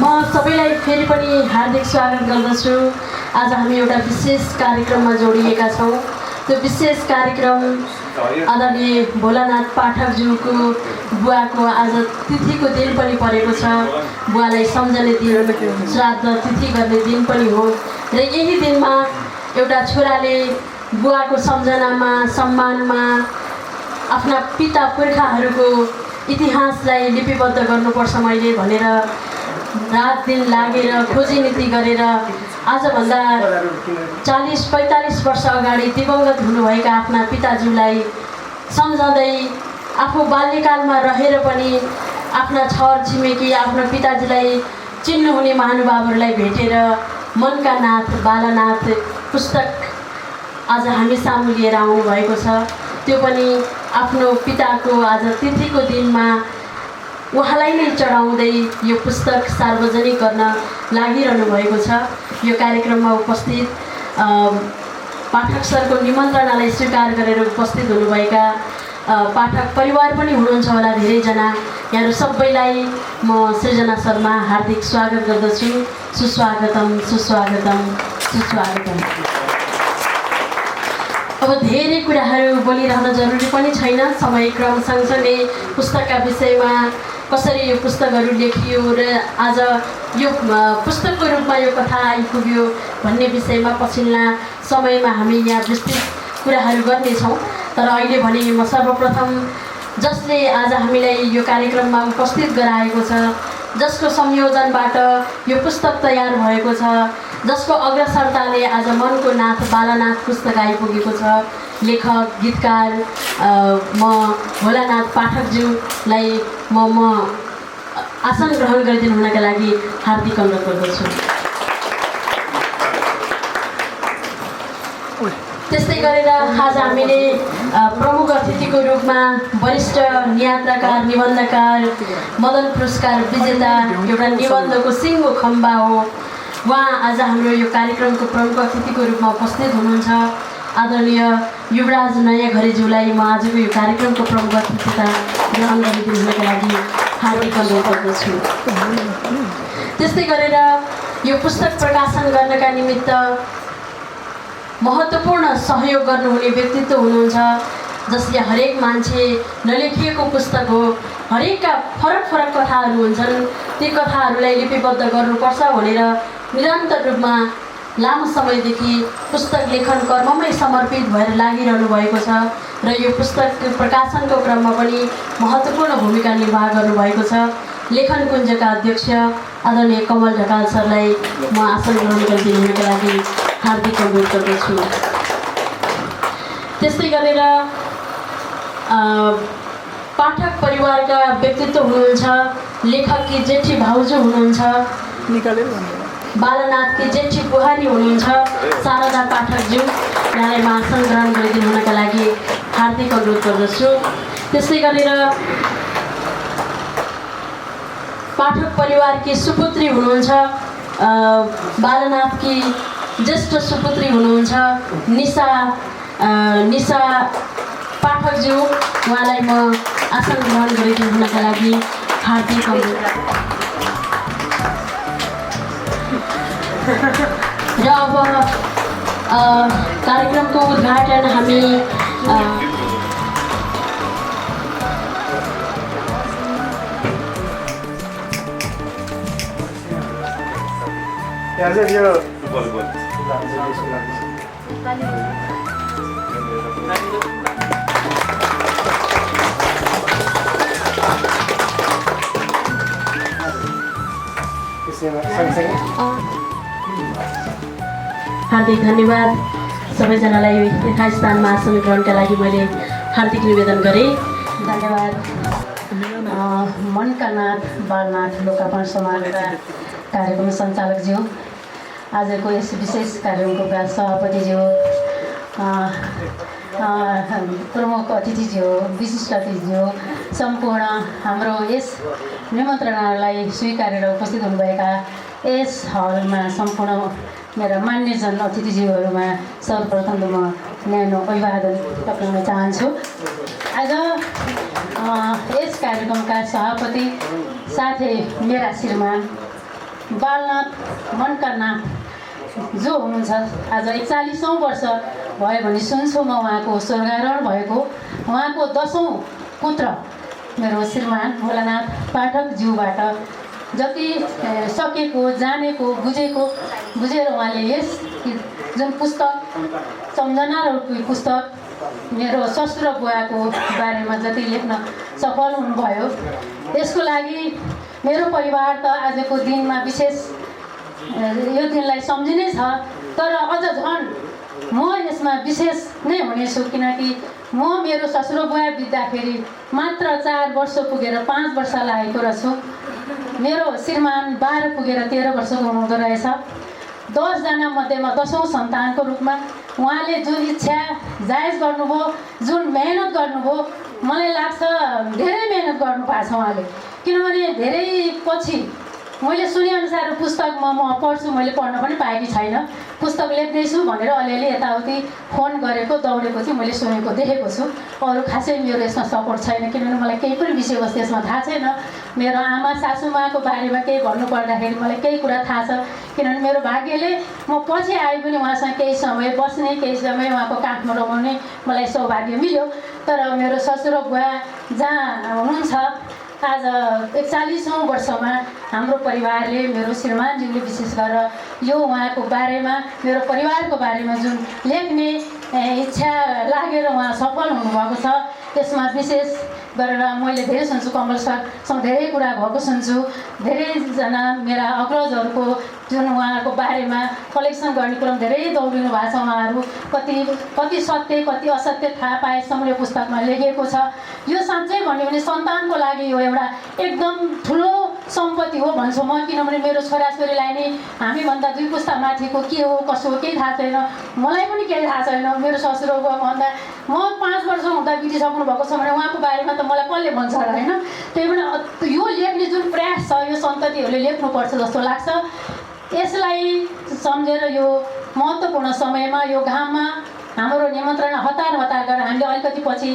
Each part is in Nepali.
म सबैलाई फेरि पनि हार्दिक स्वागत गर्दछु। आज हामी एउटा विशेष कार्यक्रममा जोडिएका छौँ। त्यो विशेष कार्यक्रम आदरणीय भोलानाथ पाठकज्यूको बुवाको आज तिथिको दिन पनि परेको छ। बुवालाई सम्झने दिन, श्राद्ध तिथि गर्ने दिन पनि हो र यही दिनमा एउटा छोराले बुवाको सम्झनामा, सम्मानमा आफ्ना पिता पुर्खाहरूको इतिहासलाई लिपिबद्ध गर्नुपर्छ मैले भनेर रात दिन लागेर खोजी नीति गरेर आजभन्दा 40-45 वर्ष अगाडि दिवंगत हुनुभएका आफ्ना पिताज्यूलाई सम्झँदै आफू बाल्यकालमा रहेर पनि आफ्ना छर छिमेकी आफ्नो पिताजीलाई चिन्नुहुने महानुभावहरूलाई भेटेर मनका नाथ बालानाथ पुस्तक आज हामी सामु लिएर आउनुभएको छ। त्यो पनि आफ्नो पिताको आज तिथिको दिनमा उहाँलाई नै चढाउँदै यो पुस्तक सार्वजनिक गर्न लागिरहनु भएको छ। यो कार्यक्रममा उपस्थित पाठक सरको निमन्त्रणालाई स्वीकार गरेर उपस्थित हुनुभएका पाठक परिवार पनि हुनुहुन्छ होला धेरैजना। यहाँहरू सबैलाई म सृजना शर्मा हार्दिक स्वागत गर्दछु। सुस्वागतम सुस्वागतम सुस्वागतम। अब धेरै कुराहरू बोलिरहन जरुरी पनि छैन, समय क्रम सँगसँगै पुस्तकका विषयमा कसरी यो पुस्तकहरू लेखियो र आज यो पुस्तकको रूपमा यो कथा आइपुग्यो भन्ने विषयमा पछिल्ला समयमा हामी यहाँ विस्तृत कुराहरू गर्नेछौँ। तर अहिले भने म सर्वप्रथम जसले आज हामीलाई यो कार्यक्रममा उपस्थित गराएको छ, जसको संयोजनबाट यो पुस्तक तयार भएको छ, जसको अग्रसरताले आज मनको नाथ बालानाथ पुस्तक आइपुगेको छ, लेखक गीतकार म भोलानाथ पाठकज्यूलाई म आसन ग्रहण गरिदिनु हुनका लागि हार्दिक अनुरोध गर्दछु। त्यस्तै गरेर आज हामीले प्रमुख अतिथिको रूपमा वरिष्ठ नियात्रकार निबन्धकार मदन पुरस्कार विजेता एउटा निबन्धको सिङ्गो खम्बा हो, उहाँ आज हाम्रो यो कार्यक्रमको प्रमुख अतिथिको रूपमा उपस्थित हुनुहुन्छ। आदरणीय युवराज नयाँ घरेज्यूलाई म आजको यो कार्यक्रमको प्रमुख अतिथिता ग्रहण गरिदिनु हुनका लागि हार्दिक अनुरोध गर्दछु। त्यस्तै गरेर यो पुस्तक प्रकाशन गर्नका निमित्त महत्त्वपूर्ण सहयोग गर्नुहुने व्यक्तित्व हुनुहुन्छ, जसले हरेक मान्छे नलेखिएको पुस्तक हो, हरेकका फरक फरक कथाहरू हुन्छन्, ती कथाहरूलाई लिपिबद्ध गर्नुपर्छ भनेर निरन्तर रूपमा लामो समयदेखि पुस्तक लेखन कर्ममै समर्पित भएर लागिरहनु भएको छ र यो पुस्तक प्रकाशनको क्रममा पनि महत्त्वपूर्ण भूमिका निर्वाह गर्नुभएको छ। लेखन कुञ्जका अध्यक्ष आदरणीय कमल ढकाल सरलाई म आसन ग्रहण गरिदिनुका लागि हार्दिक अनुरोध गर्दछु। त्यस्तै गरेर पाठक परिवारका व्यक्तित्व हुनुहुन्छ, लेखककी जेठी भाउजू हुनुहुन्छ, बालानाथकी जेठी बुहारी हुनुहुन्छ शारदा पाठकज्यू, यहाँलाई म आसन ग्रहण गरिदिनु हुनका लागि हार्दिक अनुरोध गर्दछु। त्यस्तै गरेर पाठक परिवारकी सुपुत्री हुनुहुन्छ, बालानाथकी ज्येष्ठ सुपुत्री हुनुहुन्छ निशा पाठकज्यू, उहाँलाई म आसन ग्रहण गरिदिनु हुनका लागि हार्दिक अनुरोध। र अब कार्यक्रमको उद्घाटन हामी हार्दिक धन्यवाद सबैजनालाई यथास्थानमा आसन ग्रहणका लागि मैले हार्दिक निवेदन गरेँ। धन्यवाद। मनका नाथ बालनाथ लोकार्पण समारोहका कार्यक्रम सञ्चालकज्यू, आजको यस विशेष कार्यक्रमका सभापतिज्यू, प्रमुख अतिथिज्यू, विशिष्ट अतिथिज्यू, सम्पूर्ण हाम्रो यस निमन्त्रणालाई स्वीकारेर उपस्थित हुनुभएका यस हलमा सम्पूर्ण मेरा मान्यजन अतिथिज्यूहरूमा सर्वप्रथम म न्यानो अभिवादन टक्राउन चाहन्छु। आज यस कार्यक्रमका सभापति साथै मेरा श्रीमान बालनाथ मनका नाथ जो हुनुहुन्छ, आज 41औं वर्ष भयो भने सुन्छु म उहाँको स्वर्गारोहण भएको। उहाँको 10औं पुत्र मेरो श्रीमान भोलानाथ पाठकज्यूबाट जति सकेको, जानेको, बुझेर उहाँले यस जुन पुस्तक सम्झना र पुस्तक मेरो ससुर बुवाको बारेमा जति लेख्न सफल हुनुभयो, यसको लागि मेरो परिवार त आजको दिनमा विशेष यो दिनलाई सम्झिनै छ। तर अझ झन् म यसमा विशेष नै हुनेछु, किनकि म मेरो ससुर बुवा बित्दाखेरि मात्र 4 वर्ष पुगेर 5 वर्ष लागेको रहेछु। मेरो श्रीमान 12 पुगेर 13 वर्षको हुनुहुँदो रहेछ। 10 जना मध्येमा 10औं सन्तानको रूपमा उहाँले जुन इच्छा जायज गर्नुभयो, जुन मेहनत गर्नुभयो, मलाई लाग्छ धेरै मेहनत गर्नुभएको छ उहाँले। किनभने धेरै पछि मैले सुनेअनुसार पुस्तकमा म पढ्छु, मैले पढ्न पनि पाएकी छैन। पुस्तक लेख्दैछु भनेर अलिअलि यताउति फोन गरेको, दौडेको चाहिँ मैले सुनेको, देखेको छु। अरू खासै मेरो यसमा सपोर्ट छैन, किनभने मलाई केही पनि विषयवस्तु यसमा थाहा छैन। मेरो आमा सासूमाको बारेमा केही भन्नुपर्दाखेरि मलाई केही कुरा थाहा छ, किनभने मेरो भाग्यले म पछि आए पनि उहाँसँग केही समय बस्ने, केही समय उहाँको काखमा रमाउने मलाई सौभाग्य मिल्यो। तर मेरो ससुर बुवा जहाँ हुनुहुन्छ, आज 41औं वर्षमा हाम्रो परिवारले, मेरो श्रीमानज्यूले विशेष गरेर यो उहाँको बारेमा, मेरो परिवारको बारेमा जुन लेख्ने इच्छा लागेर उहाँ सफल हुनुभएको छ, त्यसमा विशेष गरेर मैले धेरै सुन्छु, कमल सरसँग धेरै कुरा भएको सुन्छु। धेरैजना मेरा अग्रजहरूको जुन उहाँहरूको बारेमा कलेक्सन गर्ने क्रम धेरै दौडिनु भएको छ। उहाँहरू कति सत्य कति असत्य थाहा पाएसम्म यो पुस्तकमा लेखिएको छ। यो साँच्चै भन्यो भने सन्तानको लागि यो एउटा एकदम ठुलो सम्पत्ति हो भन्छु म, किनभने मेरो छोराछोरीलाई नै हामीभन्दा 2 पुस्ता माथिको के हो कसो हो केही थाहा छैन। मलाई पनि केही थाहा छैन। मेरो ससुराको भन्दा म 5 वर्ष हुँदा बितिसक्नु भएको छ भने उहाँको बारेमा त मलाई कसले भन्छ र, होइन? त्यही भएर यो लेख्ने जुन प्रयास छ, यो सन्ततिहरूले लेख्नुपर्छ जस्तो लाग्छ। यसलाई सम्झेर यो महत्त्वपूर्ण समयमा, यो घाममा हाम्रो निमन्त्रणा हतार गरेर हामीले अलिकति पछि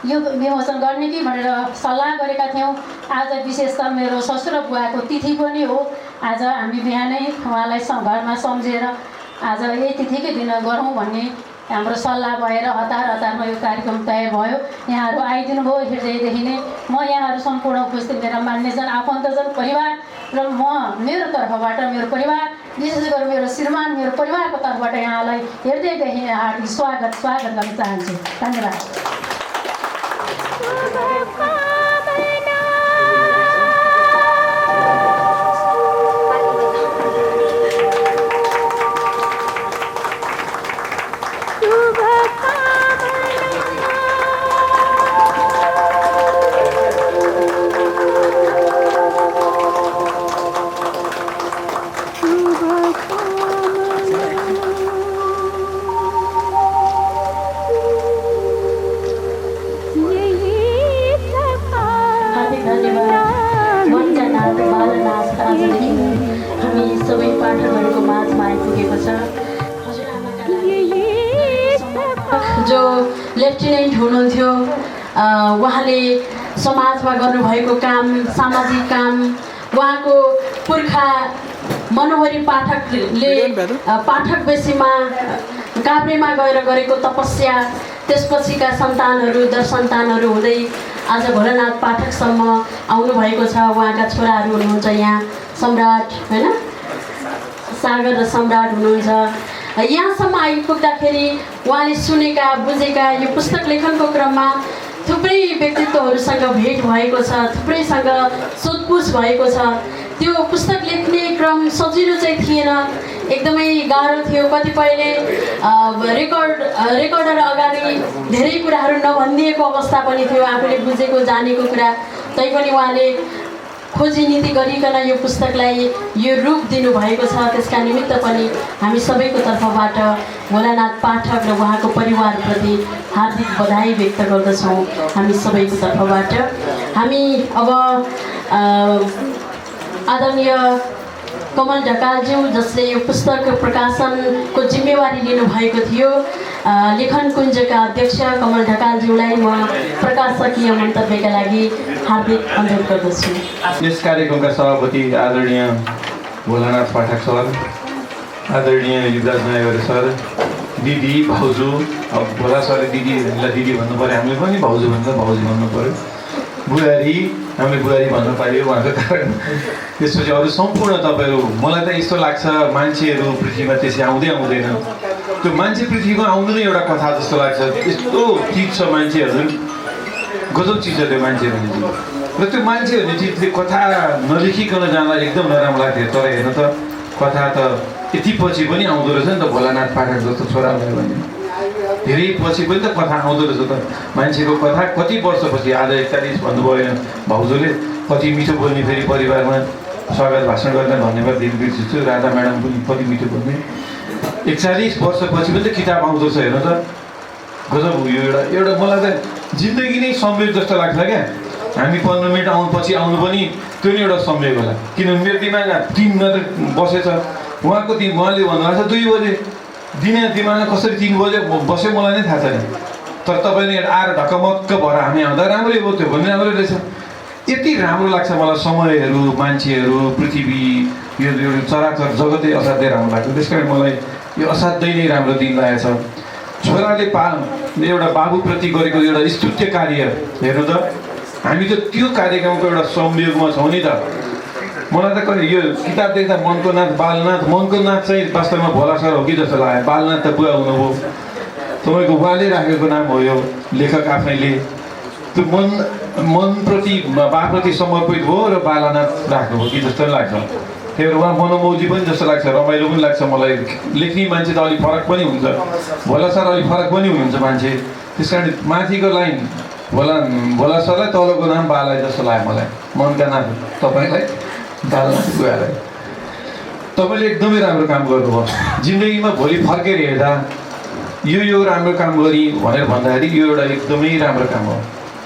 यो विमोचन गर्ने कि भनेर सल्लाह गरेका थियौँ। आज विशेषतः मेरो ससुर बुवाको तिथि पनि हो। आज हामी बिहानै उहाँलाई घरमा सम्झेर आज यही तिथिकै दिन गरौँ भन्ने हाम्रो सल्लाह भएर हतारमा यो कार्यक्रम तयार भयो। यहाँहरू आइदिनु भयो हृदयदेखि नै। म यहाँहरू सम्पूर्ण उपस्थित मेरा मान्यजन, आफन्तजन, परिवार र मेरो तर्फबाट, मेरो परिवार विशेष गरेर मेरो श्रीमान, मेरो परिवारको तर्फबाट यहाँलाई हृदयदेखि हार्दिक स्वागत गर्न चाहन्छु। धन्यवाद। जो लेफ्टिनेन्ट हुनुहुन्थ्यो, उहाँले समाजमा गर्नुभएको काम, सामाजिक काम, उहाँको पुर्खा मनोहरी पाठकले पाठक बेसीमा काभ्रेमा गएर गरेको तपस्या, त्यसपछिका सन्तानहरू दशसन्तानहरू हुँदै आज भोलानाथ पाठकसम्म आउनुभएको छ। उहाँका छोराहरू हुनुहुन्छ यहाँ, सम्राट होइन, सागर र सम्राट हुनुहुन्छ। यहाँसम्म आइपुग्दाखेरि उहाँले सुनेका बुझेका यो पुस्तक लेखनको क्रममा थुप्रै व्यक्तित्वहरूसँग भेट भएको छ, थुप्रैसँग सोधपुछ भएको छ। त्यो पुस्तक लेख्ने क्रम सजिलो चाहिँ थिएन, एकदमै गाह्रो थियो। कतिपयले रेकर्डर अगाडि धेरै कुराहरू नभनिदिएको अवस्था पनि थियो, आफूले बुझेको जानेको कुरा। तैपनि उहाँले खोजी नीति गरिकन यो पुस्तकलाई यो रूप दिनुभएको छ। त्यसका निमित्त पनि हामी सबैको तर्फबाट भोलानाथ पाठक र उहाँको परिवारप्रति हार्दिक बधाई व्यक्त गर्दछौँ हामी सबैको तर्फबाट। हामी अब आदरणीय कमल ढकालज्यू, जसले यो पुस्तक प्रकाशनको जिम्मेवारी लिनुभएको थियो, लेखन कुञ्जका अध्यक्ष कमल ढकालज्यूलाई म प्रकाशकीय मन्तव्यका लागि हार्दिक अनुरोध गर्दछु। यस कार्यक्रमका सभापति आदरणीय भोलानाथ पाठक सर, आदरणीय युवराज नायक सर, दिदी भाउजू, अब भोला सरले दिदीलाई दिदी भन्नु पऱ्यो, हामीले पनि भाउजू भन्छ भाउजू भन्नु पऱ्यो, बुहारी हामीले बुहारी भन्न पाइयो उहाँको कारण। त्यसपछि अरू सम्पूर्ण तपाईँहरू, मलाई त यस्तो लाग्छ मान्छेहरू पृथ्वीमा त्यसै आउँदै आउँदैन, त्यो मान्छे पृथ्वीमा आउनु नै एउटा कथा जस्तो लाग्छ। यस्तो चिज छ मान्छेहरू, गजब चिज छ त्यो मान्छे भन्ने चिज। र त्यो मान्छे भन्ने चिजले कथा नलेखिकन जाँदा एकदम नराम्रो लाग्थ्यो। तर हेर्नु त कथा त यति पछि पनि आउँदो रहेछ नि त, भोलानाथ पाठक जस्तो छोरा भयो भने धेरै पछि पनि त कथा आउँदो रहेछ त। मान्छेको कथा कति वर्षपछि, आज 41 भन्नुभयो भाउजूले, कति मिठो बोल्ने फेरि परिवारमा स्वागत भाषण गर्न धन्यवाद दिन बिर्सिन्छु। राधा म्याडम पनि कति मिठो बोल्ने, 41 वर्षपछि पनि त किताब आउँदो छ। हेर्नु त गजब हो यो। एउटा मलाई त जिन्दगी नै संयोग जस्तो लाग्छ क्या। हामी 15 मिनट पछि आउनु पनि त्यो नै एउटा संयोग होला, किनभने मेरो दिमागमा 3 मात्र बसेछ। उहाँको उहाँले भन्नुभएको छ 2 बजे, दिने दिमागमा कसरी 3 बजे बस्यो मलाई नै थाहा छैन। तर तपाईँले आएर ढकमक्क भएर हामी आउँदा राम्रै हो, त्यो भन्ने राम्रै रहेछ। यति राम्रो लाग्छ मलाई समयहरू, मान्छेहरू, पृथ्वी, यो चराचर जगतै असाध्यै राम्रो लाग्छ। त्यस कारण मलाई यो असाध्यै नै राम्रो दिन लागेको छ। छोराले एउटा बाबुप्रति गरेको एउटा स्तुत्य कार्य हेर्नु त, हामी त त्यो कार्यक्रमको एउटा संयोगमा छौँ नि त। मलाई त कहिले यो किताब देख्दा मनको नाथ मनको नाथ चाहिँ वास्तवमा भोला सर हो कि जस्तो लाग्यो। बालनाथ त बुवा हुनुभयो, तपाईँको उहाँले राखेको नाम हो यो लेखक आफैले। त्यो मनप्रति बाप्रति समर्पित हो र बालनाथ राख्नुभयो कि जस्तो लाग्छ। त्यही भएर उहाँ मनोमौजी पनि जस्तो लाग्छ, रमाइलो पनि लाग्छ मलाई। लेख्ने मान्छे त अलिक फरक पनि हुन्छ, भोला सर अलिक फरक पनि हुनुहुन्छ मान्छे। त्यस कारण माथिको लाइन भोला सरलाई, तलको नाम बालाई जस्तो लाग्यो मलाई। मनका नाम तपाईँलाई, बालनाथ बुवालाई। तपाईँले एकदमै राम्रो काम गर्नुभयो जिन्दगीमा। भोलि फर्केर हेर्दा यो राम्रो काम गरी भनेर भन्दाखेरि यो एउटा एकदमै राम्रो काम हो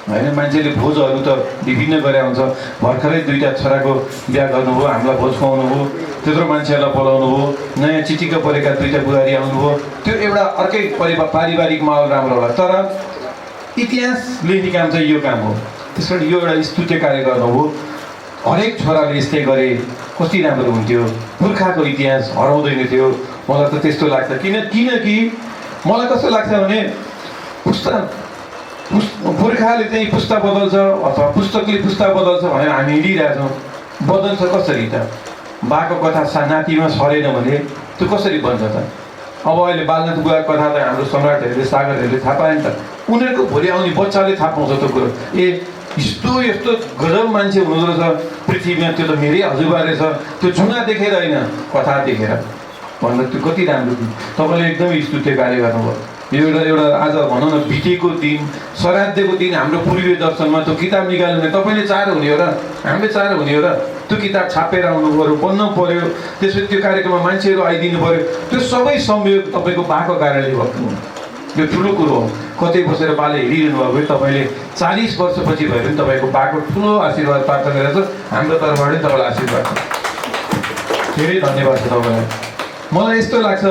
होइन। मान्छेले भोजहरू त विभिन्न गरे हुन्छ। भर्खरै 2टा छोराको बिहा गर्नुभयो, हामीलाई भोज खुवाउनु भयो, त्यत्रो मान्छेहरूलाई बोलाउनु भयो, नयाँ चिटिक्क परेका 2टा बुहारी आउनुभयो। त्यो एउटा अर्कै पारिवारिक माहौल राम्रो होला। तर इतिहास लेख्ने काम चाहिँ यो काम हो। त्यस कारण यो एउटा स्तुत्य कार्य गर्नुभयो। हरेक छोराले यस्तै गरे कति राम्रो हुन्थ्यो, पुर्खाको इतिहास हराउँदैन थियो। मलाई त त्यस्तो लाग्छ। किनकि मलाई कस्तो लाग्छ भने पुर्खाले चाहिँ पुस्ता बदल्छ अथवा पुस्तकले पुस्ता बदल्छ भनेर हामी हिँडिरहेछौँ। बदल्छ कसरी त? बाको कथा नातिमा सरेन भने त्यो कसरी बन्छ त? अब अहिले बालनाथ बुवाको कथा त हाम्रो सम्राटहरूले, सागरहरूले थाहा पाएन त। उनीहरूको भोलि आउने बच्चाले थाहा पाउँछ त्यो कुरो। यस्तो गजब मान्छे हुँदो रहेछ पृथ्वीमा, त्यो त मेरै हजुरबा रहेछ। त्यो झुङ्गा देखेर होइन, कथा देखेर भन्दा त्यो कति राम्रो थियो। तपाईँले एकदमै स्तुत्य कार्य गर्नुभयो। यो एउटा आज भनौँ न बितेको दिन, श्राद्धको दिन हाम्रो पूर्वीय दर्शनमा त्यो किताब निकाल्यो भने तपाईँले चार हुने हो र हामीले चार हुने हो र? त्यो किताब छापेर आउनु पऱ्यो, बन्न पऱ्यो, त्यसपछि त्यो कार्यक्रममा मान्छेहरू आइदिनु पऱ्यो। त्यो सबै संयोग तपाईँको बाको कारणले भएको हो। यो ठुलो कुरो हो। कतै बसेर बाले हिँडिरहनु भएको भए तपाईँले 40 वर्षपछि भयो भने तपाईँको बाको ठुलो आशीर्वाद प्राप्त गरेर हाम्रो तर्फबाट तपाईँलाई आशीर्वाद छ। धेरै धन्यवाद छ तपाईँलाई। मलाई यस्तो लाग्छ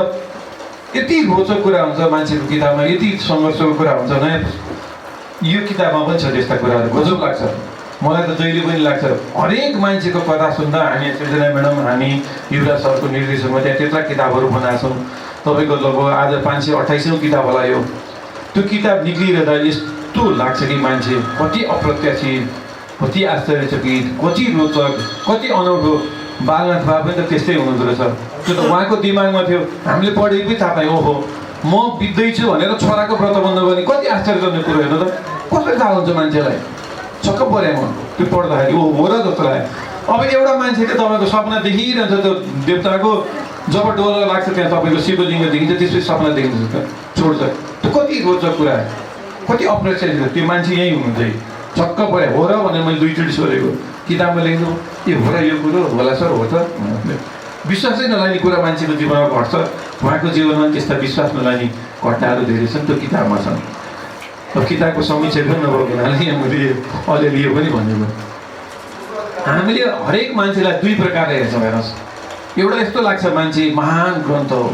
यति रोचक कुरा हुन्छ मान्छेको किताबमा, यति सङ्घर्षको कुरा हुन्छ। नयाँ यो किताबमा पनि छ त्यस्ता कुराहरू, गजब लाग्छ। मलाई त जहिले पनि लाग्छ हरेक मान्छेको कथा सुन्दा हामी सृजना म्याडम हामी युवराज सरको निर्देशनमा त्यहाँ त्यत्रा किताबहरू बनाएको छौँ। तपाईँको लगभग आज 528औँ किताब होला यो। त्यो किताब निक्लिरहँदा यस्तो लाग्छ कि मान्छे कति अप्रत्याशित, कति आश्चर्यचकित, कति रोचक, कति अनौठो। बालनाथ बाबा पनि त त्यस्तै हुनुहुँदो रहेछ। त्यो त उहाँको दिमागमा थियो, हामीले पढेकै थाहा पायौँ। ओहो म बित्दैछु भनेर छोराको व्रत बन्द गर्ने कति आश्चर्यजनक कुरो हेर्नु त, कसरी थाहा हुन्छ मान्छेलाई। छक्क परेँ म त्यो पढ्दाखेरि, ओहो हो र जस्तो लाग्यो। अब एउटा मान्छेले तपाईँको सपना देखिरहन्छ त्यो देवताको, जब डोला लाग्छ त्यहाँ तपाईँको शिवलिङ्ग देखिन्छ, त्यसपछि सपना देखिन्छ छोड्छ। त्यो कति रोचक कुरा, कति अप्रत्याशित। त्यो मान्छे यहीँ हुनुहुन्छ। छक्क पऱ्यो, हो र भनेर मैले 2 चोटि सोधेको, किताबमा लेख्नु ए हो र यो कुरो होला सर हो त। विश्वासै नलाग्ने कुरा मान्छेको जीवनमा घट्छ। उहाँको जीवनमा त्यस्ता विश्वास नलाग्ने घटनाहरू धेरै छन्, त्यो किताबमा छन्। अब किताबको समीक्षा पनि नभएको हुनाले यहाँ मैले अलिअलि यो पनि भनेको। हामीले हरेक मान्छेलाई 2 प्रकारले हेर्छौँ। हेर्नुहोस्, एउटा यस्तो लाग्छ मान्छे महान ग्रन्थ हो,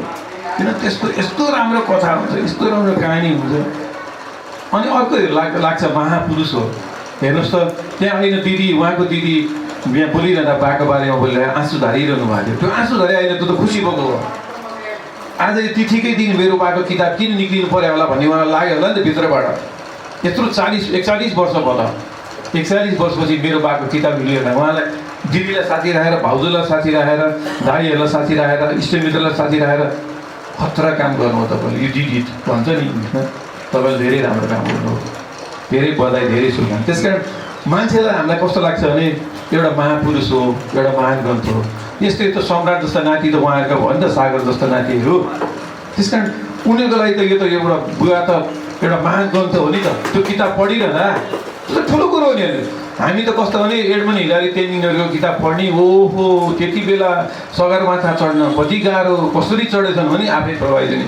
किन त्यस्तो यस्तो राम्रो कथा हुन्छ, यस्तो राम्रो कहानी हुन्छ। अनि अर्को लाग्छ महापुरुष हो। हेर्नुहोस् त त्यहाँ अहिले दिदी, उहाँको दिदी यहाँ बोलिरहँदा बाको बारेमा बोलिरहेको आँसु धारिरहनु भएको थियो। त्यो आँसु धरे अहिले त खुसी भएको हो। आज यो तिथिकै दिन मेरो बाको किताब किन निक्लिनु पऱ्यो होला भन्ने उहाँलाई लाग्यो होला नि त भित्रबाट। यत्रो 41 वर्ष भयो, 41 वर्षपछि मेरो बाको किताब लिएर उहाँलाई दिदीलाई साथी राखेर, भाउजूलाई साथी राखेर, दाईहरूलाई साथी राखेर, इष्टमित्रलाई साथी राखेर खतरा काम गर्नु हो तपाईँले। यो दिदी भन्छ नि, तपाईँले धेरै राम्रो काम गर्नु हो, धेरै बधाई, धेरै शुभकामना। त्यस कारण मान्छेलाई हामीलाई कस्तो लाग्छ भने एउटा महापुरुष हो, एउटा महान ग्रन्थ हो। यस्तै त सम्राट जस्ता नाति त उहाँहरूको भयो नि त, सागर जस्ता नातिहरू। त्यस कारण उनीहरूको लागि त यो त एउटा बुवा त एउटा महान ग्रन्थ हो नि त। त्यो किताब पढिरहँदा त्यो ठुलो कुरो हो नि। हामी त कस्तो भने एडमन्ड हिलारी तेन्जिङहरूको किताब पढ्ने, ओहो त्यति बेला सगरमाथा चढ्न कति गाह्रो, कसरी चढेछन् भने आफै प्रभावित हुने।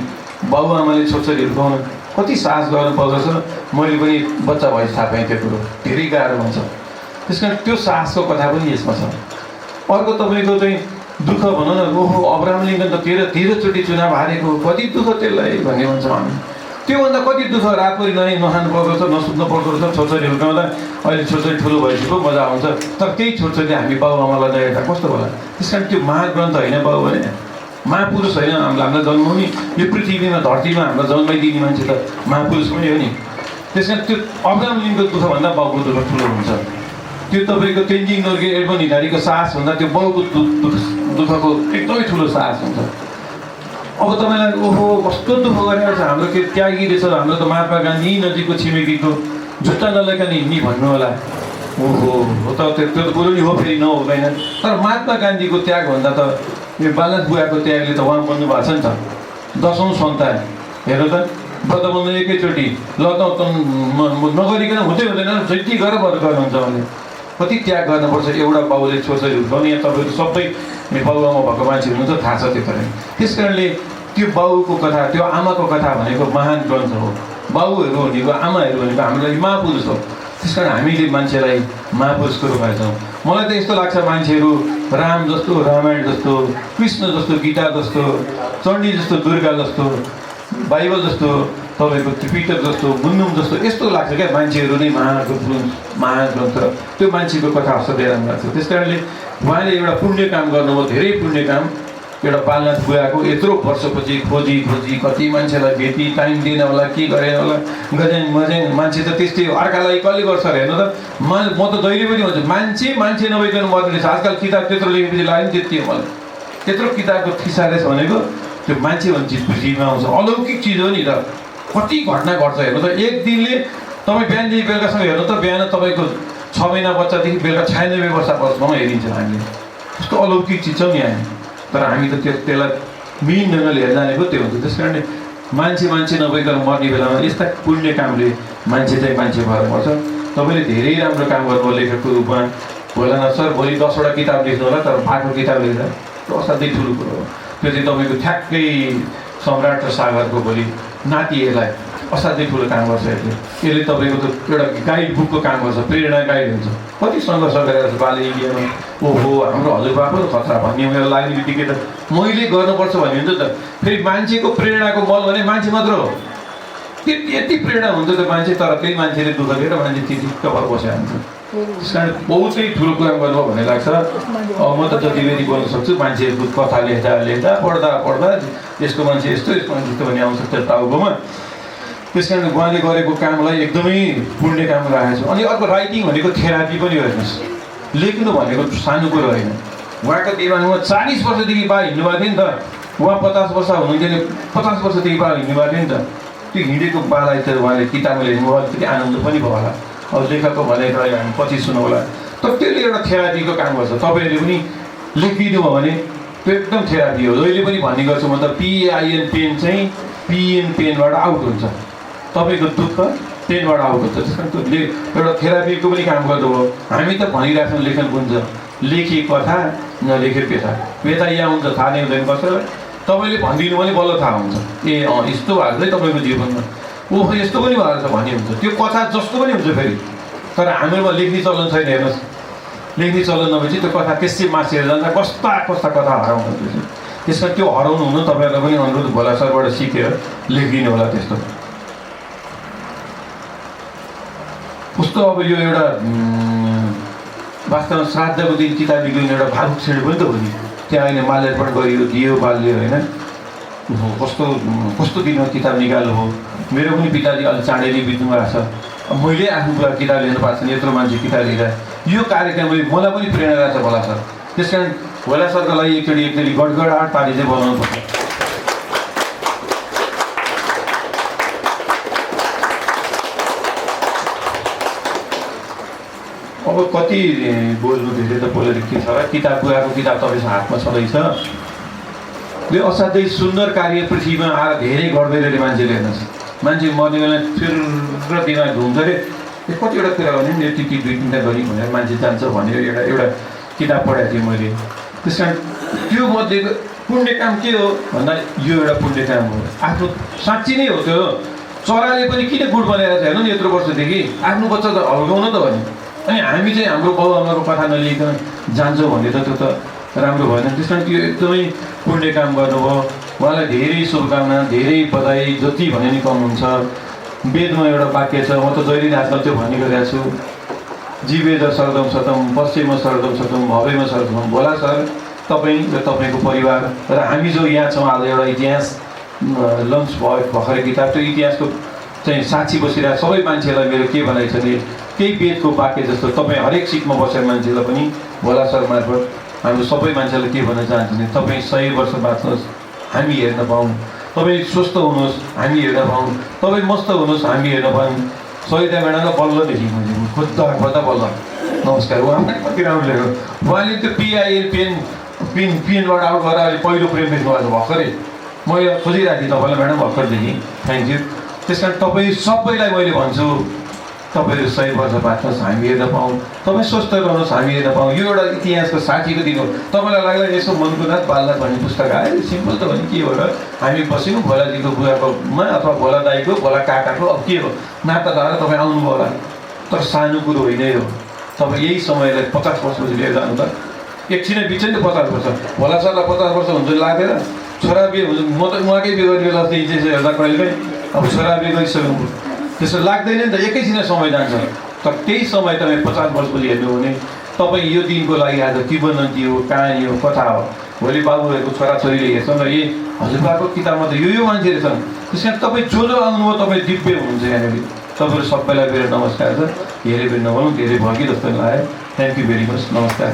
बाबुआमाले छोरीहरू गाउनु कति साहस गर्नुपर्दो रहेछ। मैले पनि बच्चा भएपछि थाहा पाएँ त्यो कुरो धेरै गाह्रो हुन्छ। त्यस कारण त्यो साहसको कथा पनि यसमा छ। अर्को तपाईँको चाहिँ दुःख भनौँ न, ओहो अब्राहम लिङ्कन त 13 चुनाव हारेको, कति दुःख त्यसलाई भन्ने भन्छौँ हामी। त्योभन्दा कति दुःख रातभरि नखानु पर्दो रहेछ, नसुत्नु पर्दो रहेछ। छोरीहरू गाउँदा अहिले छोरी ठुलो भएपछि पो मजा आउँछ, तर त्यही छोरी हामी बाबुआमालाई नहेर्दा कस्तो होला। त्यस कारण त्यो महाग्रन्थ होइन बाबु भने, महापुरुष होइन। हामीलाई जन्माउने यो पृथ्वीमा धरतीमा हामीलाई जन्माइदिने मान्छे त महापुरुष पनि हो नि। त्यस कारण त्यो अब्राहम लिङ्कनको दुःखभन्दा बाउको दुःख ठुलो हुन्छ। त्यो तपाईँको तेन्जिङ नोर्गे, एडमन्ड हिलारीको साहसभन्दा त्यो बाउको दुःखको एकदमै ठुलो साहस हुन्छ। अब तपाईँलाई ओहो कस्तो दुःख गरेको छ हाम्रो के त्यागी रहेछ, हाम्रो त महात्मा गान्धी नजिकको छिमेकीको जुत्ता नलैकन हिँड्ने भन्नु होला। ओहो हो त त्यो त कुरो नि हो, फेरि नहुँदैन। तर महात्मा गान्धीको त्यागभन्दा त यो बालनाथ बुवाको त्यागले त उहाँ बन्नु भएको छ नि त। 10औं सन्तान हेर्नु त, व्रत बन्द एकैचोटि ल त नगरिकन हुँदै हुँदैन, जति गरेर गर्नुहुन्छ भने कति त्याग गर्नुपर्छ एउटा बाउले छोरीहरू हुर्काउने। यहाँ तपाईँहरू सबै बाउआमा भएको मान्छे हुनुहुन्छ, थाहा छ त्यो कारण। त्यस कारणले त्यो बाउको कथा, त्यो आमाको कथा भनेको महान ग्रन्थ हो। बाउहरू भनेको, आमाहरू भनेको हाम्रो लागि महापुरुष हो। त्यस कारण हामीले मान्छेलाई महापुरुषको रूपमा हेर्छौँ। मलाई त यस्तो लाग्छ मान्छेहरू राम जस्तो, रामायण जस्तो, कृष्ण जस्तो, गीता जस्तो, चण्डी जस्तो, दुर्गा जस्तो, बाइबल जस्तो, तपाईँको त्रिपिटक जस्तो, मुन्नुम जस्तो यस्तो लाग्छ क्या मान्छेहरू नै महान ग्रन्थ। त्यो मान्छेको कथा असाध्यै राम्रो लाग्छ। त्यस कारणले उहाँले एउटा पुण्य काम गर्नुभयो, धेरै पुण्य काम। एउटा बालनाथ बुवाको यत्रो वर्षपछि खोजी कति मान्छेलाई भेटी, टाइम दिएन होला, के गरेन होला, गज्याङ मान्छे त त्यस्तै हो। अर्कालाई कसले गर्छ हेर्नु त। म त जहिले पनि भन्छु मान्छे नभइकन मर्ने रहेछ। आजकल किताब त्यत्रो लेखेपछि लाग्यो नि त्यति हो मलाई। त्यत्रो किताबको खिसा रहेछ भनेको त्यो मान्छे भन्ने चिज पृथ्वीमा आउँछ, अलौकिक चिज हो नि त। कति घटना घट्छ हेर्नु त। एक दिनले तपाईँ बिहानदेखि बेलुकासम्म हेर्नु त, बिहान तपाईँको 6 महिना बच्चादेखि बेलुका 96 वर्ष बच्चासम्म हेरिन्छौँ हामीले। कस्तो अलौकिक चिज छ नि हामी। तर हामी त त्यसलाई मिहिन ढङ्गले हेर्न जानेको त्यो हुन्छ। त्यस कारणले मान्छे नभइकन मर्ने बेलामा यस्ता पुण्य कामले मान्छे चाहिँ मान्छे भएर पर्छ। तपाईँले धेरै राम्रो काम गर्नुभयो लेखकको रूपमा। भोलानाथ सर भोलि 10वटा किताब लेख्नु होला, तर बाटो किताब लेख्दा त्यो असाध्यै ठुलो कुरो हो। त्यो चाहिँ तपाईँको ठ्याक्कै सम्राट र सागरको भोलि नातिहरूलाई असाध्यै ठुलो काम गर्छ। यसले तपाईँको त एउटा गाइड बुकको काम गर्छ, प्रेरणा गाइड हुन्छ। कति सङ्घर्ष गरेर बाले इन्डियामा ओहो हाम्रो हजुरबा पो खतरा भन्ने मेरो लाग्ने बित्तिकै त मैले गर्नुपर्छ भन्ने हुन्छ त। फेरि मान्छेको प्रेरणाको बल भने मान्छे मात्र हो। यति प्रेरणा हुन्छ त्यो मान्छे, तर त्यही मान्छेले दुःख दिएर मान्छे त्यति कपाल बसेर हुन्छ। त्यस कारण बहुतै ठुलो काम गर्नु भन्ने लाग्छ। म त जति बेरी बोल्न सक्छु, मान्छेहरूको कथा लेख्दा पढ्दा यसको मान्छे यस्तो मान्छे यस्तो भन्ने आउँछ त्यो टाउकोमा। त्यस कारण उहाँले गरेको कामलाई एकदमै पुण्य काम राखेको छु। अनि अर्को राइटिङ भनेको थेरापी पनि हो हेर्नुहोस्। लेख्नु भनेको सानो कुरो होइन। उहाँको दिमागमा 40 वर्षदेखि बा हिँड्नुभएको थियो नि त। उहाँ 50 वर्ष हुनुहुन्थ्यो नि, 50 वर्षदेखि बा हिँड्नुभएको थियो नि त। त्यो हिँडेको बालाई त उहाँले किताबमा लेख्नुभयो, अलिकति आनन्द पनि भयो होला। अब लेखकको भनेको हामी पछि सुनौँ होला। तर त्यसले एउटा थेरापीको काम गर्छ। तपाईँहरूले पनि लेखिदिनु भयो भने त्यो एकदम थेरापी हो। जहिले पनि भन्ने गर्छु म त, PIN पेन चाहिँ PN पेनबाट आउट हुन्छ। तपाईँको दुःख पेनबाट आउट हुन्छ। त्यस कारण त्यो एउटा थेरापीको पनि काम गर्दो हो। हामी त भनिरहेको छौँ लेखन कुन छ, लेखे कथा नलेखे पेथा। पेथा यहाँ हुन्छ थाहा नै हुँदैन कसैलाई। तपाईँले भनिदिनु भने बल्ल थाहा हुन्छ, ए यस्तो भएको चाहिँ तपाईँको जीवनमा, ओहो यस्तो पनि भएको छ भन्ने हुन्छ। त्यो कथा जस्तो पनि हुन्छ फेरि। तर हाम्रोमा लेख्ने चलन छैन हेर्नुहोस्। लेख्ने चलन नभएपछि त्यो कथा त्यसै मासेर जान्छ, कस्ता कथा हराउँछ। त्यस कारण त्यो हराउनु हुनु तपाईँहरूलाई पनि अनुरोध, भोला सरबाट सिकेर लेखिदिनु होला। त्यस्तो कस्तो अब यो एउटा वास्तवमा श्राद्धको दिन किताब निक्लिने एउटा भावुक क्षण पनि त हो नि। त्यहाँ अहिले माल्यार्पण गरियो, दियो बाल्यो होइन। कस्तो दिनमा किताब निकाल्नु हो। मेरो पनि पिताजी अलि चाँडै नै बित्नु भएको छ। मैले आफ्नो कुरा किताब लेख्नु पाएको छैन, यत्रो मान्छे किताब लेखेर यो कार्यक्रमले मलाई पनि प्रेरणा रहेछ भोला सर। त्यस कारण भोला सरको लागि एकचोटि गडगडाट पारी चाहिँ बनाउनु पर्छ। अब कति बोल्नु धेरै त बोलेर के छ र। किताब बुवाको किताब तपाईँसँग हातमा छँदैछ। यो असाध्यै सुन्दर कार्य पृथ्वीमा आएर धेरै गर्दैन अरे मान्छेले हेर्नुहोस्। मान्छे मर्ने बेला फिर दिमाग घुम्छ अरे। कतिवटा कुरा भने नि यति 2-3टा गरी भनेर मान्छे जान्छ भनेर एउटा किताब पढाएको थिएँ मैले। त्यस कारण त्यो मध्येको पुण्य काम के हो भन्दा यो एउटा पुण्य काम हो। आफ्नो साँच्ची नै हो त्यो। चराले पनि किन गुड बनाएर छ हेर्नु नि, यत्रो वर्षदेखि आफ्नो बच्चा त हल्काउन त भन्यो। अनि हामी चाहिँ हाम्रो बाउ आमाको कथा नलिकन जान्छौँ भने त त्यो त राम्रो भएन। त्यस कारण त्यो एकदमै पुण्य काम गर्नुभयो। उहाँलाई धेरै शुभकामना, धेरै बधाई, जति भने नि कम हुन्छ। वेदमा एउटा वाक्य छ, म त जहिले आजकल त्यो भन्ने गरिरहेको छु, जीवेद शरदम शतम, पश्चिम शरदम शतम, भवेमा शरदम। भोला सर, तपाईँ र तपाईँको परिवार र हामी जो यहाँ छौँ आज एउटा इतिहास लन्च भयो भर्खरै किताब। त्यो इतिहासको चाहिँ साक्षी बसिरहेको सबै मान्छेलाई मेरो के भनाइ छ भने, केही वेदको वाक्य जस्तो तपाईँ हरेक सिटमा बसेर मान्छेलाई पनि भोला सर मार्फत हाम्रो सबै मान्छेलाई के भन्न चाहन्छु भने, तपाईँ 100 वर्ष बाँच्नुहोस्, हामी हेर्न पाऊँ। तपाईँ स्वस्थ हुनुहोस्, हामी हेर्न पाऊँ। तपाईँ मस्त हुनुहोस्, हामी हेर्न पाऊँ। सहिता म्याडमलाई बल्लदेखि मैले खोज्दा बल्ल नमस्कार। उहाँलाई कति राम्रो लेख्यो। उहाँले त्यो PIN पेनबाट आउट गरेर अहिले पहिलो प्रेम लेख्नु भएको भर्खरै। म यो खोजिरहेको थिएँ तपाईँलाई म्याडम भर्खरदेखि। Thank you. त्यस कारण तपाईँ सबैलाई मैले भन्छु, तपाईँहरू 100 वर्ष बाँच्नुहोस्, हामी हेर्न पाऊँ। तपाईँ स्वस्थ रहनुहोस्, हामी हेर्न पाऊँ। यो एउटा इतिहासको साक्षीको दिन हो। तपाईँलाई लाग्ला यसो मनको नाथ बालनाथ भन्ने पुस्तक आयो, सिम्पल त भने के हो र। हामी बस्यौँ भोलाजीको बुवाकोमा अथवा भोला दाईको, भोला काकाको, अब के हो नाता धारा तपाईँ आउनुभयो होला। तर सानो कुरो होइन यो। तपाईँ यही समयलाई 50 वर्षपछि लिएर जानु त एकछिनै बिच नि 50 वर्ष। भोला सरलाई 50 वर्ष हुन्छ लाग्दैन। छोरा बिहे हुन्छ, म त उहाँकै बिहे गर्ने बेला जस्तै हेर्दा कहिलेकाहीँ अब छोरा बिहे गरिसक्नु त्यसो लाग्दैन नि त, एकैछिन समय जान्छ। तर त्यही समय तपाईँ 50 वर्षपछि हेर्नु भने तपाईँ यो दिनको लागि आज किंवदन्ती हो, कहानी हो, कथा हो। भोलि बाबुहरूको छोराछोरीले हेर्छन् र ए हजुरबाको किताबमा त यो मान्छेहरू छन्। त्यस कारण तपाईँ जो आउनुभयो तपाईँ दिव्य हुनुहुन्छ यहाँनिर। तपाईँहरू सबैलाई मेरो नमस्कार छ। धेरै बेर नभनौँ, धेरै भयो कि जस्तो लाग्यो। Thank you very much. नमस्कार।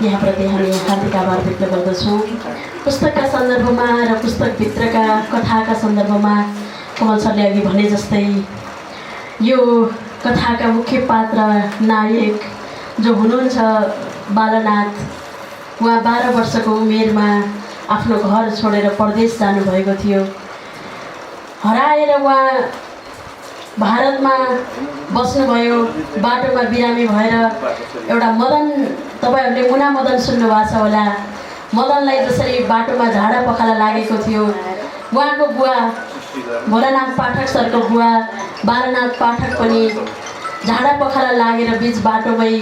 यहाँप्रति हामी हार्दिक आभार व्यक्त गर्दछौँ। पुस्तकका सन्दर्भमा र पुस्तकभित्रका कथाका सन्दर्भमा कमल सरले अघि भने जस्तै यो कथाका मुख्य पात्र नायक जो हुनुहुन्छ बालनाथ, उहाँ 12 वर्षको उमेरमा आफ्नो घर छोडेर परदेश जानुभएको थियो। हराएर उहाँ भारतमा बस्नुभयो। बाटोमा बिरामी भएर एउटा मदन, तपाईँहरूले मुना मदन सुन्नुभएको छ होला। मदनलाई जसरी बाटोमा झाडा पखाला लागेको थियो, उहाँको बुवा भोलानाथ पाठक सरको बुवा बालनाथ पाठक पनि झाडा पखाला लागेर बिच बाटोमै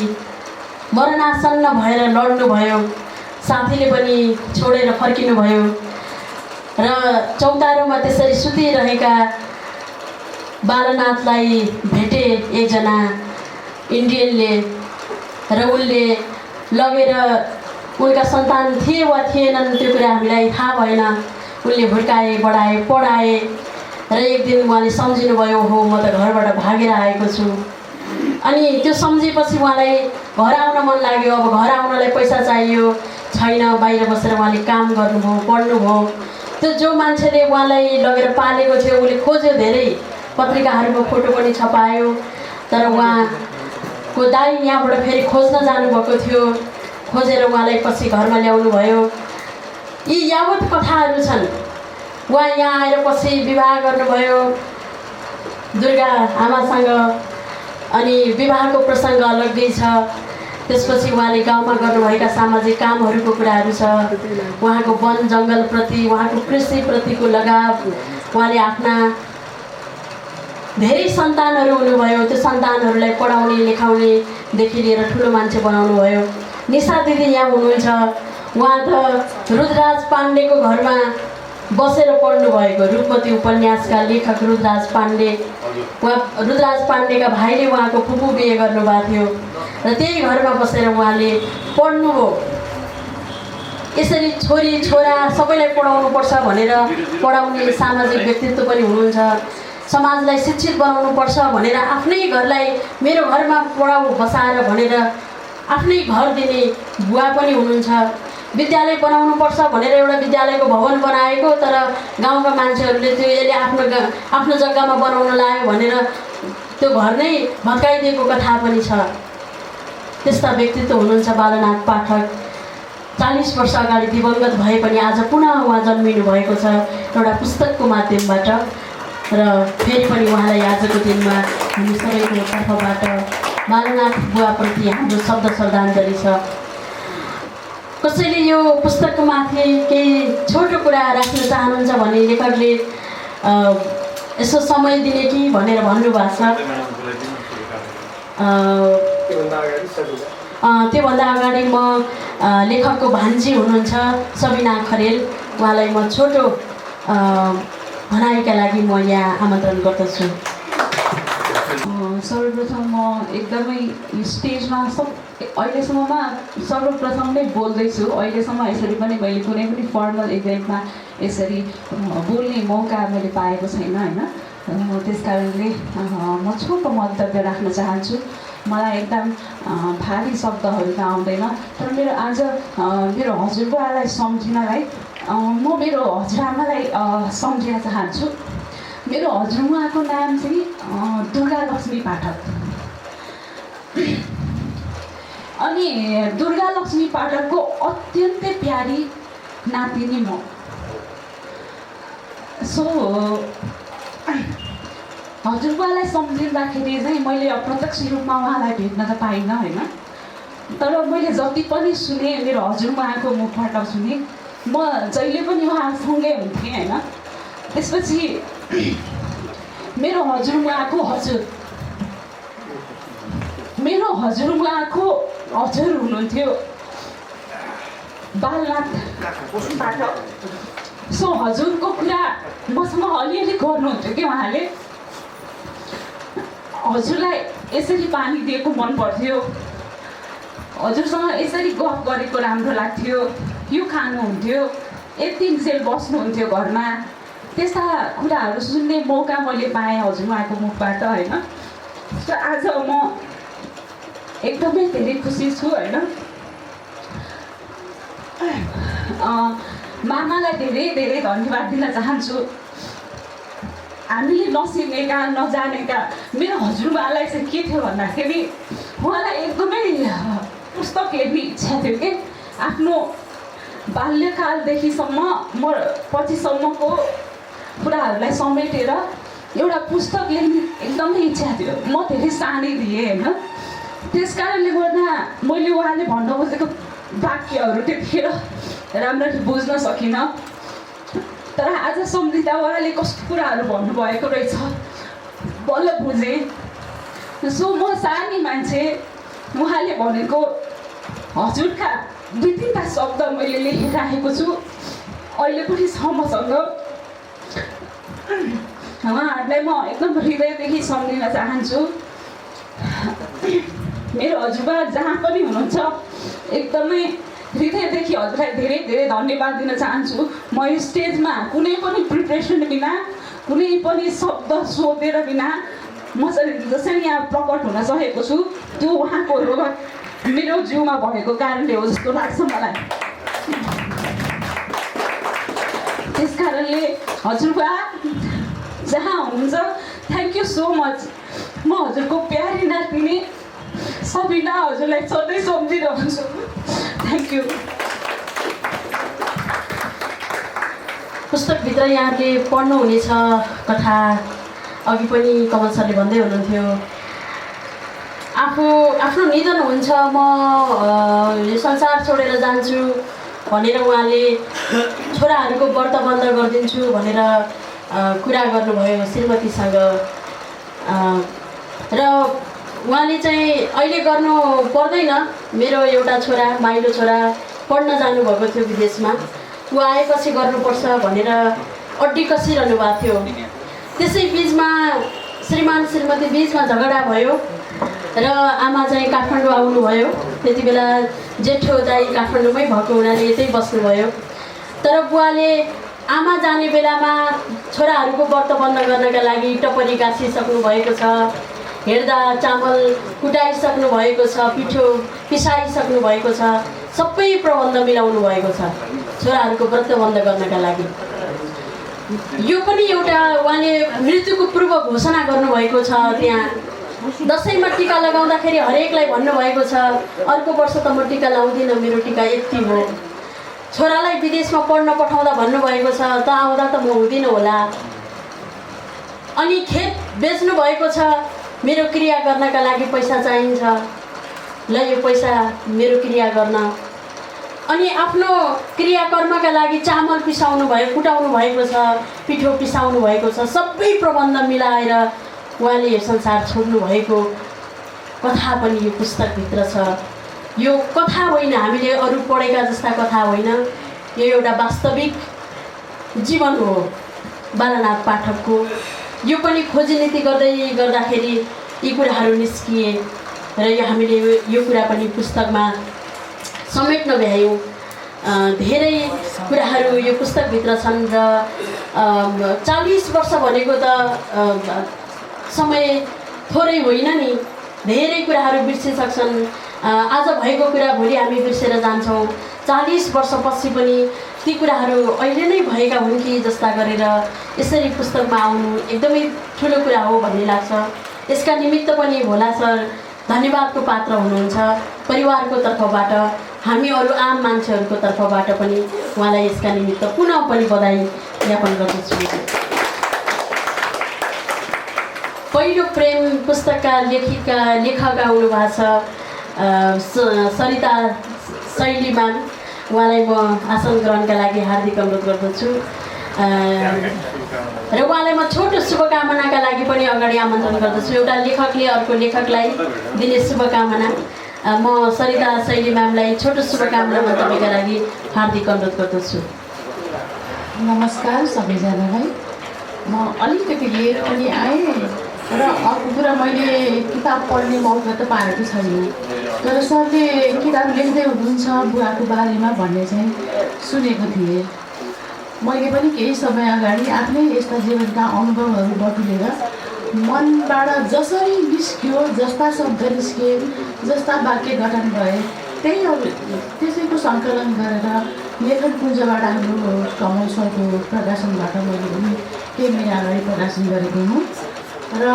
मरणासन्न भएर लड्नुभयो। साथीले पनि छोडेर फर्किनुभयो। र चौतारोमा त्यसरी सुतिरहेका बालनाथलाई भेटे एकजना इन्डियनले र उनले लगेर उनका सन्तान थिए वा थिएनन् त्यो कुरा हामीलाई थाहा भएन। उनले हुर्काए, बढाए, पढाए र एक दिन उहाँले सम्झिनुभयो, हो म त घरबाट भागेर आएको छु। अनि त्यो सम्झेपछि उहाँलाई घर आउन मन लाग्यो। अब घर आउनलाई पैसा चाहियो, छैन। बाहिर बसेर उहाँले काम गर्नुभयो, पढ्नुभयो। त्यो जो मान्छेले उहाँलाई लगेर पालेको थियो उसले खोज्यो, धेरै पत्रिकाहरूमा फोटो पनि छपायो, तर उहाँको दाइ यहाँबाट फेरि खोज्न जानुभएको थियो। खोजेर उहाँलाई पछि घरमा ल्याउनु भयो। यी यावत कथाहरू छन्। उहाँ यहाँ आएर पछि विवाह गर्नुभयो दुर्गा आमासँग, अनि विवाहको प्रसङ्ग अलग्गै छ। त्यसपछि उहाँले गाउँमा गर्नुभएका सामाजिक कामहरूको कुराहरू छ। उहाँको वन जङ्गलप्रति, उहाँको कृषिप्रतिको लगाव, उहाँले आफ्ना धेरै सन्तानहरू हुनुभयो। त्यो सन्तानहरूलाई पढाउने लेखाउनेदेखि लिएर ठुलो मान्छे बनाउनु भयो। निशा दिदी यहाँ हुनुहुन्छ। उहाँ त रुद्रराज पाण्डेको घरमा बसेर पढ्नुभएको, रूपमती उपन्यासका लेखक रुद्रराज पाण्डे। उहाँ रुद्रराज पाण्डेका भाइले उहाँको फुपू बिहे गर्नुभएको थियो र त्यही घरमा बसेर उहाँले पढ्नुभयो। यसरी छोरी छोरा सबैलाई पढाउनुपर्छ भनेर पढाउने सामाजिक व्यक्तित्व पनि हुनुहुन्छ। समाजलाई शिक्षित बनाउनुपर्छ भनेर आफ्नै घरलाई मेरो घरमा पढाऊ बसाएर भनेर आफ्नै घर दिने बुवा पनि हुनुहुन्छ। विद्यालय बनाउनुपर्छ भनेर एउटा विद्यालयको भवन बनाएको, तर गाउँका मान्छेहरूले त्यो यसले आफ्नो जग्गामा बनाउन लायो भनेर त्यो घर नै भत्काइदिएको कथा पनि छ। त्यस्ता व्यक्तित्व हुनुहुन्छ बालनाथ पाठक। 40 वर्ष अगाडि दिवंगत भए पनि आज पुनः उहाँ जन्मिनु भएको छ एउटा पुस्तकको माध्यमबाट, र फेरि पनि उहाँलाई आजको दिनमा हामी सबैको तर्फबाट बालनाथ बुवाप्रति हाम्रो शब्द श्रद्धाञ्जली छ। कसैले यो पुस्तकको माथि केही छोटो कुरा राख्न चाहनुहुन्छ भने लेखकले यसो समय दिने कि भनेर भन्नुभएको छ। त्योभन्दा अगाडि म लेखकको भान्जी हुनुहुन्छ सबिना खरेल, उहाँलाई म छोटो भनाइका लागि म यहाँ आमन्त्रण गर्दछु। सर्वप्रथम म एकदमै स्टेजमा अहिलेसम्ममा सर्वप्रथम नै बोल्दैछु। अहिलेसम्म यसरी पनि मैले कुनै पनि फर्मल इभेन्टमा यसरी बोल्ने मौका मैले पाएको छैन होइन। त्यस कारणले म छोटो मन्तव्य राख्न चाहन्छु। मलाई एकदम भारी शब्दहरू त आउँदैन, तर मेरो आज मेरो हजुरबुवालाई सम्झिनलाई म मेरो हजुरआमालाई सम्झिन चाहन्छु। मेरो हजुरबुवाको नाम चाहिँ दुर्गा लक्ष्मी पाठक। अनि दुर्गा लक्ष्मी पाठकको अत्यन्तै प्यारी नातिनी म। सो हजुरबुवालाई सम्झिँदाखेरि चाहिँ मैले अप्रत्यक्ष रूपमा उहाँलाई भेट्न त पाइनँ होइन, तर मैले जति पनि सुने मेरो हजुरबुवाको मुखबाट सुने, म जहिले पनि उहाँसँगै हुन्थेँ होइन। त्यसपछि मेरो हजुरबुवाको हजुर हुनुहुन्थ्यो बालनाथ पाठक। सो हजुरको कुरा मसँग अलिअलि गर्नुहुन्थ्यो कि उहाँले। हजुरलाई यसरी पानी दिएको मन पर्थ्यो, हजुरसँग यसरी गफ गरेको राम्रो लाग्थ्यो, यो खानुहुन्थ्यो, यति जेल बस्नुहुन्थ्यो घरमा। त्यस्ता कुराहरू सुन्ने मौका मैले पाएँ हजुरआको मुखबाट होइन। सो आज म एकदमै धेरै खुसी छु होइन। मामालाई धेरै धेरै धन्यवाद दिन चाहन्छु। हामीले नचिनेका नजानेका मेरो हजुरबालाई चाहिँ के थियो भन्दाखेरि उहाँलाई एकदमै पुस्तक लेख्ने इच्छा थियो कि आफ्नो बाल्यकालदेखिसम्म म पछिसम्मको कुराहरूलाई समेटेर एउटा पुस्तक लेख्ने एकदमै इच्छा थियो। म धेरै सानै थिएँ होइन। त्यस कारणले गर्दा मैले उहाँले भन्न खोजेको वाक्यहरू त्यतिखेर राम्ररी बुझ्न सकिनँ, तर आज सम्झिँदा उहाँले कस्तो कुराहरू भन्नुभएको रहेछ बल्ल बुझेँ। सो म सानै मान्छे, उहाँले भनेको हजुरका 2-3 शब्द मैले लेखिराखेको छु। अहिले पनि छ मसँग। उहाँहरूलाई म एकदम हृदयदेखि सम्झिन चाहन्छु। मेरो हजुरबा जहाँ पनि हुनुहुन्छ एकदमै हृदयदेखि हजुरलाई धेरै धेरै धन्यवाद दिन चाहन्छु। म यो स्टेजमा कुनै पनि प्रिपरेसन बिना, कुनै पनि शब्द सोधेर बिना म जसरी यहाँ प्रकट हुन सकेको छु, त्यो उहाँको रगत मेरो जिउमा भएको कारणले हो जस्तो लाग्छ मलाई। त्यस कारणले हजुरबा जहाँ हुनुहुन्छ, थ्याङ्क यू सो मच। म हजुरको प्यारी नातिनी सबिना हजुरलाई सधैँ सम्झिरहन्छु। Thank you. पुस्तकभित्र यहाँहरूले पढ्नुहुनेछ कथा, अघि पनि कमल सरले भन्दै हुनुहुन्थ्यो आफ्नो निधन हुन्छ, म यो संसार छोडेर जान्छु भनेर उहाँले छोराहरूको व्रत बन्द गरिदिन्छु भनेर कुरा गर्नुभयो श्रीमतीसँग। र उहाँले चाहिँ अहिले गर्नु पर्दैन, मेरो एउटा छोरा माइलो छोरा पढ्न जानुभएको थियो विदेशमा, ऊ आएपछि गर्नुपर्छ भनेर अड्डी कसिरहनु भएको थियो। त्यसै बिचमा श्रीमान श्रीमती बिचमा झगडा भयो र आमा चाहिँ काठमाडौँ आउनुभयो। त्यति बेला जेठो दाइ काठमाडौँमै भएको हुनाले यतै बस्नुभयो। तर बुवाले आमा जाने बेलामा छोराहरूको व्रत बन्द गर्नका लागि टपरी गाँसिसक्नु भएको छ, हेर्दा चामल कुटाइसक्नु भएको छ, पिठो पिसाइसक्नु भएको छ, सबै प्रबन्ध मिलाउनु भएको छ छोराहरूको व्रत बन्द गर्नका लागि। यो पनि एउटा उहाँले मृत्युको पूर्व घोषणा गर्नुभएको छ। त्यहाँ दसैँमा टिका लगाउँदाखेरि हरेकलाई भन्नुभएको छ, अर्को वर्ष त म टिका लाउँदिनँ, मेरो टिका यति हो। छोरालाई विदेशमा पढ्न पठाउँदा भन्नुभएको छ, त आउँदा त म हुँदिनँ होला। अनि खेत बेच्नु भएको छ, मेरो क्रिया गर्नका लागि पैसा चाहिन्छ, ल यो पैसा मेरो क्रिया गर्न। अनि आफ्नो क्रियाकर्मका लागि चामल पिसाउनु भयो, कुटाउनु भएको छ, पिठो पिसाउनु भएको छ, सबै प्रबन्ध मिलाएर उहाँले यो संसार छोड्नु भएको कथा पनि यो पुस्तकभित्र छ। यो कथा होइन, हामीले अरू पढेका जस्ता कथा होइन, यो एउटा वास्तविक जीवन हो बालानाथ पाठकको। यो पनि खोजीनीति गर्दै गर्दाखेरि यी कुराहरू निस्किए र यो हामीले यो कुरा पनि पुस्तकमा समेट्न भ्यायौँ। धेरै कुराहरू यो पुस्तकभित्र छन् र 40 वर्ष भनेको त समय थोरै होइन नि, धेरै कुराहरू बिर्सिसक्छन्। आज भएको कुरा भोलि हामी बिर्सेर जान्छौँ। 40 वर्षपछि पनि ती कुराहरू अहिले नै भएका हुन् कि जस्ता गरेर यसरी पुस्तकमा आउनु एकदमै ठुलो कुरा हो भन्ने लाग्छ। यसका निमित्त पनि भोला सर धन्यवादको पात्र हुनुहुन्छ। परिवारको तर्फबाट, हामी अरू आम मान्छेहरूको तर्फबाट पनि उहाँलाई यसका निमित्त पुनः पनि बधाई ज्ञापन गर्दछु। पहिलो प्रेम पुस्तकका लेखक आउनुभएको छ सरिता शैली म्याम, उहाँलाई म आसन ग्रहणका लागि हार्दिक अनुरोध गर्दछु र उहाँलाई म छोटो शुभकामनाका लागि पनि अगाडि आमन्त्रण गर्दछु। एउटा लेखकले अर्को लेखकलाई दिने शुभकामना, म सरिता शैली म्यामलाई छोटो शुभकामना मन्तव्यका लागि हार्दिक अनुरोध गर्दछु। नमस्कार सबैजनालाई। म अलिकति लेट पनि आएँ र अर्को कुरा, मैले किताब पढ्ने मौका त पाएको छैन, तर सरले किताब लेख्दै हुनुहुन्छ बुवाको बारेमा भन्ने चाहिँ सुनेको थिएँ। मैले पनि केही समय अगाडि आफ्नै यस्ता जीवनका अनुभवहरू बटुलेर मनबाट जसरी निस्क्यो, जस्ता शब्द निस्के, जस्ता वाक्य गठन भए, त्यसैको सङ्कलन गरेर लेखन पुञ्जबाट हाम्रो कमल सरको प्रकाशनबाट मैले पनि केही महिना अगाडि प्रकाशन गरेको हुँ र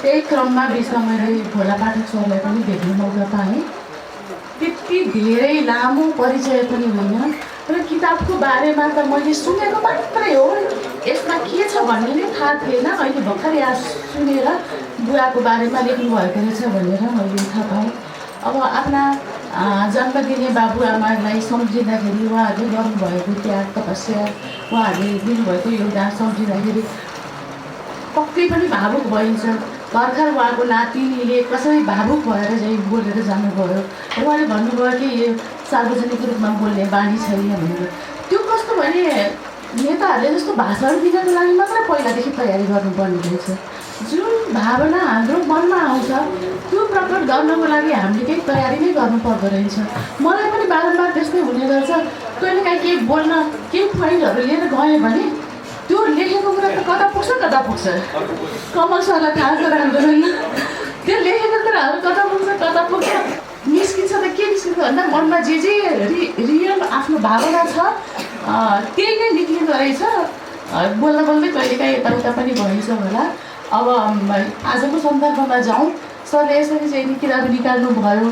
त्यही क्रममा बिचमा मैले भोला पाठक सरलाई पनि भेट्ने मौका पाएँ। त्यति धेरै लामो परिचय पनि होइन र किताबको बारेमा त मैले सुनेको मात्रै हो, यसमा के छ भन्ने नै थाहा थिएन। अहिले भर्खर यहाँ सुनेर बुवाको बारेमा लेख्नुभएको रहेछ भनेर मैले थाहा पाएँ। अब आफ्ना जन्म दिने बाबुआमालाई सम्झिँदाखेरि उहाँहरूले गर्नुभएको त्याग तपस्या, उहाँहरूले दिनुभएको योगदान सम्झिँदाखेरि पक्कै पनि भावुक भइन्छ। भर्खर उहाँको नातिनीले कसरी भावुक भएर चाहिँ बोलेर जानुभयो र उहाँले भन्नुभयो कि यो सार्वजनिक रूपमा बोल्ने बानी छैन भनेर। त्यो कस्तो भने नेताहरूले जस्तो भाषण दिनको लागि मात्रै पहिलादेखि तयारी गर्नुपर्ने रहेछ। जुन भावना हाम्रो मनमा आउँछ त्यो प्रकट गर्नको लागि हामीले केही तयारी नै गर्नुपर्दो रहेछ। मलाई पनि बारम्बार त्यस्तै हुने गर्छ। कहिलेकाहीँ केही बोल्न केही फाइलहरू लिएर गएँ भने त्यो लेखेको कुरा त कता पुग्छ कमल सरलाई थाहा छ राम्रो होइन। त्यो लेखेको कुराहरू कता पुग्छ निस्किन्छ त के निस्किन्छ भन्दा मनमा जे रियल आफ्नो भावना छ त्यही नै निक्लिँदो रहेछ। बोल्दा बोल्दै कहिलेकाहीँ यताउता पनि भइन्छ होला। अब आजको सन्दर्भमा जाउँ, सरले यसरी चाहिँ किताब निकाल्नु भयो।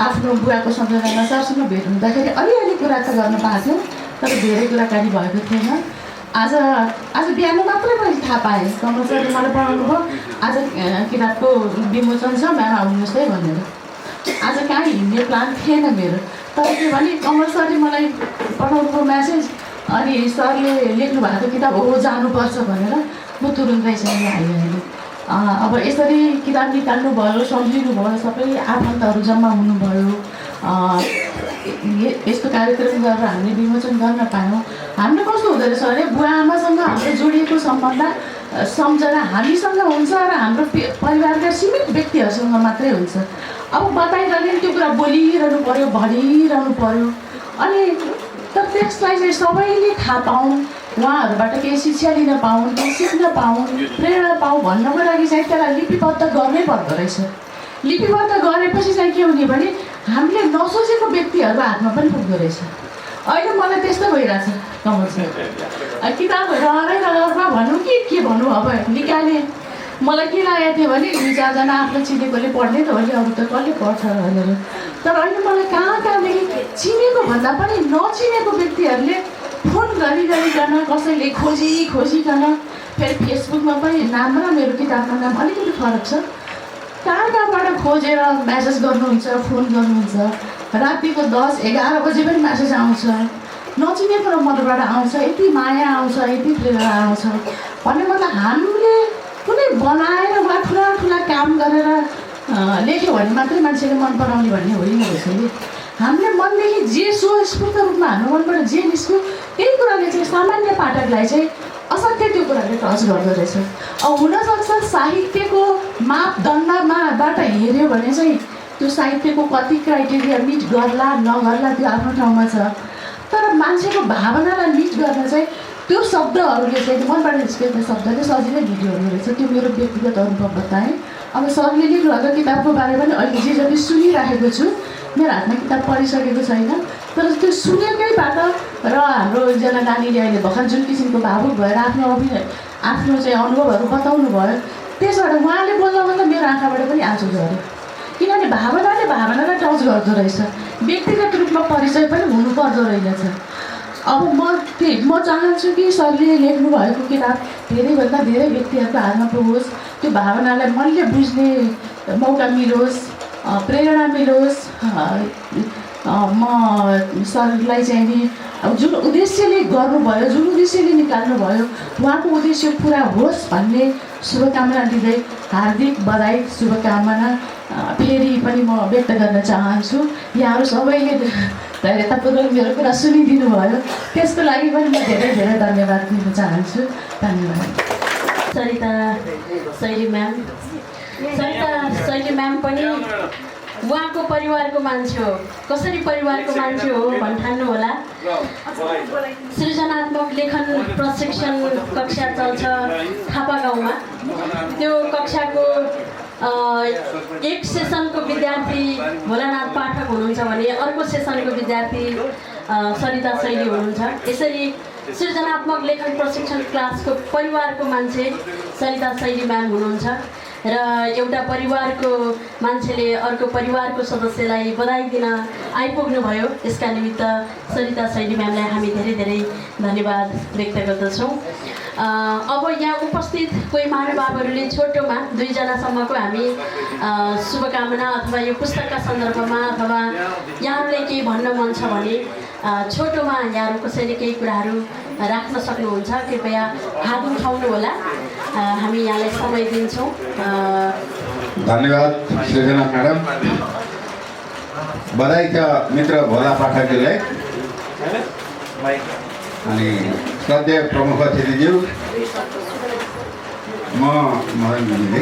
आफ्नो बुवाको सम्झनामा सरसँग भेट हुँदाखेरि अलिअलि कुरा त गर्न पाएको थियो, तर धेरै कुराकानी भएको थिएन। आज बिहान मात्रै मैले थाहा पाएँ, कमल सरले मलाई पढाउनु भयो आज किताबको विमोचन छ, म्याम आउनुहोस् है भनेर। आज कहाँ हिँड्ने प्लान थिएन मेरो, तर के भने कमल सरले मलाई पठाउनुको म्यासेज अनि सरले लेख्नु भएको किताब हो जानुपर्छ भनेर म तुरुन्तै चाहिँ आइहालेँ। अब यसरी किताब निकाल्नु भयो, सम्झिनु भयो, सबै आफन्तहरू जम्मा हुनुभयो। यस्तो कार्यक्रम गरेर हामीले विमोचन गर्न पायौँ। हामीले कस्तो हुँदो रहेछ भने बुवा आमासँग हाम्रो जोडिएको सम्बन्ध सम्झना हामीसँग हुन्छ र हाम्रो परिवारका सीमित व्यक्तिहरूसँग मात्रै हुन्छ। अब बताइरहने त्यो कुरा बोलिरहनु पऱ्यो, भनिरहनु पऱ्यो। अनि तर त्यसलाई चाहिँ सबैले थाहा पाउँ, उहाँहरूबाट केही शिक्षा लिन पाउँ, केही सिक्न पाउँ, प्रेरणा पाउँ भन्नको लागि चाहिँ त्यसलाई लिपिबद्ध गर्नै पर्दो रहेछ। लिपिबद्ध गरेपछि चाहिँ के हुने भने हामीले नसोचेको व्यक्तिहरूको हातमा पनि पुग्दो रहेछ। अहिले मलाई त्यस्तो भइरहेछ कमल सर। किताबहरू हराइरहेको भनौँ कि के भनौँ, अब निकालेँ। मलाई के लागेको थियो भने 2-4जना आफ्नो चिनेकोले पढ्ने त अहिले अरू त कसले पढ्छ भनेर। तर अहिले मलाई कहाँदेखि चिनेको भन्दा पनि नचिनेको व्यक्तिहरूले फोन गरिकन कसैले खोजिकन फेरि फेसबुकमा पनि नाम र मेरो किताबको नाम अलिकति फरक छ। कहाँबाट खोजेर म्यासेज गर्नुहुन्छ, फोन गर्नुहुन्छ। रातिको 10-11 बजे पनि म्यासेज आउँछ, नचिनेको मनबाट आउँछ, यति माया आउँछ, यति प्रेरणा आउँछ भन्ने। मतलब हामीले कुनै बनाएर वा ठुला काम गरेर लेख्यो भने मात्रै मान्छेले मन पराउने भन्ने होइन रहेछ नि। हामीले मनदेखि जे स्वस्फूर्त रूपमा हाम्रो मनबाट जे निस्क्यो त्यही कुराले चाहिँ सामान्य पाठकलाई चाहिँ असाध्यै त्यो कुराले टच गर्दो रहेछ। अब हुनसक्छ साहित्यको मापदण्डमाबाट हेऱ्यो भने चाहिँ त्यो साहित्यको कति क्राइटेरिया मिट गर्ला नगर्ला त्यो आफ्नो ठाउँमा छ। तर मान्छेको भावनालाई मिट गर्न चाहिँ त्यो शब्दहरूले चाहिँ मनबाट निस्केको शब्दले सजिलै भिडियोहरू रहेछ। त्यो मेरो व्यक्तिगत अनुभव बताएँ। अब सरले लेख्नुभएको किताबको बारेमा पनि अहिले जे जति सुनिराखेको छु, मेरो हातमा किताब पढिसकेको छैन, तर त्यो सुनेकैबाट र हाम्रो एकजना नानीले अहिले भर्खर जुन किसिमको भावुक भएर आफ्नो चाहिँ अनुभवहरू बताउनु भयो, त्यसबाट उहाँले बोल्दा मेरो आँखाबाट पनि आँसु झऱ्यो। किनभने भावनालाई टच गर्दो रहेछ। व्यक्तिगत रूपमा परिचय पनि हुनुपर्दो रहेछ। अब म चाहन्छु कि सरले लेख्नुभएको किताब धेरैभन्दा धेरै व्यक्तिहरूको हातमा पुगोस्, त्यो भावनालाई मनले बुझ्ने मौका मिलोस्, प्रेरणा मिलोस्। म सरलाई चाहिँ नि अब जुन उद्देश्यले गर्नुभयो, जुन उद्देश्यले निकाल्नुभयो, उहाँको उद्देश्य पुरा होस् भन्ने शुभकामना दिँदै हार्दिक बधाई शुभकामना फेरि पनि म व्यक्त गर्न चाहन्छु। यहाँहरू सबैले धैर्यतापूर्वक मेरो कुरा सुनिदिनु भयो, त्यसको लागि पनि म धेरै धेरै धन्यवाद दिन चाहन्छु। धन्यवाद। सरिता शैली म्याम पनि उहाँको परिवारको मान्छे हो। कसरी परिवारको मान्छे हो भन्ठान्नु होला। सृजनात्मक लेखन प्रशिक्षण कक्षा चल्छ थापा गाउँमा। त्यो कक्षाको एक सेसनको विद्यार्थी भोलानाथ पाठक हुनुहुन्छ भने अर्को सेसनको विद्यार्थी सरिता शैली हुनुहुन्छ। यसरी सृजनात्मक लेखन प्रशिक्षण क्लासको परिवारको मान्छे सरिता शैली म्याम हुनुहुन्छ र एउटा परिवारको मान्छेले अर्को परिवारको सदस्यलाई बधाई दिन आइपुग्नुभयो। यसका निमित्त सरिता शैली म्यामलाई हामी धेरै धेरै धन्यवाद व्यक्त गर्दछौँ। अब यहाँ उपस्थित कोही महानुभावहरूले छोटोमा 2जनासम्मको हामी शुभकामना अथवा यो पुस्तकका सन्दर्भमा अथवा यहाँहरूलाई केही भन्न मन छ भने छोटोमा यहाँहरू कसैले केही कुराहरू राख्न सक्नुहुन्छ, कृपया हात उठाउनु होला। हामी यहाँलाई समय दिन्छौँ। धन्यवाद सृजना म्याडम। बधाई छ मित्र भोला पाठकजीलाई। अनि श्रद्धेय प्रमुख अतिथिज्यू म मदन घिमिरे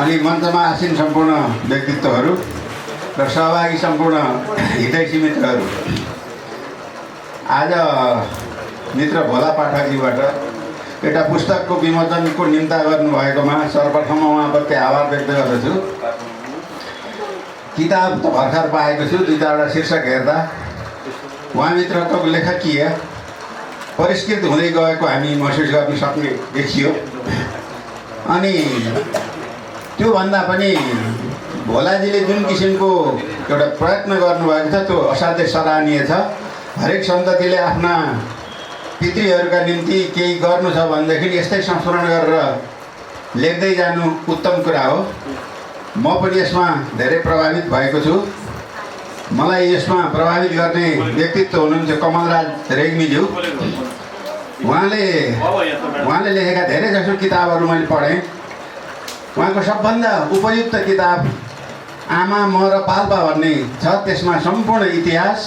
अनि मञ्चमा आसीन सम्पूर्ण व्यक्तित्वहरू र सहभागी सम्पूर्ण हितैषी मित्रहरू, आज मित्र भोला पाठकजीबाट एउटा पुस्तकको विमोचनको निम्ता गर्नुभएकोमा सर्वप्रथम उहाँप्रति आभार व्यक्त गर्दछु। किताब त भर्खर पाएको छु, 2-4वटा शीर्षक हेर्दा उहाँ मित्रको लेखकीय परिष्कृत हुँदै गएको हामी महसुस गर्न सक्ने देखियो। अनि त्योभन्दा पनि भोलाजीले जुन किसिमको एउटा प्रयत्न गर्नुभएको छ त्यो असाध्यै सराहनीय छ। हरेक सन्ततिले आफ्ना पितृहरूका निम्ति केही गर्नु छ भनेदेखि यस्तै संस्मरण गरेर लेख्दै जानु उत्तम कुरा हो। म पनि यसमा धेरै प्रभावित भएको छु। मलाई यसमा प्रभावित गर्ने व्यक्तित्व हुनुहुन्छ कमलराज रेग्मीज्यू। उहाँले लेखेका धेरै जसो किताबहरू मैले पढेँ। उहाँको सबभन्दा उपयुक्त किताब आमा म र पाल्पा भन्ने छ। त्यसमा सम्पूर्ण इतिहास,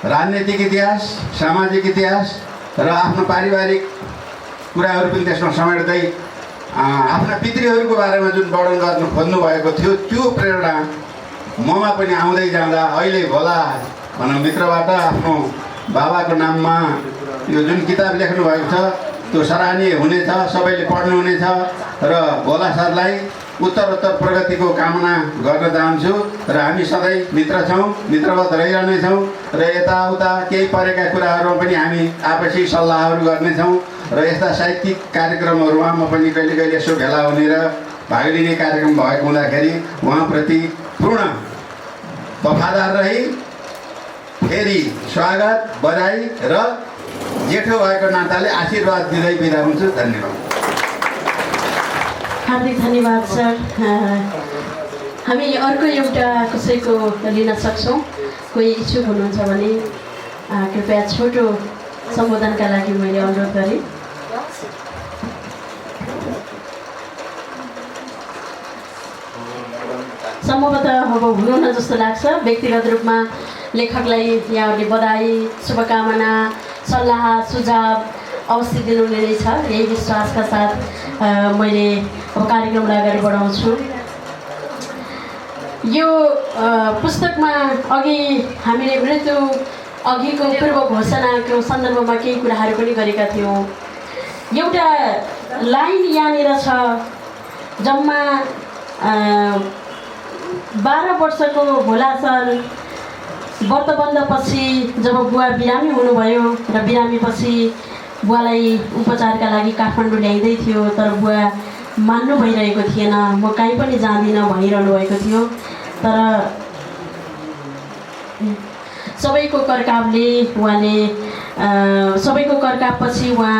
राजनैतिक इतिहास, सामाजिक इतिहास र आफ्नो पारिवारिक कुराहरू पनि त्यसमा समेट्दै आफ्ना पितृहरूको बारेमा जुन वर्णन गर्नु खोज्नु भएको थियो त्यो प्रेरणा ममा पनि आउँदै जाँदा अहिले भोला भनौँ मित्रबाट आफ्नो बाबाको नाममा यो जुन किताब लेख्नु भएको छ त्यो सराहनीय हुनेछ, सबैले पढ्नुहुनेछ र भोला सरलाई उत्तरोत्तर प्रगतिको कामना गर्न चाहन्छु। र हामी सधैँ मित्र छौँ, मित्रवत रहिरहनेछौँ र यताउता केही परेका कुराहरूमा पनि हामी आपसी सल्लाहहरू गर्नेछौँ र यस्ता साहित्यिक कार्यक्रमहरूमा म पनि कहिले कहिले यसो भेला हुने र भाग लिने कार्यक्रम भएको हुँदाखेरि उहाँप्रति पूर्ण वफादार रही फेरि स्वागत, बधाई र जेठो भएको नाताले आशीर्वाद दिँदै बिदा हुन्छु। धन्यवाद। हार्दिक धन्यवाद सर। हामी अर्को एउटा कसैको लिन सक्छौँ। कोही इच्छुक हुनुहुन्छ भने कृपया छोटो सम्बोधनका लागि मैले अनुरोध गरेँ। सम्भवतः अब हुनुहुन्न जस्तो लाग्छ। व्यक्तिगत रूपमा लेखकलाई यहाँहरूले बधाई, शुभकामना, सल्लाह, सुझाव अवश्य दिनुहुने नै छ। यही विश्वासका साथ मैले अब कार्यक्रमलाई अगाडि बढाउँछु। यो पुस्तकमा अघि हामीले मृत्यु अघिको पूर्व घोषणाको सन्दर्भमा केही कुराहरू पनि गरेका थियौँ। एउटा लाइन यहाँनिर छ, जम्मा 12 वर्षको भोला सर व्रतबन्धपछि जब बुवा बिरामी हुनुभयो र बिरामीपछि बुवालाई उपचारका लागि काठमाडौँ ल्याइँदै थियो, तर बुवा मान्नु भइरहेको थिएन। म कहीँ पनि जाँदिनँ भनिरहनु भएको थियो। तर सबैको करकापले उहाँले सबैको करकापपछि उहाँ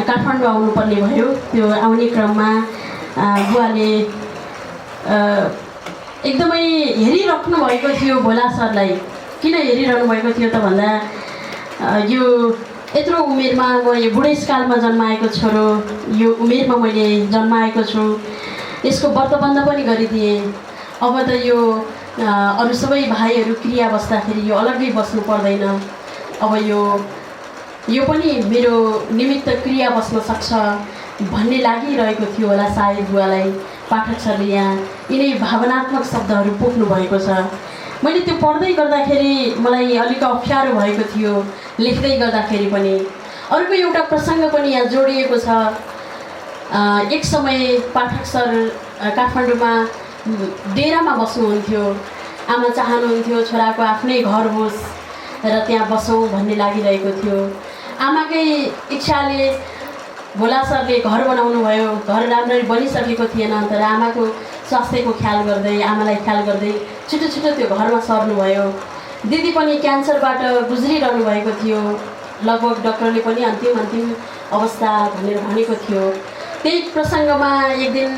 काठमाडौँ आउनुपर्ने भयो। त्यो आउने क्रममा बुवाले एकदमै हेरिराख्नु भएको थियो भोला सरलाई। किन हेरिरहनु भएको थियो त भन्दा यो यत्रो उमेरमा म यो बुढेसकालमा जन्माएको छोरो, यो उमेरमा मैले जन्माएको छु, यसको व्रतबन्ध पनि गरिदिएँ। अब त यो अरू सबै भाइहरू क्रिया बस्दाखेरि यो अलग्गै बस्नु पर्दैन। अब यो पनि मेरो निमित्त क्रिया बस्न सक्छ भन्ने लागिरहेको थियो होला सायद बुवालाई। पाठक सरले यहाँ यिनै भावनात्मक शब्दहरू पोख्नु भएको छ। मैले त्यो पढ्दै गर्दाखेरि मलाई अलिक अप्ठ्यारो भएको थियो, लेख्दै गर्दाखेरि पनि। अर्को एउटा प्रसङ्ग पनि यहाँ जोडिएको छ। एक समय पाठक सर काठमाडौँमा डेरामा बस्नुहुन्थ्यो। आमा चाहनुहुन्थ्यो छोराको आफ्नै घर होस् र त्यहाँ बसौँ भन्ने लागिरहेको थियो। आमाकै इच्छाले भोला सरले घर बनाउनु भयो। घर राम्ररी बनिसकेको थिएन, तर आमाको स्वास्थ्यको ख्याल गर्दै, आमालाई ख्याल गर्दै छिटो छिटो त्यो घरमा सर्नुभयो। दिदी पनि क्यान्सरबाट गुज्रिरहनु भएको थियो। लगभग डक्टरले पनि अन्तिम अवस्था भनेर भनेको थियो। त्यही प्रसङ्गमा एक दिन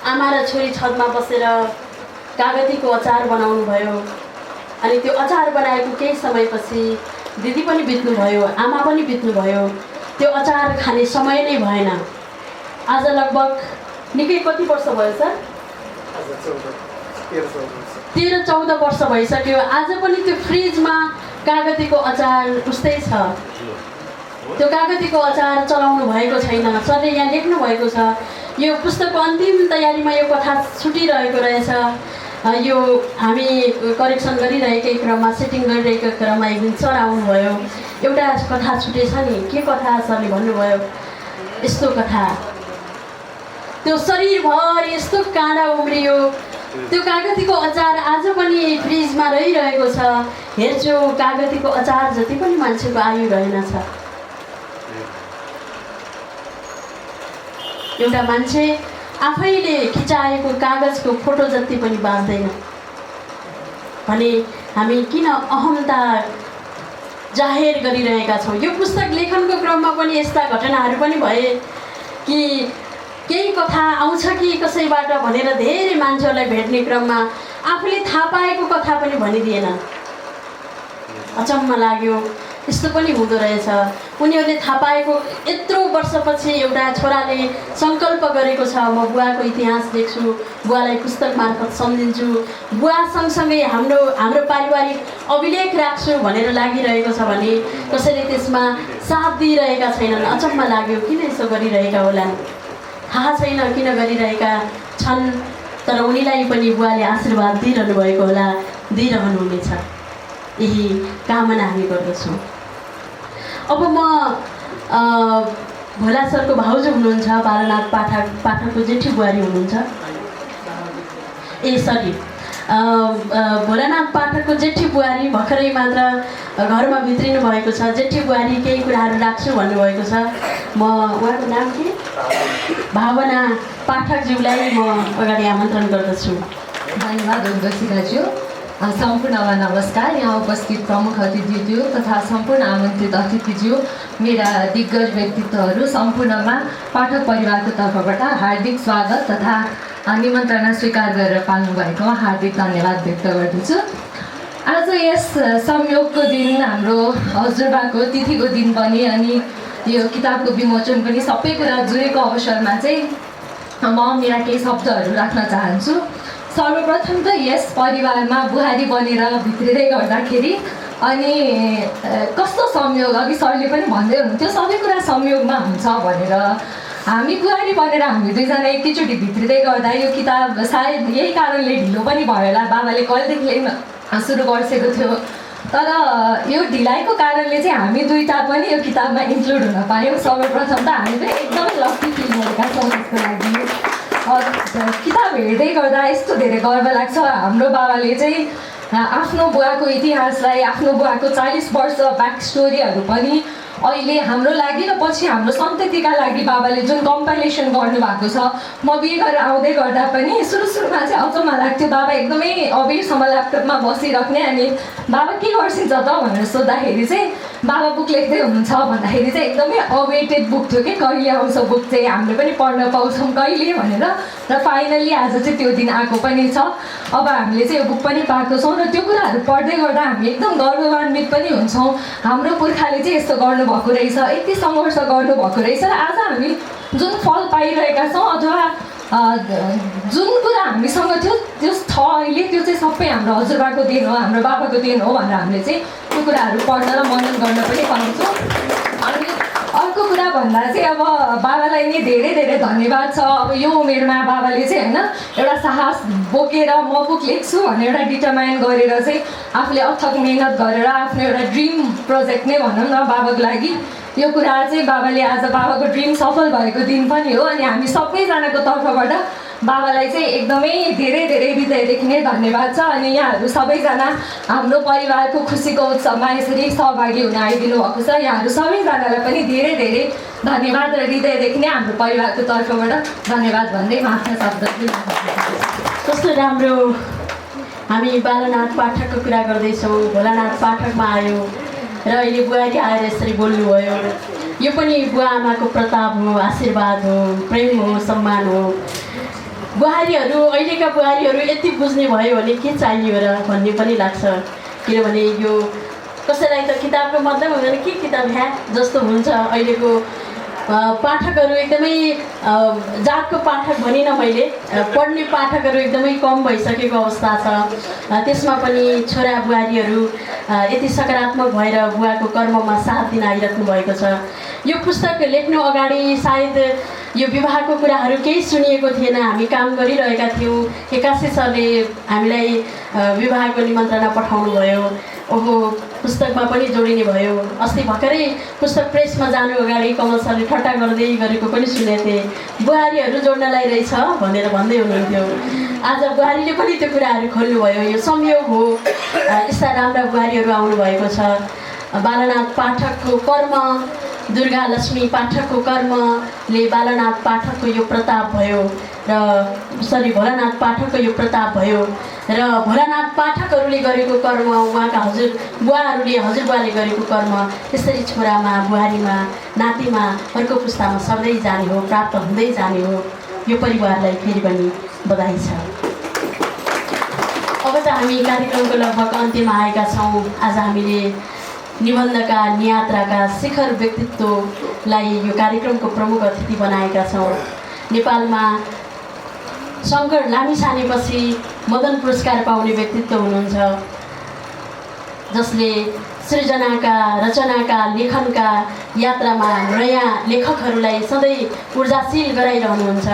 आमा र छोरी छतमा बसेर कागतीको अचार बनाउनु भयो। अनि त्यो अचार बनाएको केही समयपछि दिदी पनि बित्नुभयो, आमा पनि बित्नुभयो। त्यो अचार खाने समय नै भएन। आज लगभग निकै कति वर्ष भयो सर? 13-14 वर्ष भइसक्यो। आज पनि त्यो फ्रिजमा कागतीको अचार उस्तै छ। त्यो कागतीको अचार चलाउनु भएको छैन। सरले यहाँ लेख्नु भएको छ यो पुस्तकको अन्तिम तयारीमा यो कथा छुटिरहेको रहेछ। यो हामी करेक्सन गरिरहेकै क्रममा सेटिङ गरिरहेको क्रममा एक दिन सर आउनुभयो, एउटा कथा छुटेछ नि, के कथा सरले भन्नुभयो, यस्तो कथा त्यो शरीरभर यस्तो काँडा उम्रियो, त्यो कागतीको अचार आज पनि फ्रिजमा रहिरहेको छ। हेर्छु कागतीको अचार जति पनि मान्छेको आयु रहेनछ। एउटा मान्छे आफैले खिचाएको कागजको फोटो जति पनि बाँच्दैन भने हामी किन अहमता जाहेर गरिरहेका छौँ। यो पुस्तक लेखनको क्रममा पनि यस्ता घटनाहरू पनि भए कि केही कथा आउँछ कि कसैबाट भनेर धेरै मान्छेहरूलाई भेट्ने क्रममा आफूले थाहा पाएको कथा पनि भनिदिएन। अचम्म लाग्यो, यस्तो पनि हुँदो रहेछ। उनीहरूले थाहा पाएको यत्रो वर्षपछि एउटा छोराले सङ्कल्प गरेको छ म बुवाको इतिहास लेख्छु, बुवालाई पुस्तक मार्फत सम्झिन्छु, बुवा सँगसँगै हाम्रो पारिवारिक अभिलेख राख्छु भनेर लागिरहेको छ भने कसैले त्यसमा साथ दिइरहेका छैनन्। अचम्म लाग्यो, किन यसो गरिरहेका होलान्, थाहा छैन किन गरिरहेका छन्, तर उनीलाई पनि बुवाले आशीर्वाद दिइरहनु भएको होला, दिइरहनुहुनेछ, यही कामना हामी गर्दछौँ। अब म भोला सरको भाउजू हुनुहुन्छ, बालनाथ पाठकको जेठी बुहारी हुनुहुन्छ। भोलानाथ पाठकको जेठी बुहारी भर्खरै मात्र घरमा भित्रिनु भएको छ। जेठी बुहारी केही कुराहरू राख्छु भन्नुभएको छ। म उहाँको नाम के, भावना पाठकज्यूलाई म अगाडि आमन्त्रण गर्दछु। धन्यवाद उर्वशी दाजु। सम्पूर्णमा नमस्कार। यहाँ उपस्थित प्रमुख अतिथिज्यू तथा सम्पूर्ण आमन्त्रित अतिथिज्यू, मेरा दिग्गज व्यक्तित्वहरू सम्पूर्णमा पाठक परिवारको तर्फबाट हार्दिक स्वागत तथा निमन्त्रणा स्वीकार गरेर पाल्नुभएकोमा हार्दिक धन्यवाद व्यक्त गर्दछु। आज यस संयोगको दिन हाम्रो हजुरबाको तिथिको दिन पनि अनि यो किताबको विमोचन पनि सबै कुरा जुरेको अवसरमा चाहिँ म मेरा केही शब्दहरू राख्न चाहन्छु। सर्वप्रथम त यस परिवारमा बुहारी बनेर भित्रिँदै गर्दाखेरि अनि कस्तो संयोग, अघि सरले पनि भन्दै हुनुहुन्थ्यो सबै कुरा संयोगमा हुन्छ भनेर। हामी बुहारी बनेर हामी दुईजना एकैचोटि भित्रिँदै गर्दा यो किताब सायद यही कारणले ढिलो पनि भयो होला, बाबाले कहिलेदेखि लेख्न सुरु गरिसकेको थियो, तर यो ढिलाइको कारणले चाहिँ हामी दुईटा पनि यो किताबमा इन्क्लुड हुन पायौँ। सर्वप्रथम त हामी चाहिँ एकदमै लक्की फिल गरेका छौँ यसको लागि। किताब हेर्दै गर्दा यस्तो धेरै गर्व लाग्छ। हाम्रो बाबाले चाहिँ आफ्नो बुवाको इतिहासलाई, आफ्नो बुवाको 40 वर्ष ब्याक स्टोरीहरू पनि अहिले हाम्रो लागि र पछि हाम्रो सन्ततिका लागि बाबाले जुन कम्पाइलेसन गर्नुभएको छ। म बिहे गरेर आउँदै गर्दा पनि सुरुमा चाहिँ अचम्म लाग्थ्यो, बाबा एकदमै अबेरसम्म ल्यापटपमा बसिराख्ने, अनि बाबा के गर्छिन्छ त भनेर सोद्धाखेरि चाहिँ बाबा बुक लेख्दै हुनुहुन्छ भन्दाखेरि चाहिँ एकदमै अवेटेड बुक थियो कि कहिले आउँछ बुक चाहिँ हामीले पनि पढ्न पाउँछौँ कहिले भनेर। र फाइनली आज चाहिँ त्यो दिन आएको पनि छ। अब हामीले चाहिँ यो बुक पनि पाएको छौँ र त्यो कुराहरू पढ्दै गर्दा हामी एकदम गर्वन्वित पनि हुन्छौँ। हाम्रो पुर्खाले चाहिँ यस्तो गर्नुभएको रहेछ, यति सङ्घर्ष गर्नुभएको रहेछ र आज हामी जुन फल पाइरहेका छौँ अथवा जुन कुरा हामीसँग थियो त्यो छ अहिले, त्यो चाहिँ सबै हाम्रो हजुरबाको देन हो, हाम्रो बाबाको देन हो भनेर हामीले चाहिँ त्यो कुराहरू पढ्न र मनन गर्न पनि पाउँछौँ। अनि अर्को कुरा भन्दा चाहिँ अब बाबालाई नै धेरै धेरै धन्यवाद छ। अब यो उमेरमा बाबाले चाहिँ होइन एउटा साहस बोकेर म बुक लेख्छु भनेर एउटा डिटरमाइन गरेर चाहिँ आफूले अथक मेहनत गरेर आफ्नो एउटा ड्रिम प्रोजेक्ट नै भनौँ न बाबाको लागि, यो कुरा चाहिँ बाबाले आज बाबाको ड्रिम सफल भएको दिन पनि हो। अनि हामी सबैजनाको तर्फबाट बाबालाई चाहिँ एकदमै धेरै धेरै हृदयदेखि नै धन्यवाद छ। अनि यहाँहरू सबैजना हाम्रो परिवारको खुसीको उत्सवमा यसरी सहभागी हुन आइदिनु भएको छ। यहाँहरू सबैजनालाई पनि धेरै धेरै धन्यवाद र हृदयदेखि नै हाम्रो परिवारको तर्फबाट धन्यवाद भन्दै म आफ्नो शब्द। कस्तो राम्रो हामी बालनाथ पाठकको कुरा गर्दैछौँ, भोलानाथ पाठकमा आयो र अहिले बुहारी आएर यसरी बोल्नुभयो। यो पनि बुवा आमाको प्रताप हो, आशीर्वाद हो, प्रेम हो, सम्मान हो। बुहारीहरू, अहिलेका बुहारीहरू यति बुझ्ने भयो भने के चाहियो र भन्ने पनि लाग्छ। किनभने यो कसैलाई त किताबको मतलब हुँदैन, के किताब ह्या जस्तो हुन्छ अहिलेको पाठकहरू एकदमै जातको पाठक भनिनँ मैले, पढ्ने पाठकहरू एकदमै कम भइसकेको अवस्था छ। त्यसमा पनि छोरा बुहारीहरू यति सकारात्मक भएर बुवाको कर्ममा साथ दिन आइराख्नु भएको छ। यो पुस्तक लेख्नु अगाडि सायद यो विवाहको कुराहरू केही सुनिएको थिएन। हामी काम गरिरहेका थियौँ। एक्कासी सरले हामीलाई विवाहको निमन्त्रणा पठाउनु भयो। ओहो, पुस्तकमा पनि जोडिने भयो। अस्ति भर्खरै पुस्तक प्रेसमा जानु अगाडि कमल सरले ठट्टा गर्दै गरेको पनि सुनेको थिएँ, बुहारीहरू जोड्नलाई रहेछ भनेर भन्दै हुनुहुन्थ्यो। आज बुहारीले पनि त्यो कुराहरू खोल्नुभयो। यो संयोग हो, यस्ता राम्रा बुहारीहरू आउनुभएको छ। बालनाथ पाठकको कर्म, दुर्गा लक्ष्मी पाठकको कर्मले बालनाथ पाठकको यो प्रताप भयो र भोलानाथ पाठकको यो प्रताप भयो र भोलानाथ पाठकहरूले गरेको कर्म, उहाँका बुवाहरूले हजुरबुवाले गरेको कर्म त्यसरी छोरामा, बुहारीमा, नातिमा, अर्को पुस्तामा सर्दै जाने हो, प्राप्त हुँदै जाने हो। यो परिवारलाई फेरि पनि बधाई छ। अब त हामी कार्यक्रमको लगभग अन्त्यमा आएका छौँ। आज हामीले निबन्धका, नियात्राका शिखर व्यक्तित्वलाई यो कार्यक्रमको प्रमुख अतिथि बनाएका छौँ। नेपालमा शङ्कर लामिछानेपछि मदन पुरस्कार पाउने व्यक्तित्व हुनुहुन्छ, जसले सृजनाका, रचनाका, लेखनका यात्रामा नयाँ लेखकहरूलाई सधैँ ऊर्जाशील गराइरहनुहुन्छ,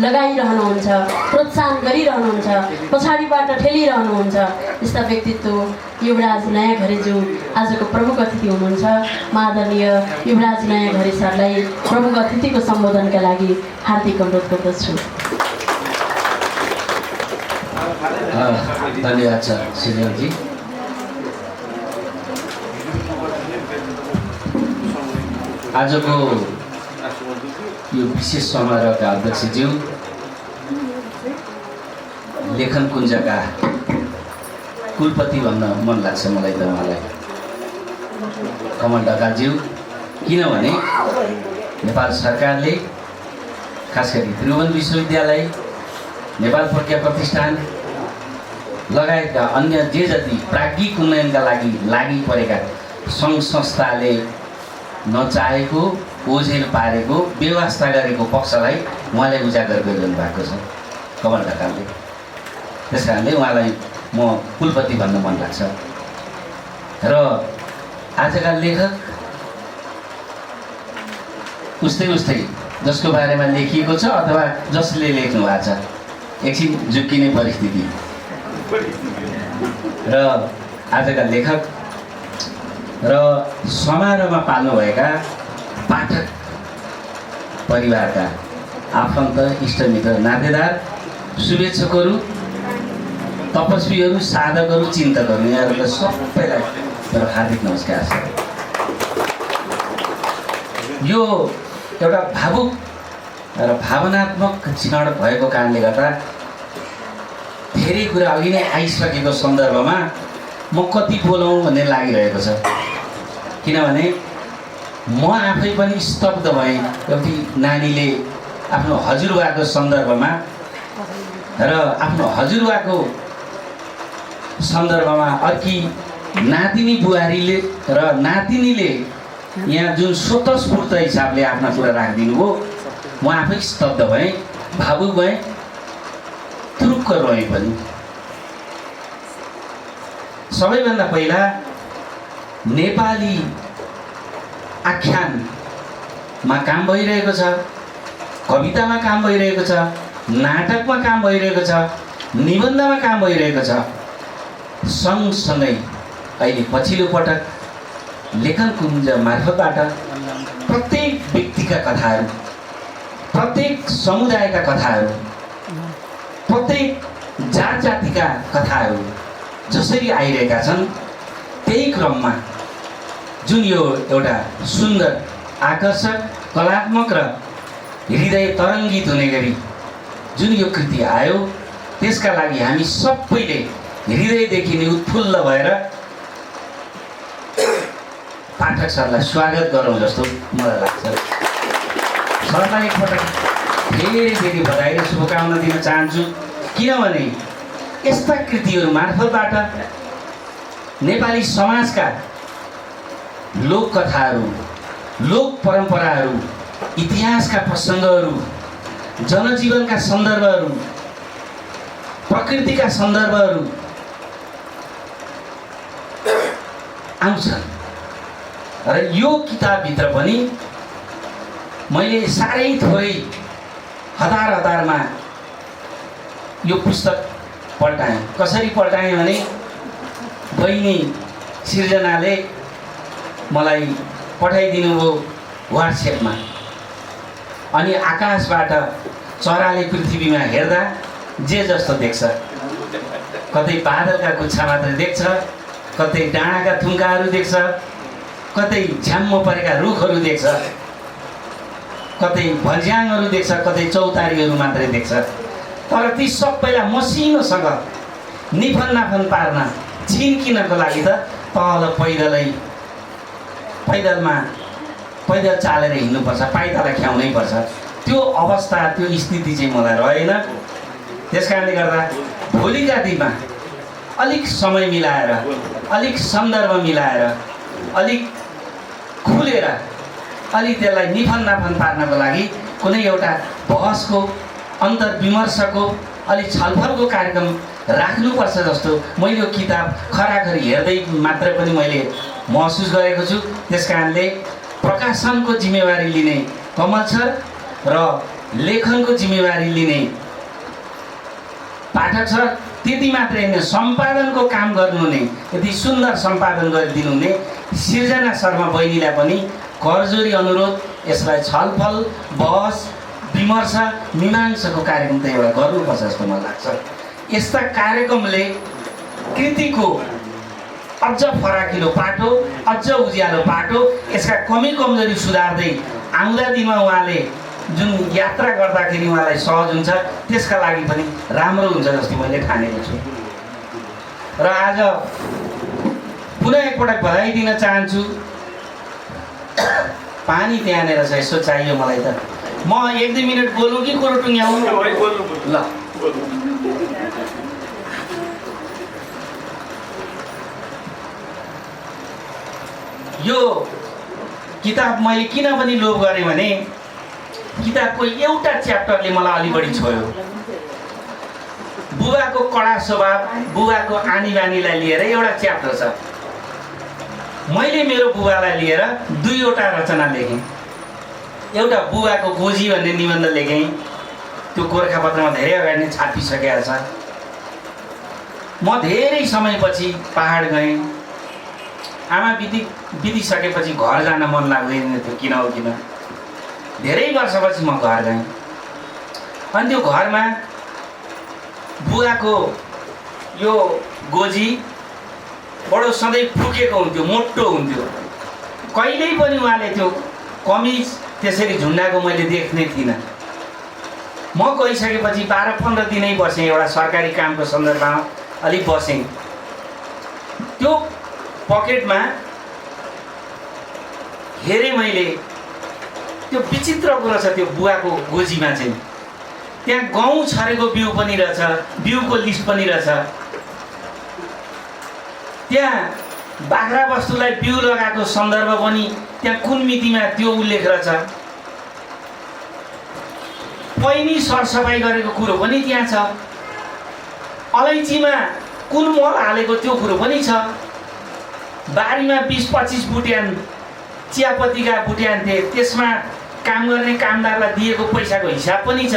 लगाइरहनुहुन्छ, प्रोत्साहन गरिरहनुहुन्छ, पछाडिबाट ठेलिरहनुहुन्छ। यस्ता व्यक्तित्व युवराज नयाँ घरेज्यू आजको प्रमुख अतिथि हुनुहुन्छ। आदरणीय युवराज नयाँ घरे सरलाई प्रमुख अतिथिको सम्बोधनका लागि हार्दिक अनुरोध गर्दछु। धन्यवाद छ श्रीजी। आजको यो विशेष समारोहका अध्यक्षज्यू, लेखन कुञ्जका कुलपति भन्न मन लाग्छ मलाई त उहाँलाई, कमल ढकालज्यू। किनभने नेपाल सरकारले खास गरी त्रिभुवन विश्वविद्यालय, नेपाल प्रज्ञा प्रतिष्ठान लगायतका अन्य जे जति प्राज्ञिक उन्नयनका लागि परेका सङ्घ संस्थाले नचाहेको, ओझेल पारेको, व्यवस्था गरेको पक्षलाई उहाँले उजागर गरिरहनु भएको छ कमल ढकालले। त्यस कारणले उहाँलाई म कुलपति भन्न मन लाग्छ। र आजका लेखक उस्तै जसको बारेमा लेखिएको छ अथवा जसले लेख्नु भएको छ, एकछिन झुक्किने परिस्थिति। र आजका लेखक र समारोहमा पाल्नुभएका पाठक परिवारका आफन्त, इष्टमित्र, नातेदार, शुभेच्छकहरू, तपस्वीहरू, साधकहरू, चिन्तकहरू, यहाँहरूलाई सबैलाई मेरो हार्दिक नमस्कार छ। यो एउटा भावुक र भावनात्मक क्षण भएको कारणले गर्दा धेरै कुरा अघि नै आइसकेको सन्दर्भमा म कति बोलौँ भन्ने लागिरहेको छ। किनभने म आफै पनि स्तब्ध भएँ एउटी नानीले आफ्नो हजुरबाको सन्दर्भमा र आफ्नो हजुरबाको सन्दर्भमा अर्की नातिनी बुहारीले र नातिनीले यहाँ जुन स्वतस्फूर्त हिसाबले आफ्ना कुरा राखिदिनु भयो, म आफै स्तब्ध भएँ, भावुक भएँ, तुरुक्क रोएँ पनि। सबैभन्दा पहिला नेपाली आख्यानमा काम भइरहेको छ, कवितामा काम भइरहेको छ, नाटकमा काम भइरहेको छ, निबन्धमा काम भइरहेको छ। सँगसँगै अहिले पछिल्लो पटक लेखन कुञ्ज मार्फतबाट प्रत्येक व्यक्तिका कथाहरू, प्रत्येक समुदायका कथाहरू, प्रत्येक जात जातिका कथाहरू जसरी आइरहेका छन्, त्यही क्रममा जुन यो एउटा सुन्दर, आकर्षक, कलात्मक र हृदय तरङ्गित हुने गरी जुन यो कृति आयो, त्यसका लागि हामी सबैले हृदयदेखि नै उत्फुल्ल भएर पाठक सरलाई स्वागत गरौँ जस्तो मलाई लाग्छ। सरलाई एकपटक धेरै बधाई र शुभकामना दिन चाहन्छु। किनभने यस्ता कृतिहरू मार्फतबाट नेपाली समाजका लोक कथाहरू, लोक परम्पराहरू इतिहासका प्रसङ्गहरू, जनजीवनका सन्दर्भहरू, प्रकृतिका सन्दर्भहरू आउँछन्। र यो किताबभित्र पनि मैले साह्रै थोरै हतारमा यो पुस्तक पल्टाएँ। कसरी पल्टाएँ भने बहिनी सिर्जनाले मलाई पठाइदिनु भयो व्हाट्सएपमा। अनि आकाशबाट चराले पृथ्वीमा हेर्दा जे जस्तो देख्छ, कतै बादलका गुच्छा मात्रै देख्छ, कतै डाँडाका थुङ्काहरू देख्छ, कतै झ्याम्म परेका रुखहरू देख्छ, कतै भज्याङहरू देख्छ, कतै चौतारीहरू मात्रै देख्छ। तर ती सबैलाई मसिनोसँग निफन नाफन पार्न झिन्किनको लागि त तल पैदल चालेर हिँड्नुपर्छ, पाइताला ख्याउनै पर्छ। त्यो अवस्था, त्यो स्थिति चाहिँ मलाई रहेन। त्यस कारणले गर्दा भोलिका दिनमा अलिक समय मिलाएर, अलिक सन्दर्भ मिलाएर, अलिक खुलेर, अलिक त्यसलाई निफन नाफन पार्नको लागि कुनै एउटा बहसको, अन्तर्विमर्शको, अलिक छलफलको कार्यक्रम राख्नुपर्छ जस्तो मैले यो किताब खराखरी हेर्दै मात्रै पनि मैले महसुस गरेको छु। त्यस कारणले प्रकाशनको जिम्मेवारी लिने कमल सर र लेखनको जिम्मेवारी लिने पाठक सर, त्यति मात्रै होइन, सम्पादनको काम गर्नुहुने, यति सुन्दर सम्पादन गरिदिनु हुने सिर्जना शर्मा बहिनीलाई पनि करजोरी अनुरोध, यसलाई छलफल, बहस, विमर्श, मीमांसाको कार्यक्रम त एउटा गर्नुपर्छ जस्तो मलाई लाग्छ। यस्ता कार्यक्रमले कृतिको अझ फराकिलो पाटो, अझ उज्यालो पाटो, यसका कमी कमजोरी सुधार्दै आउँदा दिनमा उहाँले जुन यात्रा गर्दाखेरि उहाँलाई सहज हुन्छ, त्यसका लागि पनि राम्रो हुन्छ जस्तो मैले ठानेको छु। र आज पुनः एकपटक बधाई दिन चाहन्छु। पानी त्यहाँनिर छ, यसो चाहियो मलाई त। म 1-2 मिनट बोलौँ कि कुरो टुङ्ग्याउँ? ल, यो किताब मैले किन पनि लोभ गरेँ भने किताबको एउटा च्याप्टरले मलाई अलि बढी छोयो। बुबाको कडा स्वभाव, बुबाको आनी बानीलाई लिएर एउटा च्याप्टर छ। मैले मेरो बुबालाई लिएर 2वटा रचना लेखेँ। एउटा बुबाको गोजी भन्ने निबन्ध लेखेँ, त्यो गोर्खापत्रमा धेरै अगाडि नै छापिसकेको छ। म धेरै समयपछि पहाड गएँ। आमा बितिसकेपछि घर जान मन लाग्दैन थियो, किन हो किन। धेरै वर्षपछि म घर गएँ। अनि त्यो घरमा बुवाको यो गोजी बडो सधैँ फुकेको हुन्थ्यो, मोटो हुन्थ्यो। कहिल्यै पनि उहाँले त्यो कमिज त्यसरी झुन्डाको मैले देख्ने थिइनँ। म गइसकेपछि 12-15 दिनै बसेँ, एउटा सरकारी कामको सन्दर्भमा अलिक बसेँ। त्यो पकेटमा हेरेँ मैले, त्यो विचित्र कुरा छ त्यो बुवाको गोजीमा चाहिँ। त्यहाँ गहुँ छरेको बिउ पनि रहेछ, बिउको लिस्ट पनि रहेछ। त्यहाँ बाख्रा वस्तुलाई बिउ लगाएको सन्दर्भ पनि, त्यहाँ कुन मितिमा त्यो उल्लेख रहेछ। पैनी सरसफाइ गरेको कुरो पनि त्यहाँ छ। अलैँचीमा कुन मल हालेको त्यो कुरो पनि छ। बारीमा 20-25 बुट्यान चियापत्तीका बुट्यान थिए, त्यसमा काम गर्ने कामदारलाई दिएको पैसाको हिसाब पनि छ।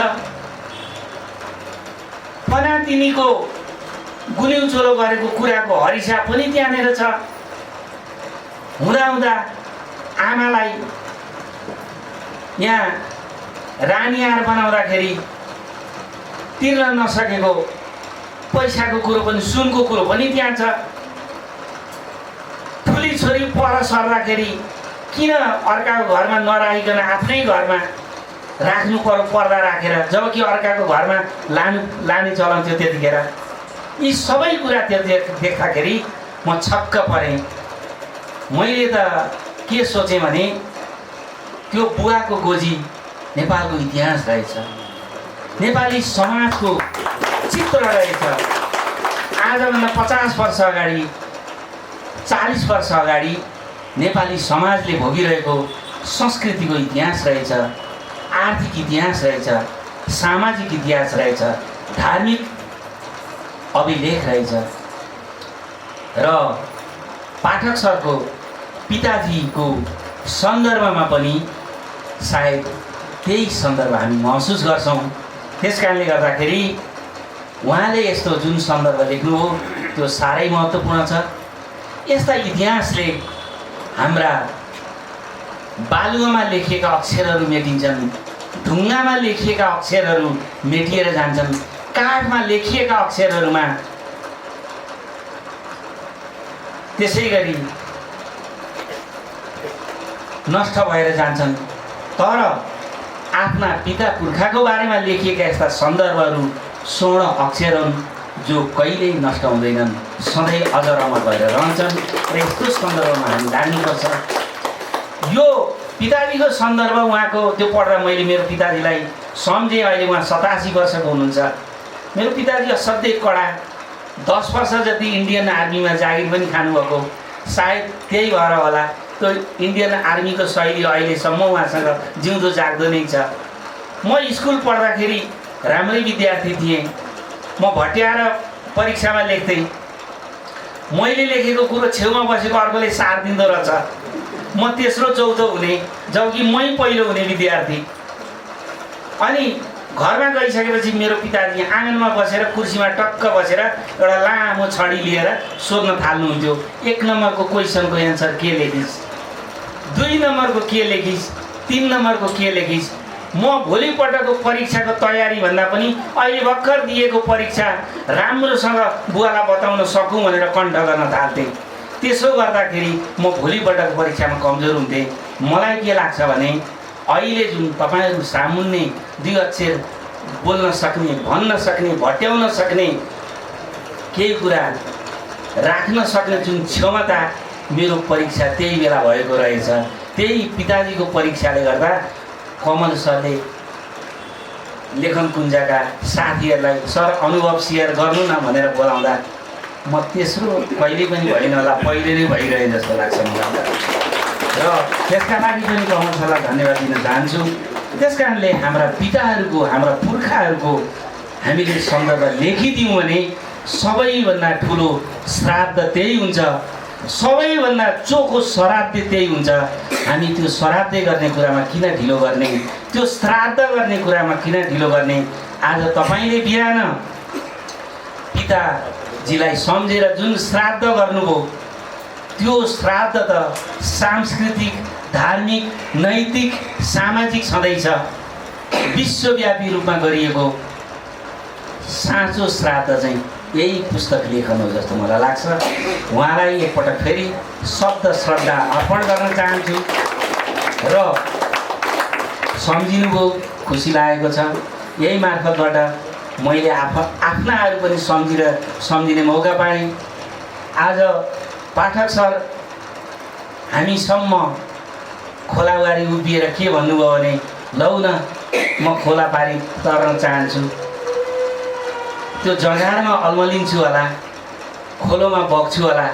पनातिनीको गुन्युचोलो गरेको कुराको हरिसाब पनि त्यहाँनिर छ। हुँदा आमालाई यहाँ रानीहार बनाउँदाखेरि तिर्न नसकेको पैसाको कुरो पनि, सुनको कुरो पनि त्यहाँ छ। ठुली छोरी पर सर्दाखेरि किन अर्काको घरमा नराखिकन आफ्नै घरमा राख्नु पर्दा राखेर, जबकि अर्काको घरमा लाने चलन थियो त्यतिखेर। यी सबै कुरा देख्दाखेरि म छक्क परेँ। मैले त के सोचेँ भने त्यो बुवाको गोजी नेपालको इतिहास रहेछ, नेपाली समाजको चित्र रहेछ। आजभन्दा 50 वर्ष अगाडि, 40 वर्ष अगाडि नेपाली समाजले भोगिरहेको संस्कृतिको इतिहास रहेछ, आर्थिक इतिहास रहेछ, सामाजिक इतिहास रहेछ, धार्मिक अभिलेख रहेछ। र पाठक सरको पिताजीको सन्दर्भमा पनि सायद त्यही सन्दर्भ हामी महसुस गर्छौँ। त्यस कारणले गर्दाखेरि उहाँले यस्तो जुन सन्दर्भ लेख्नु हो त्यो साह्रै महत्त्वपूर्ण छ। यस्ता इतिहासले हाम्रा बालुवामा लेखिएका अक्षरहरू मेटिन्छन्, ढुङ्गामा लेखिएका अक्षरहरू मेटिएर जान्छन्, काठमा लेखिएका अक्षरहरूमा त्यसै गरी नष्ट भएर जान्छन्। तर आफ्ना पिता पुर्खाको बारेमा लेखिएका यस्ता सन्दर्भहरू स्वर्ण अक्षर हुन् जो कहिल्यै नष्ट हुँदैनन्, सधैँ अजर अमर भएर रहन्छन्। र यस्तो सन्दर्भमा हामी लाग्नुपर्छ। यो पिताजीको सन्दर्भ उहाँको त्यो पढ्दा मैले मेरो पिताजीलाई सम्झेँ। अहिले उहाँ 87 वर्षको हुनुहुन्छ। मेरो पिताजी असाध्यै कडा, 10 वर्ष जति इन्डियन आर्मीमा जागिर पनि खानुभएको, सायद त्यही भएर होला त्यो इन्डियन आर्मीको शैली अहिलेसम्म उहाँसँग जिउँदो जाग्दो नै छ। म स्कुल पढ्दाखेरि राम्रै विद्यार्थी थिएँ। म भट्याएर परीक्षामा लेख्थेँ। मैले लेखेको कुरो छेउमा बसेको अर्कोले साथ दिँदो रहेछ। म तेस्रो चौथो हुने, जबकि मै पहिलो हुने विद्यार्थी। अनि घरमा गइसकेपछि मेरो पिताजी आँगनमा बसेर कुर्सीमा टक्क बसेर एउटा लामो छडी लिएर सोध्न थाल्नुहुन्थ्यो, 1 नम्बरको क्वेसनको एन्सर के लेखिस्, 2 नम्बरको के लेखिस्, 3 नम्बरको के लेखिस्। म भोलिपल्टको परीक्षाको तयारी भन्दा पनि अहिले भर्खर दिएको परीक्षा राम्रोसँग बुवालाई बताउन सकौँ भनेर कण्ठ गर्न थाल्थेँ। त्यसो गर्दाखेरि म भोलिपल्टको परीक्षामा कमजोर हुन्थेँ। मलाई के लाग्छ भने अहिले जुन तपाईँहरू सामुन्ने 2 अक्षर बोल्न सक्ने, भन्न सक्ने, भट्याउन सक्ने, केही कुरा राख्न सक्ने जुन क्षमता मेरो परीक्षा त्यही बेला भएको रहेछ। त्यही पिताजीको परीक्षाले गर्दा कमल सरले लेखन कुञ्जका साथीहरूलाई सर अनुभव सेयर गर्नु न भनेर बोलाउँदा म तेस्रो कहिले पनि भएन होला, पहिले नै भइरहे जस्तो लाग्छ मलाई। र त्यसका लागि पनि कमल सरलाई धन्यवाद दिन चाहन्छु। त्यस कारणले हाम्रा पिताहरूको, हाम्रा पुर्खाहरूको हामीले सन्दर्भ लेखिदियौँ भने सबैभन्दा ठुलो श्राद्ध त्यही हुन्छ, सबैभन्दा चोखो श्राद्ध त्यही हुन्छ। हामी त्यो श्राद्ध गर्ने कुरामा किन ढिलो गर्ने, त्यो श्राद्ध गर्ने कुरामा किन ढिलो गर्ने। आज तपाईँले बिहान पिताजीलाई सम्झेर जुन श्राद्ध गर्नुभयो त्यो श्राद्ध त सांस्कृतिक, धार्मिक, नैतिक, सामाजिक छँदैछ। विश्वव्यापी रूपमा गरिएको साँचो श्राद्ध चाहिँ यही पुस्तक लेखन हो जस्तो मलाई लाग्छ। उहाँलाई एकपटक फेरि शब्द श्रद्धा अर्पण गर्न चाहन्छु। र सम्झिनुभयो, खुसी लागेको छ। यही मार्फतबाट मैले आफ्नाहरू पनि सम्झिने मौका पाएँ। आज पाठक सर हामीसम्म खोलावारी उभिएर के भन्नुभयो भने लौ न म खोला पारी तर्न चाहन्छु, त्यो जगारमा अल्मलिन्छु होला, खोलोमा बग्छु होला,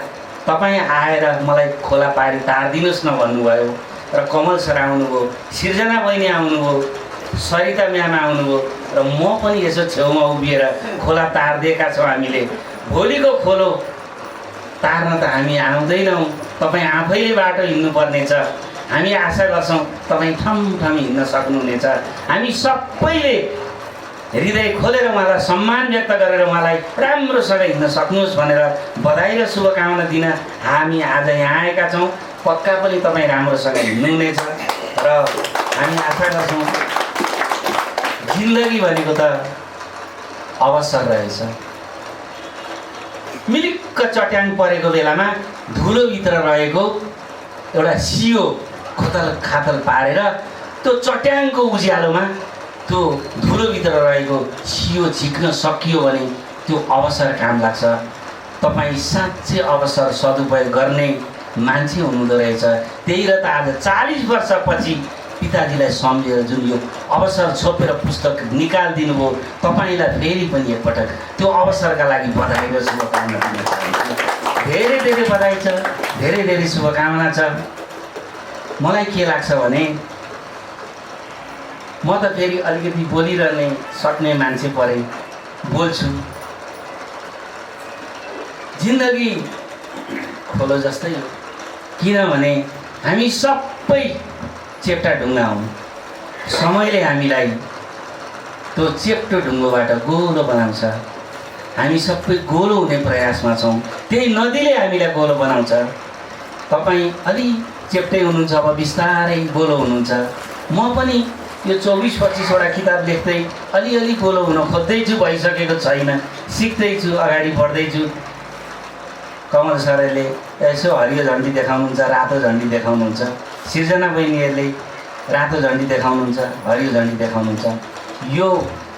तपाईँ आएर मलाई खोला पारी तारिदिनुहोस् न भन्नुभयो। र कमल सर आउनुभयो, सिर्जना बहिनी आउनुभयो, सरिता म्याम आउनुभयो र म पनि यसो छेउमा उभिएर खोला तारिदिएका छौँ। हामीले भोलिको खोलो तार्न त हामी आउँदैनौँ, तपाईँ आफैले बाटो हिँड्नुपर्नेछ। हामी आशा गर्छौँ तपाईँ ठमठम हिँड्न सक्नुहुनेछ। हामी सबैले हृदय खोलेर उहाँलाई सम्मान व्यक्त गरेर उहाँलाई राम्रोसँग हिँड्न सक्नुहोस् भनेर बधाई र शुभकामना दिन हामी आज यहाँ आएका छौँ। पक्का पनि तपाईँ राम्रोसँग हिँड्नुहुनेछ र हामी आशा गर्छौँ। जिन्दगी भनेको त अवसर रहेछ। मिलिक्क चट्याङ परेको बेलामा धुलोभित्र रहेको एउटा सियो खोतल खातल पारेर त्यो चट्याङको उज्यालोमा त्यो धुलोभित्र रहेको सियो झिक्न सकियो भने त्यो अवसर काम लाग्छ। तपाईँ साँच्चै अवसर सदुपयोग गर्ने मान्छे हुनुहुँदो रहेछ। त्यही र त आज 40 वर्षपछि पिताजीलाई सम्झेर जुन यो अवसर छोपेर पुस्तक निकालिदिनु भयो, तपाईँलाई फेरि पनि एकपटक त्यो अवसरका लागि बधाई र शुभकामना दिन चाहन्छु। धेरै धेरै बधाई छ, धेरै धेरै शुभकामना छ। मलाई के लाग्छ भने म त फेरि अलिकति बोलिरहने सक्ने मान्छे परे बोल्छु। जिन्दगी खोलो जस्तै हो, किनभने हामी सबै चेप्टा ढुङ्गा हौँ। समयले हामीलाई त्यो चेप्टो ढुङ्गोबाट गोलो बनाउँछ। हामी सबै गोलो हुने प्रयासमा छौँ, त्यही नदीले हामीलाई गोलो बनाउँछ। तपाईँ अलि चेप्टै हुनुहुन्छ, अब बिस्तारै गोलो हुनुहुन्छ। म पनि यो 24-25वटा किताब लेख्दै अलिअलि गोलो हुन खोज्दैछु, भइसकेको छैन, सिक्दैछु, अगाडि बढ्दैछु। कमल सरले यसो हरियो झन्डी देखाउनुहुन्छ, रातो झन्डी देखाउनुहुन्छ। सिर्जना बहिनीहरूले रातो झन्डी देखाउनुहुन्छ, हरियो झन्डी देखाउनुहुन्छ। यो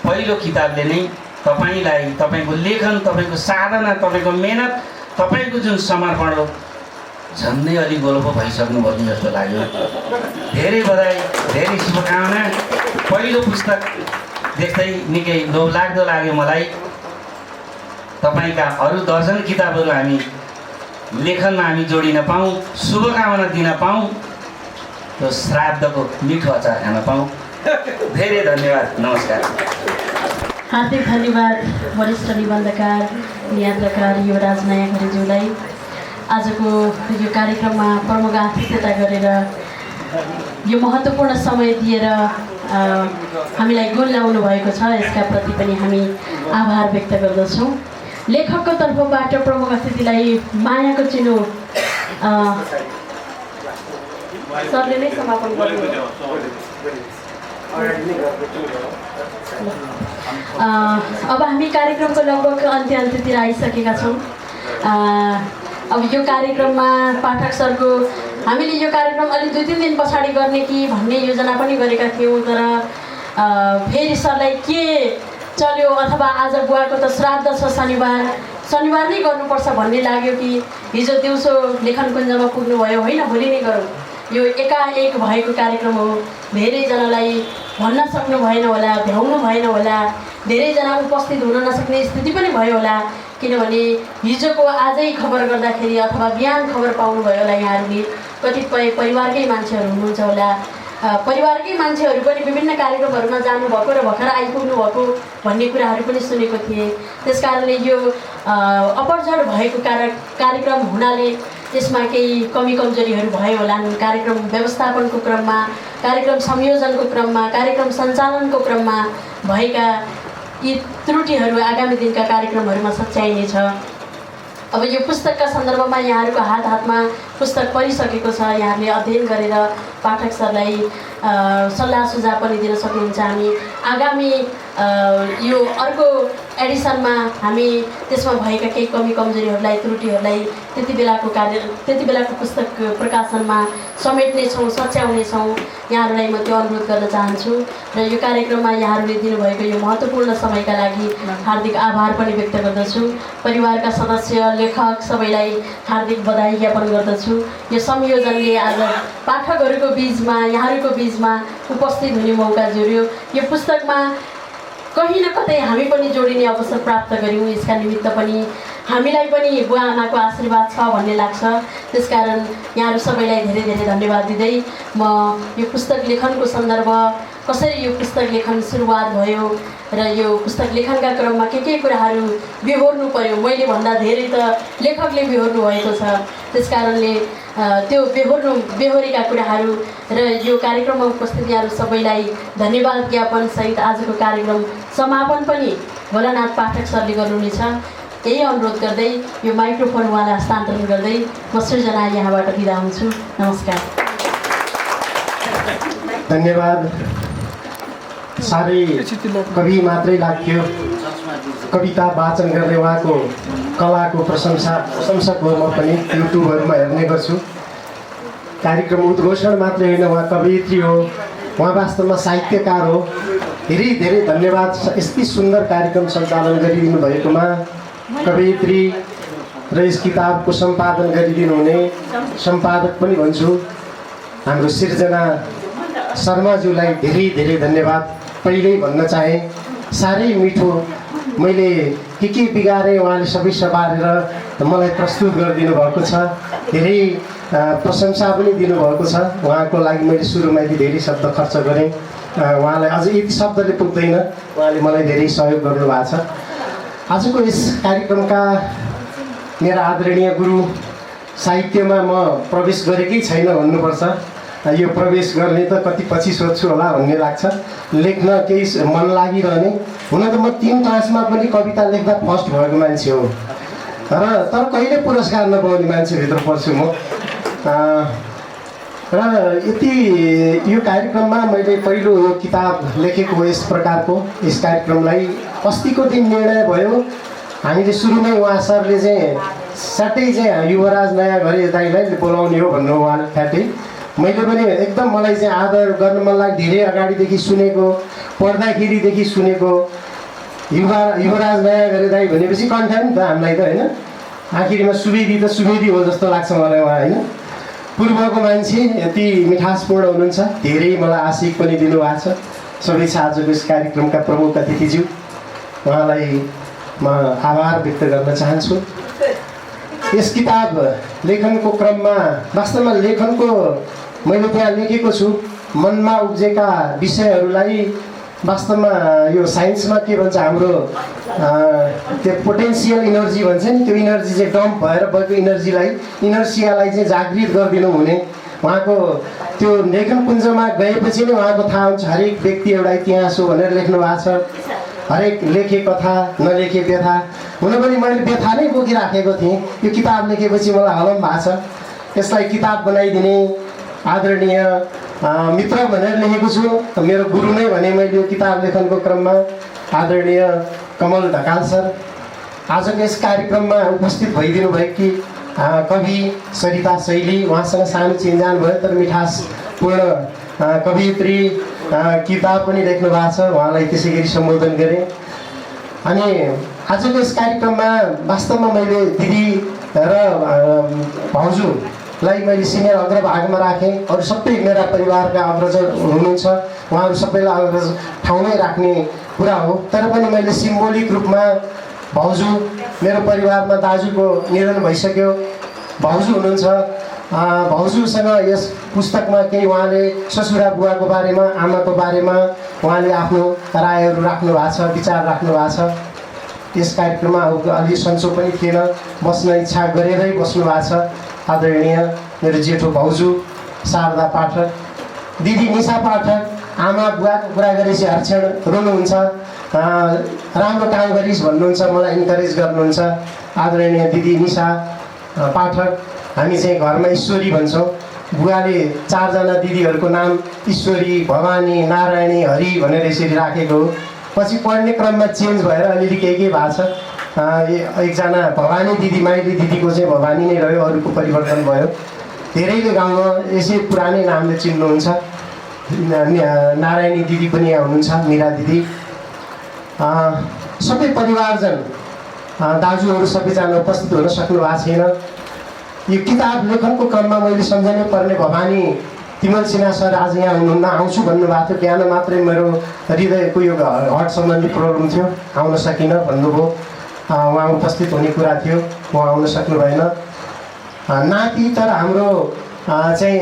पहिलो किताबले नै तपाईँलाई, तपाईँको लेखन, तपाईँको साधना, तपाईँको मेहनत, तपाईँको जुन समर्पण हो, झन्डै अलि गोलो पो भइसक्नुभयो कि जस्तो लाग्यो। धेरै बधाई, धेरै शुभकामना। पहिलो पुस्तक देख्दै निकै लोभलाग्दो लाग्यो मलाई। तपाईँका अरू दर्जन किताबहरू हामी लेखनमा हामी जोडिन पाऊँ, शुभकामना दिन पाऊँ, त्यो श्राद्धको मिठो अचार खान पाऊँ। धेरै धन्यवाद, नमस्कार। हार्दिक धन्यवाद वरिष्ठ निबन्धकार यात्राकार युवराज नयाँघरेज्यूलाई आजको यो कार्यक्रममा प्रमुख आतिथ्यता गरेर यो महत्त्वपूर्ण समय दिएर हामीलाई गुन्जाउनु भएको छ। यसका प्रति पनि हामी आभार व्यक्त गर्दछौँ। लेखकको तर्फबाट प्रमुख अतिथिलाई मायाको चिनो सरले नै समापन गर्नु। अब हामी कार्यक्रमको लगभग अन्त्यतिर आइसकेका छौँ। अब यो कार्यक्रममा पाठक सरको हामीले यो कार्यक्रम अलि 2-3 दिन पछाडि गर्ने कि भन्ने योजना पनि गरेका थियौँ, तर फेरि सरलाई के चल्यो अथवा आज बुवाको त श्राद्ध छ, शनिबार नै गर्नुपर्छ भन्ने लाग्यो कि हिजो दिउँसो लेखन कुञ्जमा पुग्नुभयो, होइन भोलि नै गरौँ। यो एकाएक भएको कार्यक्रम हो। धेरैजनालाई भन्न सक्नु भएन होला, भ्याउनु भएन होला, धेरैजना उपस्थित हुन नसक्ने स्थिति पनि भयो होला, किनभने हिजोको आजै खबर गर्दाखेरि अथवा बिहान खबर पाउनुभयो होला यहाँहरूले। कतिपय परिवारकै मान्छेहरू हुनुहुन्छ होला, परिवारकै मान्छेहरू पनि विभिन्न कार्यक्रमहरूमा जानुभएको र भर्खर आइपुग्नु भएको भन्ने कुराहरू पनि सुनेको थिएँ। त्यस कारणले यो अपरझड भएको कार्यक्रम हुनाले त्यसमा केही कमी कमजोरीहरू भयो होलान्। कार्यक्रम व्यवस्थापनको क्रममा, कार्यक्रम संयोजनको क्रममा, कार्यक्रम सञ्चालनको क्रममा भएका यी त्रुटिहरू आगामी दिनका कार्यक्रमहरूमा सच्याइनेछ। अब यो पुस्तकका सन्दर्भमा यहाँहरूको हातमा पुस्तक परिसकेको छ। यहाँहरूले अध्ययन गरेर पाठक सरलाई सल्लाह सुझाव पनि दिन सक्नुहुन्छ। हामी आगामी यो अर्को एडिसनमा हामी त्यसमा भएका केही कमी कमजोरीहरूलाई, त्रुटिहरूलाई त्यति बेलाको पुस्तक प्रकाशनमा समेट्नेछौँ, सच्याउनेछौँ। यहाँहरूलाई म त्यो अनुरोध गर्न चाहन्छु र यो कार्यक्रममा यहाँहरूले दिनुभएको यो महत्त्वपूर्ण समयका लागि हार्दिक आभार पनि व्यक्त गर्दछु। परिवारका सदस्य, लेखक सबैलाई हार्दिक बधाई ज्ञापन गर्दछु। यो संयोजनले आज पाठकहरूको बिचमा, यहाँहरूको बिचमा उपस्थित हुने मौका जोड्यो। यो पुस्तकमा कहीँ न कतै हामी पनि जोडिने अवसर प्राप्त गऱ्यौँ। यसका निमित्त पनि हामीलाई पनि बुवा आमाको आशीर्वाद छ भन्ने लाग्छ। त्यसकारण यहाँहरू सबैलाई धेरै धेरै धन्यवाद दिँदै म यो पुस्तक लेखनको सन्दर्भ, कसरी यो पुस्तक लेखन सुरुवात भयो र यो पुस्तक लेखनका क्रममा के कुराहरू बिहोर्नु पर्यो, मैले भन्दा धेरै त लेखकले बिहोर्नु भएको छ। त्यसकारणले त्यो बेहोरेका कुराहरू र यो कार्यक्रममा उपस्थित यहाँहरू सबैलाई धन्यवाद ज्ञापन सहित आजको कार्यक्रम समापन पनि भोलानाथ पाठक सरले गर्नुहुनेछ। यही अनुरोध गर्दै यो माइक्रोफोन उहाँलाई हस्तान्तरण गर्दै म सृजना यहाँबाट बिदा हुन्छु। नमस्कार। धन्यवाद। साह्रै कवि मात्रै लाग्थ्यो। कविता वाचन गर्ने उहाँको कलाको प्रशंसक हो। म पनि युट्युबहरूमा हेर्ने गर्छु। कार्यक्रम उद्घोषण मात्रै होइन, उहाँ कवयित्री हो, उहाँ वास्तवमा साहित्यकार हो। धेरै धेरै धन्यवाद यति सुन्दर कार्यक्रम सञ्चालन गरिदिनु भएकोमा। कवयित्री र यस किताबको सम्पादन गरिदिनु हुने सम्पादक पनि भन्छु हाम्रो सिर्जना शर्माज्यूलाई धेरै धेरै धन्यवाद पहिल्यै भन्न चाहे। साह्रै मिठो मैले के बिगारेँ उहाँले सबै सबारेर मलाई प्रस्तुत गरिदिनु भएको छ। धेरै प्रशंसा पनि दिनुभएको छ। उहाँको लागि मैले सुरुमा धेरै शब्द खर्च गरेँ। उहाँलाई अझ यति शब्दले पुग्दैन, उहाँले मलाई धेरै सहयोग गर्नुभएको छ। आजको यस कार्यक्रमका मेरा आदरणीय गुरु, साहित्यमा म प्रवेश गरेकै छैन भन्नुपर्छ। यो प्रवेश गर्ने त कति पछि सोध्छु होला भन्ने लाग्छ। लेख्न केही मन लागिरहने। हुन त म 3 क्लासमा पनि कविता लेख्दा फर्स्ट भएको मान्छे हो, तर कहिले पुरस्कार नपाउने मान्छेभित्र पर्छु म। र यति यो कार्यक्रममा मैले पहिलो यो किताब लेखेको यस प्रकारको यस कार्यक्रमलाई अस्तिको दिन निर्णय भयो। हामीले सुरुमै उहाँ सरले चाहिँ स्याटै चाहिँ युवराज नयाँ घरे दाइलाई बोलाउने हो भन्नु उहाँले फ्याटै। मैले पनि एकदम मलाई चाहिँ आदर गर्न मन लाग्यो। धेरै अगाडिदेखि सुनेको, पढ्दाखेरिदेखि सुनेको युवराज नयाँ घरे दाइ भनेपछि कन्ठ्या नि त हामीलाई त होइन। आखिरमा सुवेदी त सुवेदी हो जस्तो लाग्छ मलाई उहाँ होइन। पूर्वको मान्छे यति मिठासपूर्ण हुनुहुन्छ। धेरै मलाई आशिक पनि दिनुभएको छ। सबै छ आजको यस कार्यक्रमका प्रमुख अतिथिज्यू, उहाँलाई म आभार व्यक्त गर्न चाहन्छु। यस किताब लेखनको क्रममा वास्तवमा लेखनको मैले त्यहाँ लेखेको छु मनमा उब्जेका विषयहरूलाई। वास्तवमा यो साइन्समा के भन्छ, हाम्रो त्यो पोटेन्सियल इनर्जी भन्छ नि, त्यो इनर्जी चाहिँ डम्प भएर गएको इनर्सियालाई चाहिँ जागृत गरिदिनु हुने। उहाँको त्यो लेखन कुञ्जमा गएपछि नै उहाँको थाहा हुन्छ हरेक व्यक्ति एउटा इतिहास हो भनेर लेख्नु भएको छ। हरेक लेखे कथा नलेखे व्यथा। हुन पनि मैले व्यथा नै बोकिराखेको थिएँ। यो किताब लेखेपछि मलाई हलम भएको छ। यसलाई किताब बनाइदिने आदरणीय मित्र भनेर लेखेको छु। मेरो गुरु नै भने मैले यो किताब लेखनको क्रममा आदरणीय कमल ढकाल सर आजको यस कार्यक्रममा उपस्थित भइदिनु भयो कि कवि सरिता शैली, उहाँसँग सानो चिन्जान भयो तर मिठासपूर्ण कवियत्री, किताब पनि लेख्नु भएको छ। उहाँलाई त्यसै गरी सम्बोधन गरेँ। अनि आजको यस कार्यक्रममा वास्तवमा मैले दिदी र भाउजूलाई मैले सिनियर अग्रभागमा राखेँ। अरू सबै मेरा परिवारका अग्रज हुनुहुन्छ, उहाँहरू सबैलाई अग्रज ठाउँमै राख्ने कुरा हो। तर पनि मैले सिम्बोलिक रूपमा भाउजू, मेरो परिवारमा दाजुको निधन भइसक्यो, भाउजू हुनुहुन्छ। भाउजूसँग यस पुस्तकमा केही उहाँले ससुरा बुवाको बारेमा, आमाको बारेमा उहाँले आफ्नो रायहरू राख्नु भएको छ, विचार राख्नु भएको छ। यस कार्यक्रममा अलि सन्चो पनि थिएन, बस्न इच्छा गरेरै बस्नु भएको छ। आदरणीय मेरो जेठो भाउजू शारदा पाठक, दिदी निशा पाठक, आमा बुवाको कुरा गरेपछि हरक्षण रोनुहुन्छ। राम्रो काम गरिस् भन्नुहुन्छ, मलाई इन्करेज गर्नुहुन्छ। आदरणीय दिदी निशा पाठक, हामी चाहिँ घरमा ईश्वरी भन्छौँ। बुवाले 4 जना दिदीहरूको नाम ईश्वरी, भवानी, नारायणी, हरि भनेर यसरी राखेको हो। पछि पढ्ने क्रममा चेन्ज भएर अलिअलि केही भएको छ। एकजना भवानी दिदी, माइली दिदीको चाहिँ भवानी नै रह्यो, अरूको परिवर्तन भयो। धेरैले गाउँमा यसै पुरानै नामले चिन्नुहुन्छ। नारायणी दिदी पनि यहाँ हुनुहुन्छ, मीरा दिदी, सबै परिवारजन, दाजुहरू सबैजना उपस्थित हुन सक्नु भएको छैन। यो किताब लेखनको क्रममा मैले सम्झनै पर्ने भवानी तिमल सिन्हा सर आज यहाँ हुनुहुन्न, आउँछु भन्नुभएको थियो। बिहान मात्रै मेरो हृदयको यो हार्ट सम्बन्धी प्रब्लम थियो, आउन सकिनँ भन्नुभयो। उहाँ उपस्थित हुने कुरा थियो, उहाँ आउन सक्नु भएन। नाति तर हाम्रो चाहिँ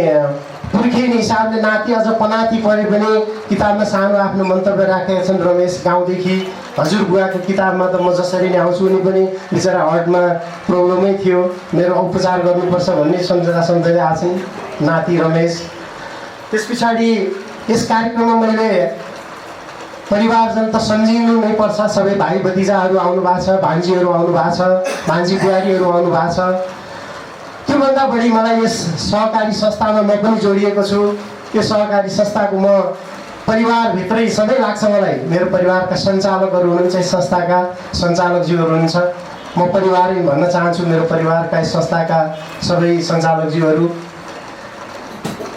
पुर्खेनी हिसाबले नाति अझ पनाति परे पनि किताबमा सानो आफ्नो मन्तव्य राखेका छन्। रमेश गाउँदेखि हजुर बुवाको किताबमा त म जसरी नै आउँछु, उनी पनि बिचरा हार्टमा प्रब्लमै थियो, मेरो उपचार गर्नुपर्छ भन्ने सम्झँदा सम्झँदै आछन् नाति रमेश। त्यस पछाडि यस कार्यक्रममा मैले परिवारजन त सम्झिनु नै पर्छ। सबै भाइ भतिजाहरू आउनु भएको छ, भान्जीहरू आउनु भएको छ, भान्जी बुहारीहरू आउनु भएको छ। त्योभन्दा बढी मलाई यस सहकारी संस्थामा म पनि जोडिएको छु। यो सहकारी संस्थाको म परिवारभित्रै सधैँ लाग्छ मलाई। मेरो परिवारका सञ्चालकहरू हुनुहुन्छ, यस संस्थाका सञ्चालकज्यूहरू हुनुहुन्छ। म परिवारै भन्न चाहन्छु मेरो परिवारका यस संस्थाका सबै सञ्चालकज्यूहरू।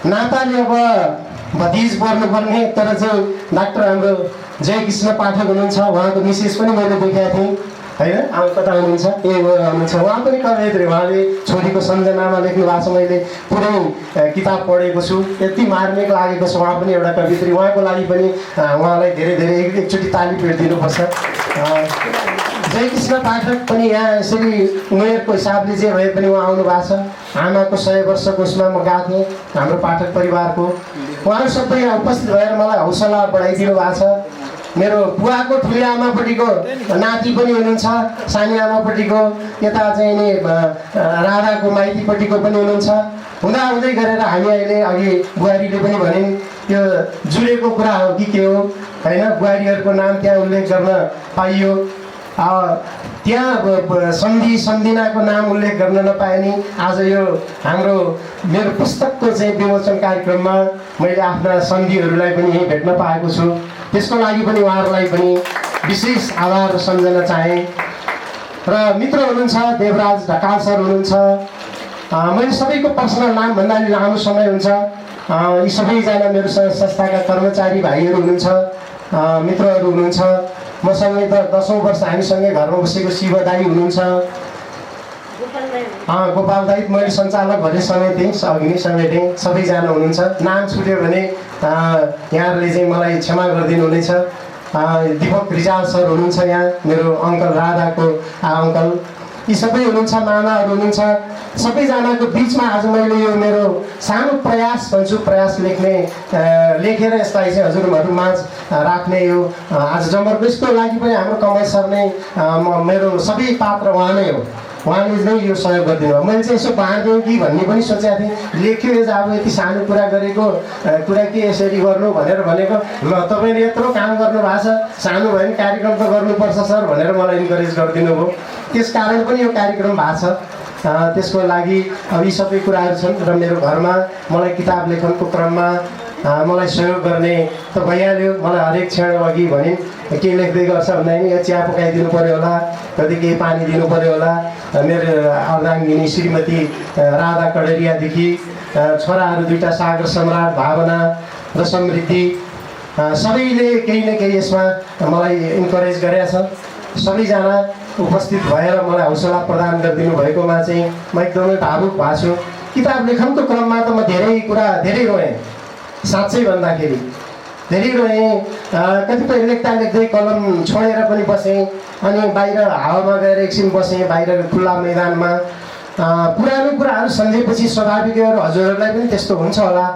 नाताले अब भतिज पर्नुपर्ने, तर चाहिँ डाक्टर हाम्रो जयकृष्ण पाठक हुनुहुन्छ, उहाँको मिसेस पनि मैले देखाएको थिएँ। होइन कता हुनुहुन्छ ए हुनुहुन्छ उहाँ पनि कवयत्री उहाँले छोरीको सम्झनामा लेख्नु भएको छ मैले पुरै किताब पढेको छु यति मार्मिक लागेको छ उहाँ पनि एउटा कवयत्री उहाँको लागि पनि उहाँलाई धेरै धेरै एकचोटि ताली पेट दिनुपर्छ जयकृष्ण पाठक पनि यहाँ यसरी उमेरको हिसाबले जे भए पनि उहाँ आउनु भएको छ आमाको 100 वर्षको उसमा म गएको थिएँ हाम्रो पाठक परिवारको उहाँहरू सबै यहाँ उपस्थित भएर मलाई हौसला बढाइदिनु भएको छ मेरो बुवाको ठुली आमापट्टिको नाति पनि हुनुहुन्छ सानी आमापट्टिको यता चाहिँ नि राधाको माइतीपट्टिको पनि हुनुहुन्छ हुँदै गरेर हामी अहिले अघि बुहारीले पनि भनिन् त्यो जुरेको कुरा हो कि के हो होइन बुहारीहरूको नाम त्यहाँ उल्लेख गर्न पाइयो त्यहाँ सन्धि सम्धिनाको नाम उल्लेख गर्न नपाए नि आज यो हाम्रो मेरो पुस्तकको चाहिँ विमोचन कार्यक्रममा मैले आफ्ना सन्धिहरूलाई पनि यहीँ भेट्न पाएको छु त्यसको लागि पनि उहाँहरूलाई पनि विशेष आभार र सम्झना चाहेँ र मित्र हुनुहुन्छ देवराज ढकाल सर हुनुहुन्छ मैले सबैको पर्सनल नाम भन्दा लामो समय हुन्छ यी सबैजना मेरो संस्थाका कर्मचारी भाइहरू हुनुहुन्छ मित्रहरू हुनुहुन्छ मसँगै त 10औं वर्ष हामीसँगै घरमा बसेको शिव दाई हुनुहुन्छ गोपाल दाई मैले सञ्चालक भने समेटेँ अघि नै समेटेँ सबैजना हुनुहुन्छ नाम छुट्यो भने यहाँहरूले चाहिँ मलाई क्षमा गरिदिनु हुनेछ दीपक रिजाल सर हुनुहुन्छ यहाँ मेरो अङ्कल राधाको अङ्कल यी सबै हुनुहुन्छ मामाहरू हुनुहुन्छ सबैजनाको बिचमा आज मैले यो मेरो सानो प्रयास भन्छु प्रयास लेखेर यसलाई चाहिँ हजुरहरू माझ राख्ने यो आज जमर्को लागि पनि हाम्रो कमल सर नै मेरो सबै पात्र उहाँ नै हो उहाँले नै यो सहयोग गरिदिनु भयो मैले चाहिँ यसो बाँडिदिउँ कि भन्ने पनि सोचेको थिएँ लेख्यो अब यति सानो कुरा गरेको कुरा के यसरी गर्नु भनेर भनेको ल तपाईँले यत्रो काम गर्नु भएको छ सानो भयो भने कार्यक्रम त गर्नुपर्छ सर भनेर मलाई इन्करेज गरिदिनु भयो त्यस कारण पनि यो कार्यक्रम भएको छ त्यसको लागि अब यी सबै कुराहरू छन् र मेरो घरमा मलाई किताब लेखनको क्रममा मलाई सहयोग गर्ने त भइहाल्यो मलाई हरेक क्षण अघि भने के लेख्दै गर्छ भन्दाखेरि चिया पकाइदिनु पऱ्यो होला कति केही पानी दिनु पऱ्यो होला मेरो अर्धाङ्गिनी श्रीमती राधा कडेरियादेखि छोराहरू 2टा सागर सम्राट भावना र समृद्धि सबैले केही न केही यसमा मलाई इन्करेज गरेका छ सबैजना उपस्थित भएर मलाई हौसला प्रदान गरिदिनु भएकोमा चाहिँ म एकदमै भावुक भएको छु किताब लेखनको क्रममा त म धेरै रोएँ साँच्चै भन्दाखेरि धेरै रोएँ कतिपय लेख्दै कलम छोडेर पनि बसेँ अनि बाहिर हावामा गएर एकछिन बसेँ बाहिर खुल्ला मैदानमा पुरानो कुराहरू सम्झेपछि स्वाभाविक हो हजुरहरूलाई पनि त्यस्तो हुन्छ होला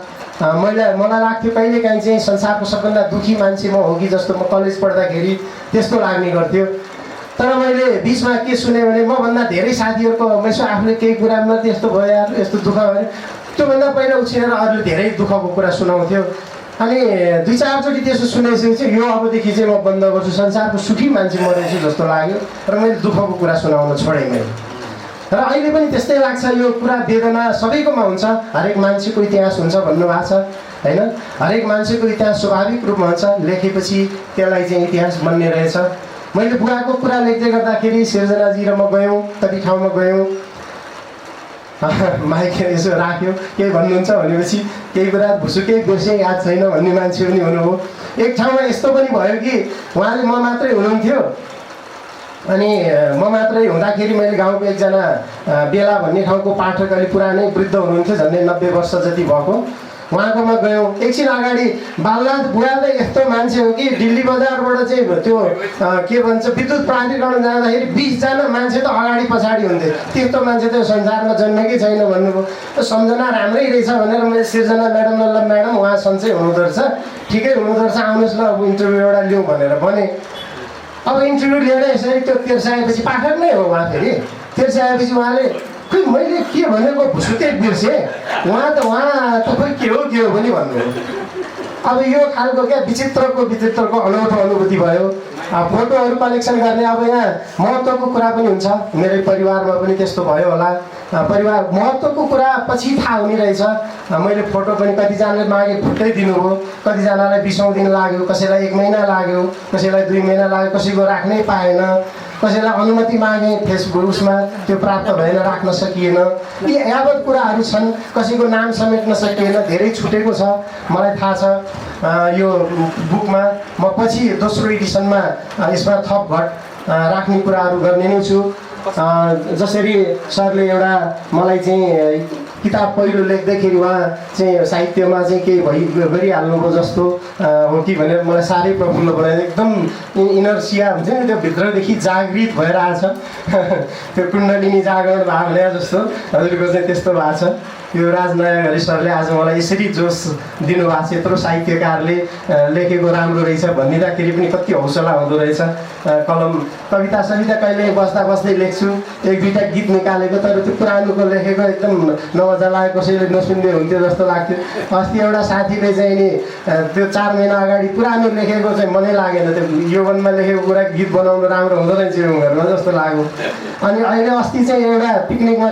मलाई लाग्थ्यो कहिलेकाहीँ चाहिँ संसारको सबभन्दा दुःखी मान्छे म हो कि जस्तो म कलेज पढ्दाखेरि त्यस्तो लाग्ने गर्थ्यो तर मैले बिचमा के सुने भने मभन्दा धेरै साथीहरूको यसो आफूले केही कुरामा त्यस्तो भयो यार यस्तो दुःख भयो त्योभन्दा पहिला उछिनेर अरूले धेरै दुःखको कुरा सुनाउँथ्यो अनि 2-4 चोटि त्यसो सुनेपछि चाहिँ यो अबदेखि चाहिँ म बन्द गर्छु संसारको सुखी मान्छे म रहेछु जस्तो लाग्यो र मैले दुःखको कुरा सुनाउन छोडेँ मैले र अहिले पनि त्यस्तै लाग्छ यो कुरा वेदना सबैकोमा हुन्छ हरेक मान्छेको इतिहास हुन्छ भन्नुभएको छ होइन हरेक मान्छेको इतिहास स्वाभाविक रूपमा हुन्छ लेखेपछि त्यसलाई चाहिँ इतिहास बन्ने रहेछ मैले बुवाको कुरा लेख्दै गर्दाखेरि सिर्जनाजी र म गयौँ कति ठाउँमा गयौँ माइक यसो राख्यो केही भन्नुहुन्छ भनेपछि केही कुरा भुसुकै बिर्सेँ याद छैन भन्ने मान्छे पनि हुनुभयो एक ठाउँमा यस्तो पनि भयो कि उहाँले म मात्रै हुनुहुन्थ्यो अनि म मात्रै हुँदाखेरि मैले गाउँको एकजना बेला भन्ने ठाउँको पाठक अलि पुरानै वृद्ध हुनुहुन्थ्यो झन्डै 90 वर्ष जति भएको उहाँकोमा गयौँ एकछिन अगाडि बालनाथ बुढा त यस्तो मान्छे हो कि दिल्ली बजारबाट चाहिँ त्यो के भन्छ विद्युत प्राधिकरण जाँदाखेरि 20 जना मान्छे त अगाडि पछाडि हुन्थ्यो त्यस्तो मान्छे त संसारमा जन्मेकै छैन भन्नुभयो सम्झना राम्रै रहेछ भनेर मैले सिर्जना म्याडमलाई ल म्याडम उहाँ सन्चै हुनुहुँदो रहेछ ठिकै हुनुहुँदो रहेछ आउनुहोस् ल अब इन्टरभ्यू एउटा लिउँ भनेर भने अब इन्टरभ्यू लिएर यसरी त्यो तेर्साएपछि पाठक नै हो उहाँ फेरि तेर्साएपछि उहाँले खै मैले के भनेको भुसुकै बिर्सेँ उहाँ त खोइ के हो पनि भन्नुभयो अब यो खालको क्या विचित्रको अनौठो अनुभूति भयो फोटोहरू कलेक्सन गर्ने अब यहाँ महत्त्वको कुरा पनि हुन्छ मेरै परिवारमा पनि त्यस्तो भयो होला परिवार महत्त्वको कुरा पछि थाहा हुने रहेछ मैले फोटो पनि कतिजनाले मागे फुट्टै दिनुभयो कतिजनालाई 20औं दिन लाग्यो कसैलाई 1 महिना लाग्यो कसैलाई 2 महिना लाग्यो कसैको राख्नै पाएन कसैलाई अनुमति मागे फेसबुक उसमा त्यो प्राप्त भएन राख्न सकिएन यी यावत कुराहरू छन् कसैको नाम समेट्न सकिएन धेरै छुटेको छ मलाई थाहा छ यो बुकमा म पछि दोस्रो एडिसनमा यसमा थप घट राख्ने कुराहरू गर्ने नै छु। जसरी सरले एउटा मलाई चाहिँ किताब पहिलो लेख्दाखेरि उहाँ चाहिँ साहित्यमा चाहिँ केही गरिहाल्नुभयो जस्तो हो कि भनेर मलाई साह्रै प्रफुल्ल बनायो। एकदम इनर्सिया हुन्छ नि त्यो भित्रदेखि जागृत भएर आएछ त्यो कुण्डलिनी जागरण भयो भने जस्तो हजुरको चाहिँ त्यस्तो भएको छ। यो राजनयागरी सरले आज मलाई यसरी जोस दिनुभएको छ, यत्रो साहित्यकारले लेखेको राम्रो रहेछ भनिदिँदाखेरि पनि कति हौसला हुँदो रहेछ। कलम कविता सविता कहिले बस्दा बस्दै लेख्छु, एक दुईवटा गीत निकालेको, तर त्यो पुरानोको लेखेको एकदम नमजा लाग्यो, कसैले नसुन्ने हुन्थ्यो जस्तो लाग्थ्यो। अस्ति एउटा साथीले चाहिँ नि त्यो 4 महिना अगाडि पुरानो लेखेको चाहिँ मनै लागेन, त्यो यौवनमा लेखेको कुरा गीत बनाउनु राम्रो हुँदो रहेछ यो उमेरमा जस्तो लाग्यो। अनि अहिले अस्ति चाहिँ एउटा पिकनिकमा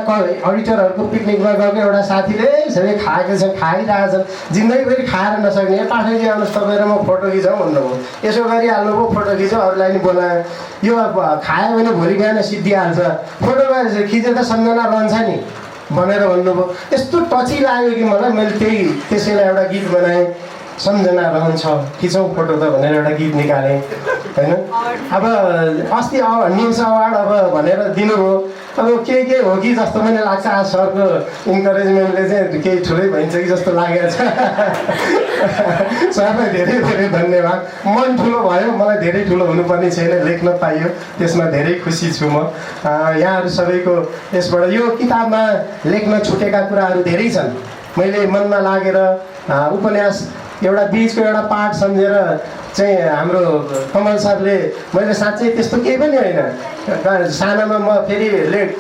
अडिटरहरूको पिकनिकमा गएको एउटा साथीले सबै खाएको छन्, खाइरहेछन्, जिन्दगीभरि खाएर नसक्ने, पाठकजी आउनुहोस् तपाईँ र म फोटो खिचौँ भन्नुभयो। यसो गरिहाल्नुभयो, फोटो खिचौँ, अरूलाई नि बोलायो। यो अब खायो भने भोलि बिहान सिद्धिहाल्छ, फोटो खिचेर त सम्झना रहन्छ नि भनेर भन्नुभयो। यस्तो टची लाग्यो कि मलाई, मैले त्यसैलाई एउटा गीत बनाएँ, सम्झना रहन्छ खिचौँ फोटो त भनेर एउटा गीत निकालेँ होइन। अब अस्ति न्युज अवार्ड अब भनेर दिनुभयो, अब के हो कि जस्तो पनि लाग्छ। आज सरको इन्करेजमेन्टले चाहिँ केही ठुलै भइन्छ कि जस्तो लागेको छ। सरलाई धेरै धेरै धन्यवाद। मन ठुलो भयो, मलाई धेरै ठुलो हुनुपर्ने छैन, लेख्न पाइयो, त्यसमा धेरै खुसी छु म। यहाँहरू सबैको यसबाट यो किताबमा लेख्न छुटेका कुराहरू धेरै छन्। मैले मनमा लागेर उपन्यास एउटा बिचको एउटा पाठ सम्झेर चाहिँ हाम्रो कमल सरले, मैले साँच्चै त्यस्तो केही पनि होइन, सानामा म फेरि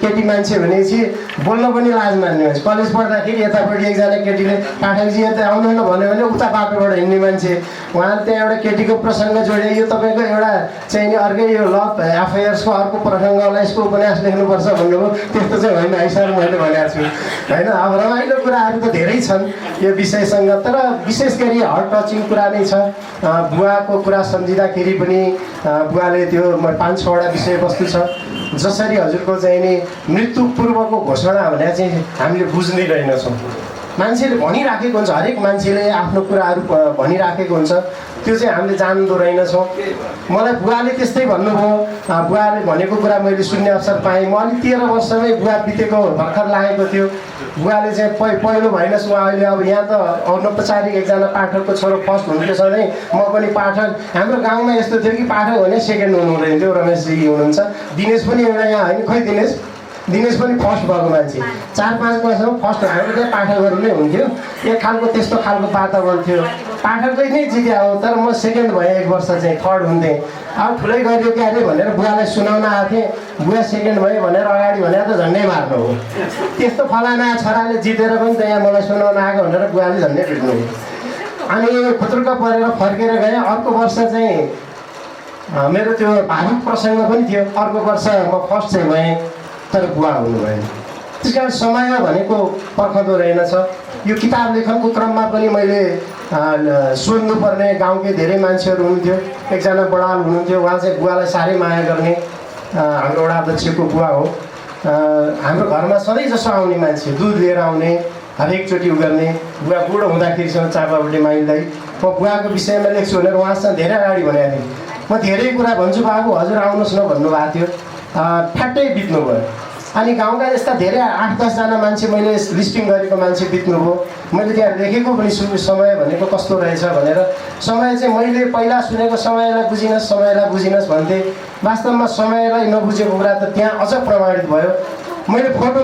केटी मान्छे भनेपछि बोल्न पनि लाज मान्ने मान्छे। कलेज पढ्दाखेरि यतापट्टि एकजना केटीले पाठकजी यता आउनु भन्यो भने उता बाटोबाट हिँड्ने मान्छे, उहाँले त्यहाँ एउटा केटीको प्रसङ्ग जोडे, यो तपाईँको एउटा चाहिँ नि अर्कै यो लभ एफआइआर्सको अर्को प्रसङ्गलाई यसको उपन्यास लेख्नुपर्छ भन्नुभयो। त्यस्तो चाहिँ होइन है सर, मैले भनेको छु होइन। अब रमाइलो कुराहरू त धेरै छन् यो विषयसँग, तर विशेष गरी हार्ट टचिङ कुरा नै छ। बुवाको कुरा सम्झिँदाखेरि पनि बुवाले त्यो 5-6वटा विषयवस्तु छ। जसरी हजुरको चाहिँ नि मृत्यु पूर्वको घोषणा भने चाहिँ हामीले बुझ्नै रहेनछौँ। मान्छेले भनिराखेको हुन्छ, हरेक मान्छेले आफ्नो कुराहरू भनिराखेको हुन्छ, त्यो चाहिँ हामीले जान्दो रहेनछौँ। मलाई बुवाले त्यस्तै भन्नुभयो, बुवाले भनेको कुरा मैले सुन्ने अवसर पाएँ। म अलि 13 वर्षमै बुवा बितेको भर्खर लागेको थियो। बुवाले चाहिँ पहिलो भएनस्, उहाँ अहिले अब यहाँ त अनौपचारिक एकजना पाठकको छोरो फर्स्ट हुनुहुन्थ्यो सधैँ, म पनि पाठक। हाम्रो गाउँमा यस्तो थियो कि पाठक भने सेकेन्ड हुनु हुँदैन थियो। रमेशजी हुनुहुन्छ, दिनेश पनि एउटा यहाँ होइन, खोइ दिनेश पनि फर्स्ट भएको मान्छे। 4-5 वर्षमा फर्स्ट हाम्रो चाहिँ पाठकहरू नै हुन्थ्यो। एक खालको त्यस्तो खालको वातावरण थियो, पाठकै नै जित्या हो। तर म सेकेन्ड भएँ, 1 वर्ष चाहिँ थर्ड हुन्थेँ। अब ठुलै गरियो क्या अरे भनेर बुवालाई सुनाउन आएको थिएँ। बुवा सेकेन्ड भयो भनेर अगाडि भनेर त झन्डै मार्नु हो, त्यस्तो फलाना छोराले जितेर पनि त यहाँ मलाई सुनाउन आएको भनेर बुवाले झन्डै पिट्नु हो। अनि खुत्रुक्क परेर फर्केर गएँ। अर्को वर्ष चाहिँ मेरो त्यो भावुक प्रसङ्ग पनि थियो। अर्को वर्ष म फर्स्ट चाहिँ भएँ, तर बुवा हुनु भएन। त्यस कारण समय भनेको पर्खँदो रहेनछ। यो किताब लेखनको क्रममा पनि मैले सोध्नुपर्ने गाउँकै धेरै मान्छेहरू हुनुहुन्थ्यो। एकजना बडाल हुनुहुन्थ्यो, उहाँ चाहिँ बुवालाई साह्रै माया गर्ने, हाम्रो वडा अध्यक्षको बुवा हो। हाम्रो घरमा सधैँ जसो आउने मान्छे, दुध लिएर आउने, हरेकचोटि उ गर्ने। बुवा बुढो हुँदाखेरिसम्म चापाबुढी माइललाई म बुवाको विषयमा लेख्छु भनेर उहाँसँग धेरै अगाडि भनेको थिएँ। म धेरै कुरा भन्छु बाबु, हजुर आउनुहोस् न भन्नुभएको थियो। फ्याट्टै बित्नुभयो। अनि गाउँका यस्ता धेरै 8-10 जना मान्छे मैले लिस्टिङ गरेको मान्छे बित्नुभयो। मैले त्यहाँ लेखेको पनि समय भनेको कस्तो रहेछ भनेर। समय चाहिँ मैले पहिला सुनेको समयलाई बुझिनस् भन्थेँ। वास्तवमा समयलाई नबुझेको कुरा त त्यहाँ अझ प्रमाणित भयो। मैले फोटो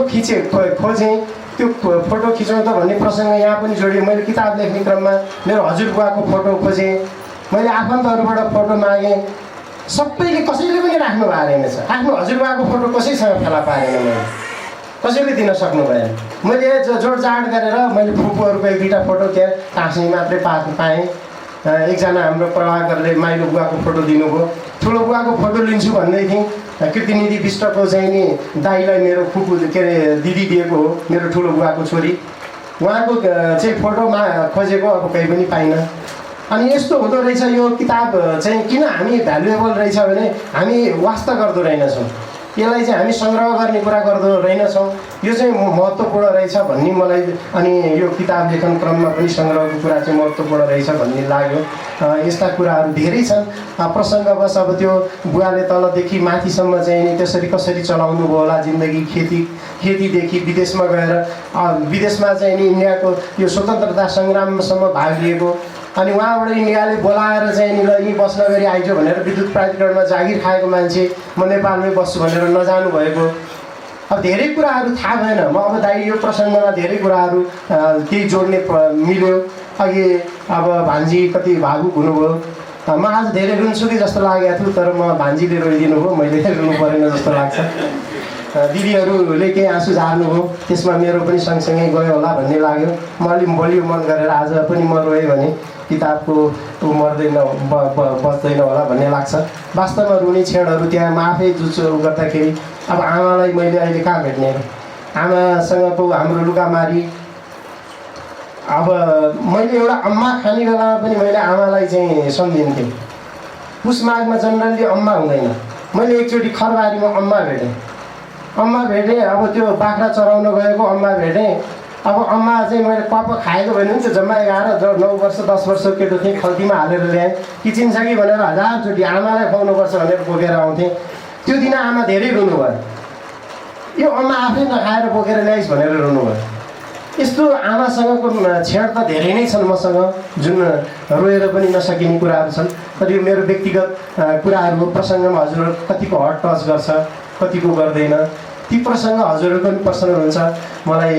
खोजेँ, त्यो फोटो खिचौँ त भन्ने प्रसङ्ग यहाँ पनि जोडियो। मैले किताब लेख्ने क्रममा मेरो हजुरबुवाको फोटो खोजेँ, मैले आफन्तहरूबाट फोटो मागेँ। सबैले कसैले पनि राख्नु भएको रहेनछ। आफ्नो हजुरबाको फोटो कसैसँग फेला पारेन, मैले कसैले दिन सक्नु भएन। मैले जोडजाड गरेर मैले फुपूहरूको 1-2टा फोटो त्यहाँ टाँस्ने मात्रै पाएँ। एकजना हाम्रो प्रभाकरले माइलो बुवाको फोटो दिनुभयो। ठुलो बुवाको फोटो लिन्छु भन्दै थिएँ। कृतिनिधि विष्टको चाहिँ नि दाइलाई मेरो फुपू के अरे दिदी दिएको हो, मेरो ठुलो बुवाको छोरी। उहाँको चाहिँ फोटोमा खोजेको, अब कहीँ पनि पाइनँ। अनि यस्तो हुँदो रहेछ यो किताब चाहिँ किन हामी भ्यालुएबल रहेछ भने हामी वास्ता गर्दो रहेनछौँ। यसलाई चाहिँ हामी सङ्ग्रह गर्ने कुरा गर्दो रहेनछौँ। यो चाहिँ महत्त्वपूर्ण रहेछ भन्ने मलाई, अनि यो किताब लेखन क्रममा पनि सङ्ग्रहको कुरा चाहिँ महत्त्वपूर्ण रहेछ भन्ने लाग्यो। यस्ता कुराहरू धेरै छन्। प्रसङ्गवश अब त्यो बुवाले तलदेखि माथिसम्म चाहिँ नि त्यसरी कसरी चलाउनु भयो होला जिन्दगी, खेतीदेखि विदेशमा गएर विदेशमा चाहिँ नि इन्डियाको यो स्वतन्त्रता सङ्ग्रामसम्म भाग लिएको, अनि उहाँबाट इन्डियाले बोलाएर चाहिँ नि ल यहीँ बस्न गरी आइज भनेर विद्युत प्राधिकरणमा जागिर खाएको मान्छे म नेपालमै बस्छु भनेर नजानु भएको। अब धेरै कुराहरू थाहा भएन। म अब दाइ यो प्रसङ्गमा धेरै कुराहरू केही जोड्ने मिल्यो। अघि अब भान्जी कति भावुक हुनुभयो। म आज धेरै रुन्छु कि जस्तो लागेको थियो, तर म भान्जीले रोइदिनु भयो, मैले रुनु परेन जस्तो लाग्छ। दिदीहरूले केही आँसु झार्नुभयो, त्यसमा मेरो पनि सँगसँगै गयो होला भन्ने लाग्यो। म अलिक बलियो मन गरेर आज पनि म रोएँ भने किताबको मर्दैन बच्दैन होला भन्ने लाग्छ। वास्तवमा रुने क्षणहरू त्यहाँ म आफै जुझ्छु गर्दाखेरि। अब आमालाई मैले अहिले कहाँ भेट्ने, आमासँगको हाम्रो लुकामारी। अब मैले एउटा अम्मा खाने बेलामा पनि मैले आमालाई चाहिँ सम्झिन्थेँ। पुस माघमा जनरली अम्मा हुँदैन। मैले एकचोटि खरबारीमा अम्मा भेटेँ। अब त्यो बाख्रा चराउन गएको अम्मा भेटेँ। अब अम्मा चाहिँ मैले पप खाएको भने नि त्यो जम्मा 11-9 वर्ष 10 वर्ष केटो थिएँ, खल्तीमा हालेर ल्याएँ। किचिन्छ कि भनेर 1000चोटि आमालाई खुवाउनुपर्छ भनेर बोकेर आउँथेँ। त्यो दिन आमा धेरै रुनुभयो। यो अम्मा आफै नखाएर बोकेर ल्याइस् भनेर रुनुभयो। यस्तो आमासँगको क्षण त धेरै नै छन् मसँग, जुन रोएर पनि नसकिने कुराहरू छन्। तर यो मेरो व्यक्तिगत कुराहरू प्रसङ्गमा हजुर कतिको हट टच गर्छ, कतिको गर्दैन। ती प्रसङ्ग हजुरहरूको पनि पर्सनल हुन्छ। मलाई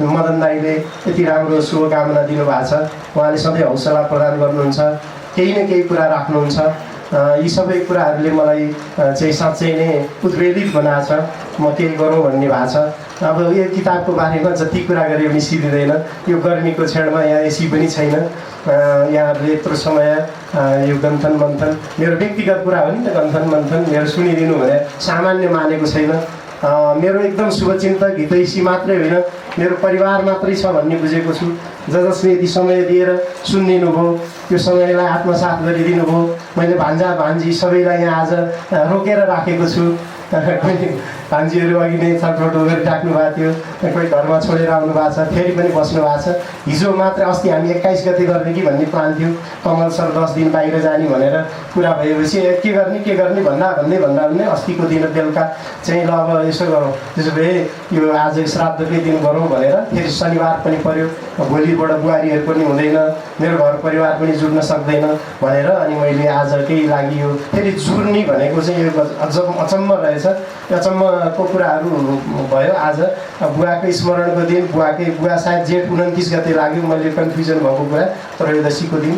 मदन दाईले यति राम्रो शुभकामना दिनुभएको छ। उहाँले सधैँ हौसला प्रदान गर्नुहुन्छ, केही न केही कुरा राख्नुहुन्छ। यी सबै कुराहरूले मलाई चाहिँ साँच्चै नै उद्वेलित बनाएको छ। म केही गरौँ भन्ने भएको छ। अब यो किताबको बारेमा जति कुरा गरे पनि सिद्धिँदैन। यो गर्मीको क्षणमा यहाँ एसी पनि छैन। यहाँहरूले यत्रो समय यो गन्थन मन्थन, मेरो व्यक्तिगत कुरा हो नि त, गन्थन मन्थन मेरो सुनिदिनु भने सामान्य मानेको छैन। मेरो एकदम शुभचिन्तक हितैषी मात्रै होइन, मेरो परिवार मात्रै छ भन्ने बुझेको छु। जसले यति समय दिएर सुनिदिनु भयो, त्यो समयलाई आत्मसात गरिदिनु भयो। मैले भान्जा भान्जी सबैलाई यहाँ आज रोकेर राखेको छु। कोही भान्जीहरू अघि नै छटफट गरिराख्नु भएको थियो, कोही घरमा छोडेर आउनु भएको छ, फेरि पनि बस्नु भएको छ। हिजो मात्र अस्ति हामी 21 गते गर्ने कि भन्ने प्लान थियो। कमल सर 10 दिन बाहिर जाने भनेर कुरा भएपछि के गर्ने भन्दा अस्तिको दिन बेलुका चाहिँ ल अब यसो गरौँ, त्यसो भए यो आज श्राद्धकै दिन गरौँ भनेर फेरि शनिबार पनि पर्यो। भोलिबाट बुहारीहरू पनि हुँदैन, मेरो घर परिवार पनि जुड्न सक्दैन भनेर अनि मैले आज केही लागि यो फेरि जुर्नी भनेको चाहिँ यो अचम्म रहेछ। अचम्मको कुराहरू भयो। आज बुवाकै स्मरणको दिन, बुवा सायद जेठ 29 गते लाग्यो, मैले कन्फ्युजन भएको कुरा, त्रयोदशीको दिन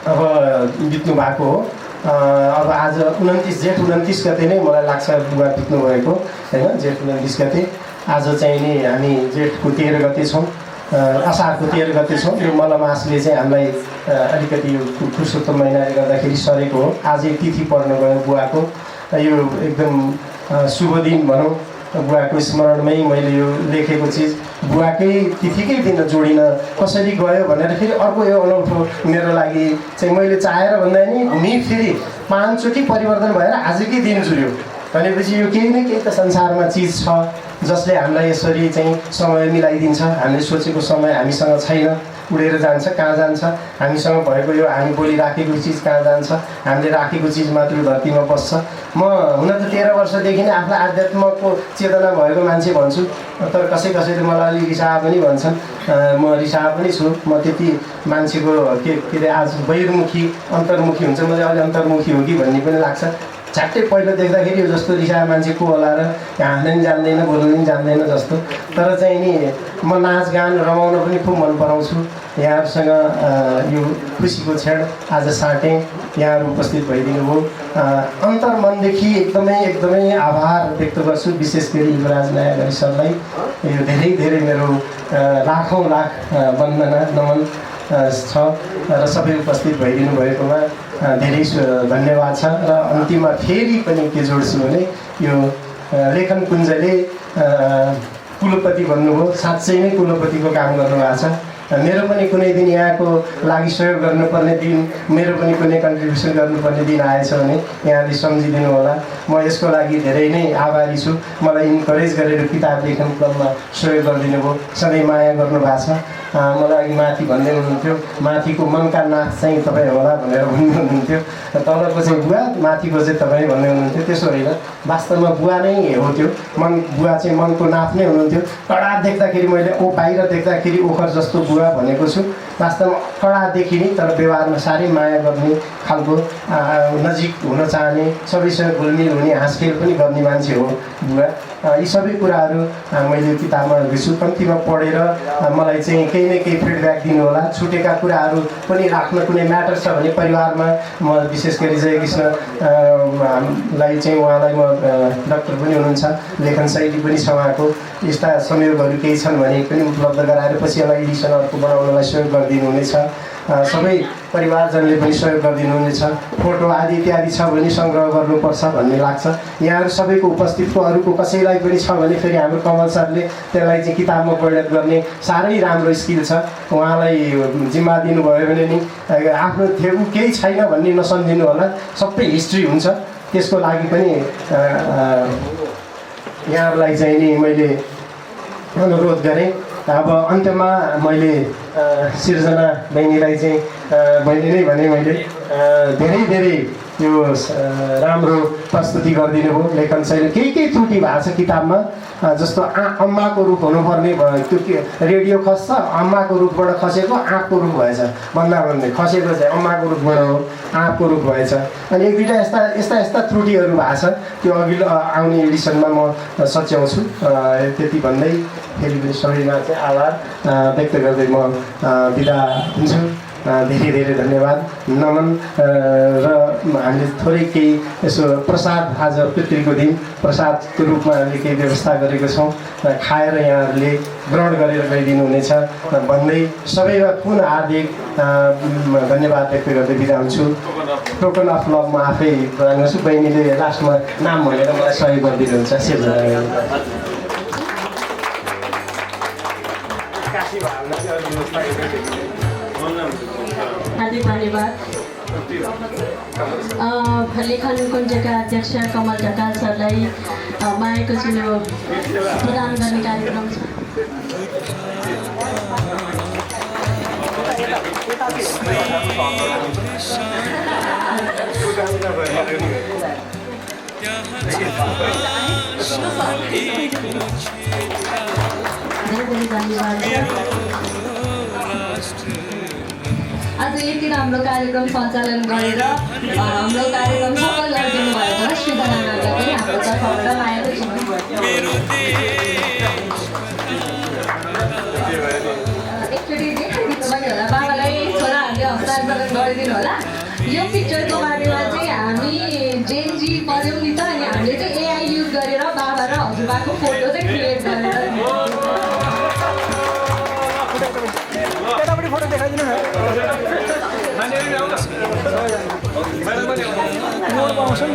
अब बित्नु भएको हो। अब आज जेठ 29 गते नै मलाई लाग्छ बुवा बित्नु भएको होइन, जेठ 29 गते। आज चाहिँ नि हामी जेठको 13 गते छौँ, असारको 13 गते छौँ। यो मलमासले चाहिँ हामीलाई अलिकति यो पुरुषोत्तम महिनाले गर्दाखेरि सरेको हो। आज तिथि पर्न गयो बुवाको। यो एकदम शुभ दिन भनौँ। बुवाको स्मरणमै मैले यो लेखेको चिज बुवाकै तिथिकै दिन जोडिन कसरी गयो भनेर फेरि अर्को यो अनौठो मेरो लागि चाहिँ मैले चाहेर भन्दा नि घुमी फेरि 5 चोटि परिवर्तन भएर आजकै दिन जुर्यो भनेपछि यो केही न केही त संसारमा चिज छ जसले हामीलाई यसरी चाहिँ समय मिलाइदिन्छ। हामीले सोचेको समय हामीसँग छैन, उडेर जान्छ, कहाँ जान्छ। हामीसँग भएको यो हामी बोलिराखेको चिज कहाँ जान्छ, हामीले राखेको चिज मात्र धरतीमा बस्छ। म हुन त 13 वर्षदेखि नै आफूलाई आध्यात्मको चेतना भएको मान्छे भन्छु, तर कसैले मलाई अलि रिसाहा पनि भन्छन्। म रिसाहा पनि छु। म त्यति मान्छेको के अरे आज बहिर्मुखी अन्तर्मुखी हुन्छ, म चाहिँ अलि अन्तर्मुखी हो कि भन्ने पनि लाग्छ। झ्याट्टै पहिलो देख्दाखेरि यो जस्तो रिसाहा मान्छे को होला र हाँस्न पनि जान्दैन, बोल्नु पनि जान्दैन जस्तो। तर चाहिँ नि म नाचगान रमाउन पनि खुब मन पराउँछु। यहाँहरूसँग यो खुसीको क्षण आज साटेँ, यहाँहरू उपस्थित भइदिनु भयो। अन्तर्मनदेखि एकदमै आभार व्यक्त गर्छु, विशेष गरी युवराज नायक सरलाई। यो धेरै मेरो लाखौँ लाख वन्दना नमन छ र सबै उपस्थित भइदिनु भएकोमा धेरै धन्यवाद छ। र अन्तिममा फेरि पनि के जोड्छु भने यो लेखन कुञ्जले कुलपति भन्नुभयो, साँच्चै नै कुलपतिको काम गर्नुभएको छ। मेरो पनि कुनै दिन यहाँको लागि सहयोग गर्नुपर्ने दिन, मेरो पनि कुनै कन्ट्रिब्युसन गर्नुपर्ने दिन आएछ भने यहाँले सम्झिदिनु होला। म यसको लागि धेरै नै आभारी छु। मलाई इन्करेज गरेर किताब लेखन क्रममा सहयोग गरिदिनु भयो, सधैँ माया गर्नुभएको छ। मलाई अघि माथि भन्दै हुनुहुन्थ्यो, माथिको मनका नाथ चाहिँ तपाईँ होला भनेर भन्दै हुनुहुन्थ्यो। तलको चाहिँ बुवा, माथिको चाहिँ तपाईँ भन्दै हुनुहुन्थ्यो। त्यसो होइन, वास्तवमा बुवा नै हो त्यो। बुवा चाहिँ मनको नाथ नै हुनुहुन्थ्यो। कडा देख्दाखेरि मैले बाहिर देख्दाखेरि ओखर जस्तो बुवा भनेको छु। वास्तवमा कडा देखिने तर व्यवहारमा साह्रै माया गर्ने खालको, नजिक हुन चाहने, सबैसँग घुलमिल हुने, हाँसखेल पनि गर्ने मान्छे हो बुवा। यी सबै कुराहरू मैले किताबमा लेख्छु। कम्तीमा पढेर मलाई चाहिँ केही न केही फिडब्याक दिनु होला। छुटेका कुराहरू पनि राख्न कुनै म्याटर छ भने परिवारमा म विशेष गरी जयकृष्णलाई चाहिँ उहाँलाई म डाक्टर पनि हुनुहुन्छ, लेखन शैली पनि छ उहाँको। यस्ता संयोगहरू केही छन् भने पनि उपलब्ध गराएर पछि यसलाई एडिसन अर्को बनाउनलाई सहयोग गरिदिनुहुनेछ। सबै परिवारजनले पनि सहयोग गरिदिनुहुनेछ। फोटो आदि इत्यादि छ भने सङ्ग्रह गर्नुपर्छ भन्ने लाग्छ। यहाँहरू सबैको उपस्थितको अरूको कसैलाई पनि छ भने फेरि हाम्रो कमल सरले त्यसलाई चाहिँ किताबमा परिणत गर्ने साह्रै राम्रो स्किल छ। उहाँलाई जिम्मा दिनुभयो भने नि आफ्नो थियो केही छैन भन्ने नसम्झिनु होला। सबै हिस्ट्री हुन्छ। त्यसको लागि पनि यहाँहरूलाई चाहिँ नि मैले अनुरोध गरेँ। अब अन्त्यमा मैले सिर्जना बहिनीलाई चाहिँ बहिनी नै भने मैले धेरै धेरै यो राम्रो प्रस्तुति गरिदिनु भयो। लेखन शैली केही त्रुटि भएको छ किताबमा, जस्तो अम्माको रूप हुनुपर्ने भयो, त्यो रेडियो खस्छ, अम्माको रूपबाट खसेको आँपको रूप भएछ भन्दै खसेको चाहिँ अम्माको रूपबाट हो, आँपको रूप भएछ। अनि एक दुईवटा यस्ता त्रुटिहरू भएको छ। त्यो अघिल्लो आउने एडिसनमा म सच्याउँछु। त्यति भन्दै फेरि पनि सबैमा चाहिँ आभार व्यक्त गर्दै म बिदा दिन्छु। धेरै धेरै धन्यवाद, नमन। र हामीले थोरै केही यसो प्रसाद, आज पितृको दिन प्रसादको रूपमा हामीले केही व्यवस्था गरेको छौँ। खाएर यहाँहरूले ग्रहण गरेर गइदिनु हुनेछ भन्दै सबैमा पुनः हार्दिक धन्यवाद व्यक्त गर्दै बिदा हुन्छु। टोकन अफ लभ म आफै प्रदान गर्छु। बहिनीले लास्टमा नाम भनेर मलाई सहयोग गरिदिनुहुन्छ। हार्दिक धन्यवाद। लेखन कुञ्जका अध्यक्ष कमल ढकाल सरलाई मायाको चिनो प्रदान गर्ने कार्यक्रम छ। धेरै धन्यवाद। आज यति राम्रो कार्यक्रम सञ्चालन गरेर हाम्रो कार्यक्रम सफल गरिदिनु भएको श्रीधनालाई पनि हाम्रो तर्फबाट मायाको चिनो। एकचोटि देखाइदिनु पनि होला बाबालाई, छोराहरूले हस्तान्तरण गरिदिनु होला। यो पिक्चरको बारेमा चाहिँ हामी जेनजी पऱ्यौँ नि त, अनि हामीले चाहिँ एआई युज गरेर बाबा र हजुरबाको फोटो चाहिँ क्रिएट गरेर फोटो देखाइदिनु न। पाउँछ नि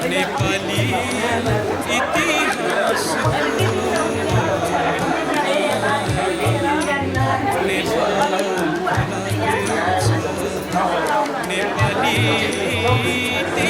नेपाली इतिहास नेपाली इतिहास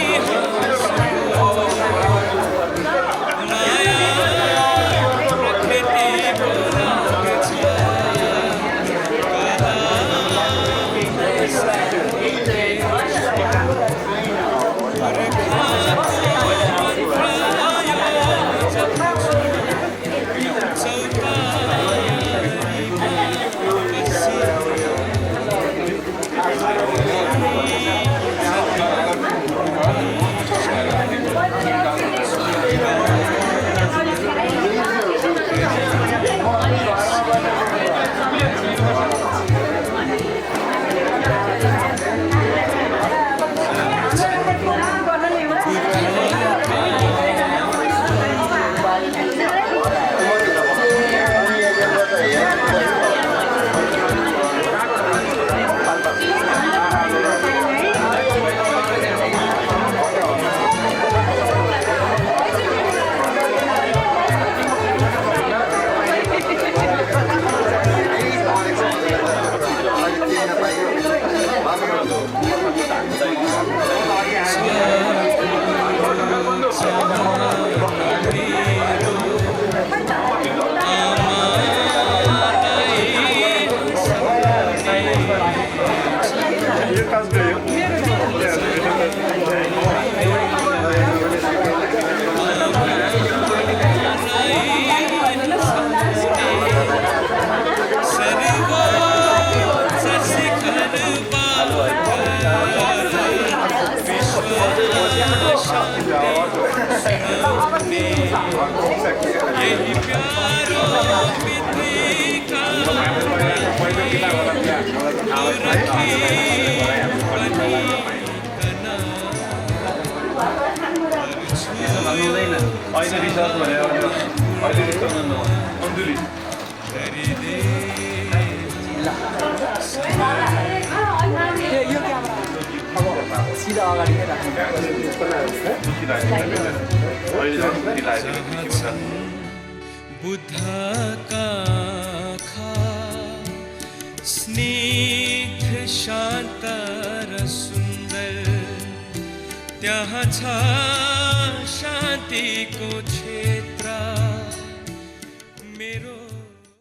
बुद्धका आँखा स्निग्ध शान्त र सुन्दर त्यहाँ छ शान्तिको